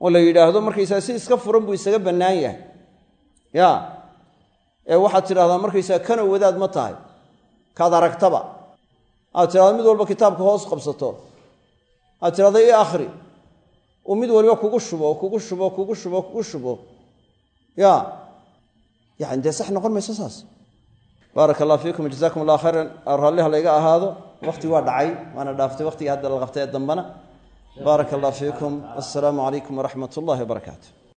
oo la yidhaahdo markaysaa si iska furan buu isaga bannaan yahay, ya ee waxaad tidhahdaa markaysaa kanow wadaad ma tahay, kaad aragtaba aad tidhahdo mid walba kitaabka hoos qabsato, aad tidhahdo ii akhri, uu mid waliba kugu shubo kugu shubo kugu shubo kugu shubo, ya yani dee sax noqon mayso saas. Baaraka allah fiikum, jazakum allah khayran. Raalliha layga ahaado, waqtigi waa dhacay, waana dhaaftay waqtigii hadda la qabtay ee dambana. Baaraka allah fiikum, assalaamu calaykum waraxmat ullahi wabarakaatu.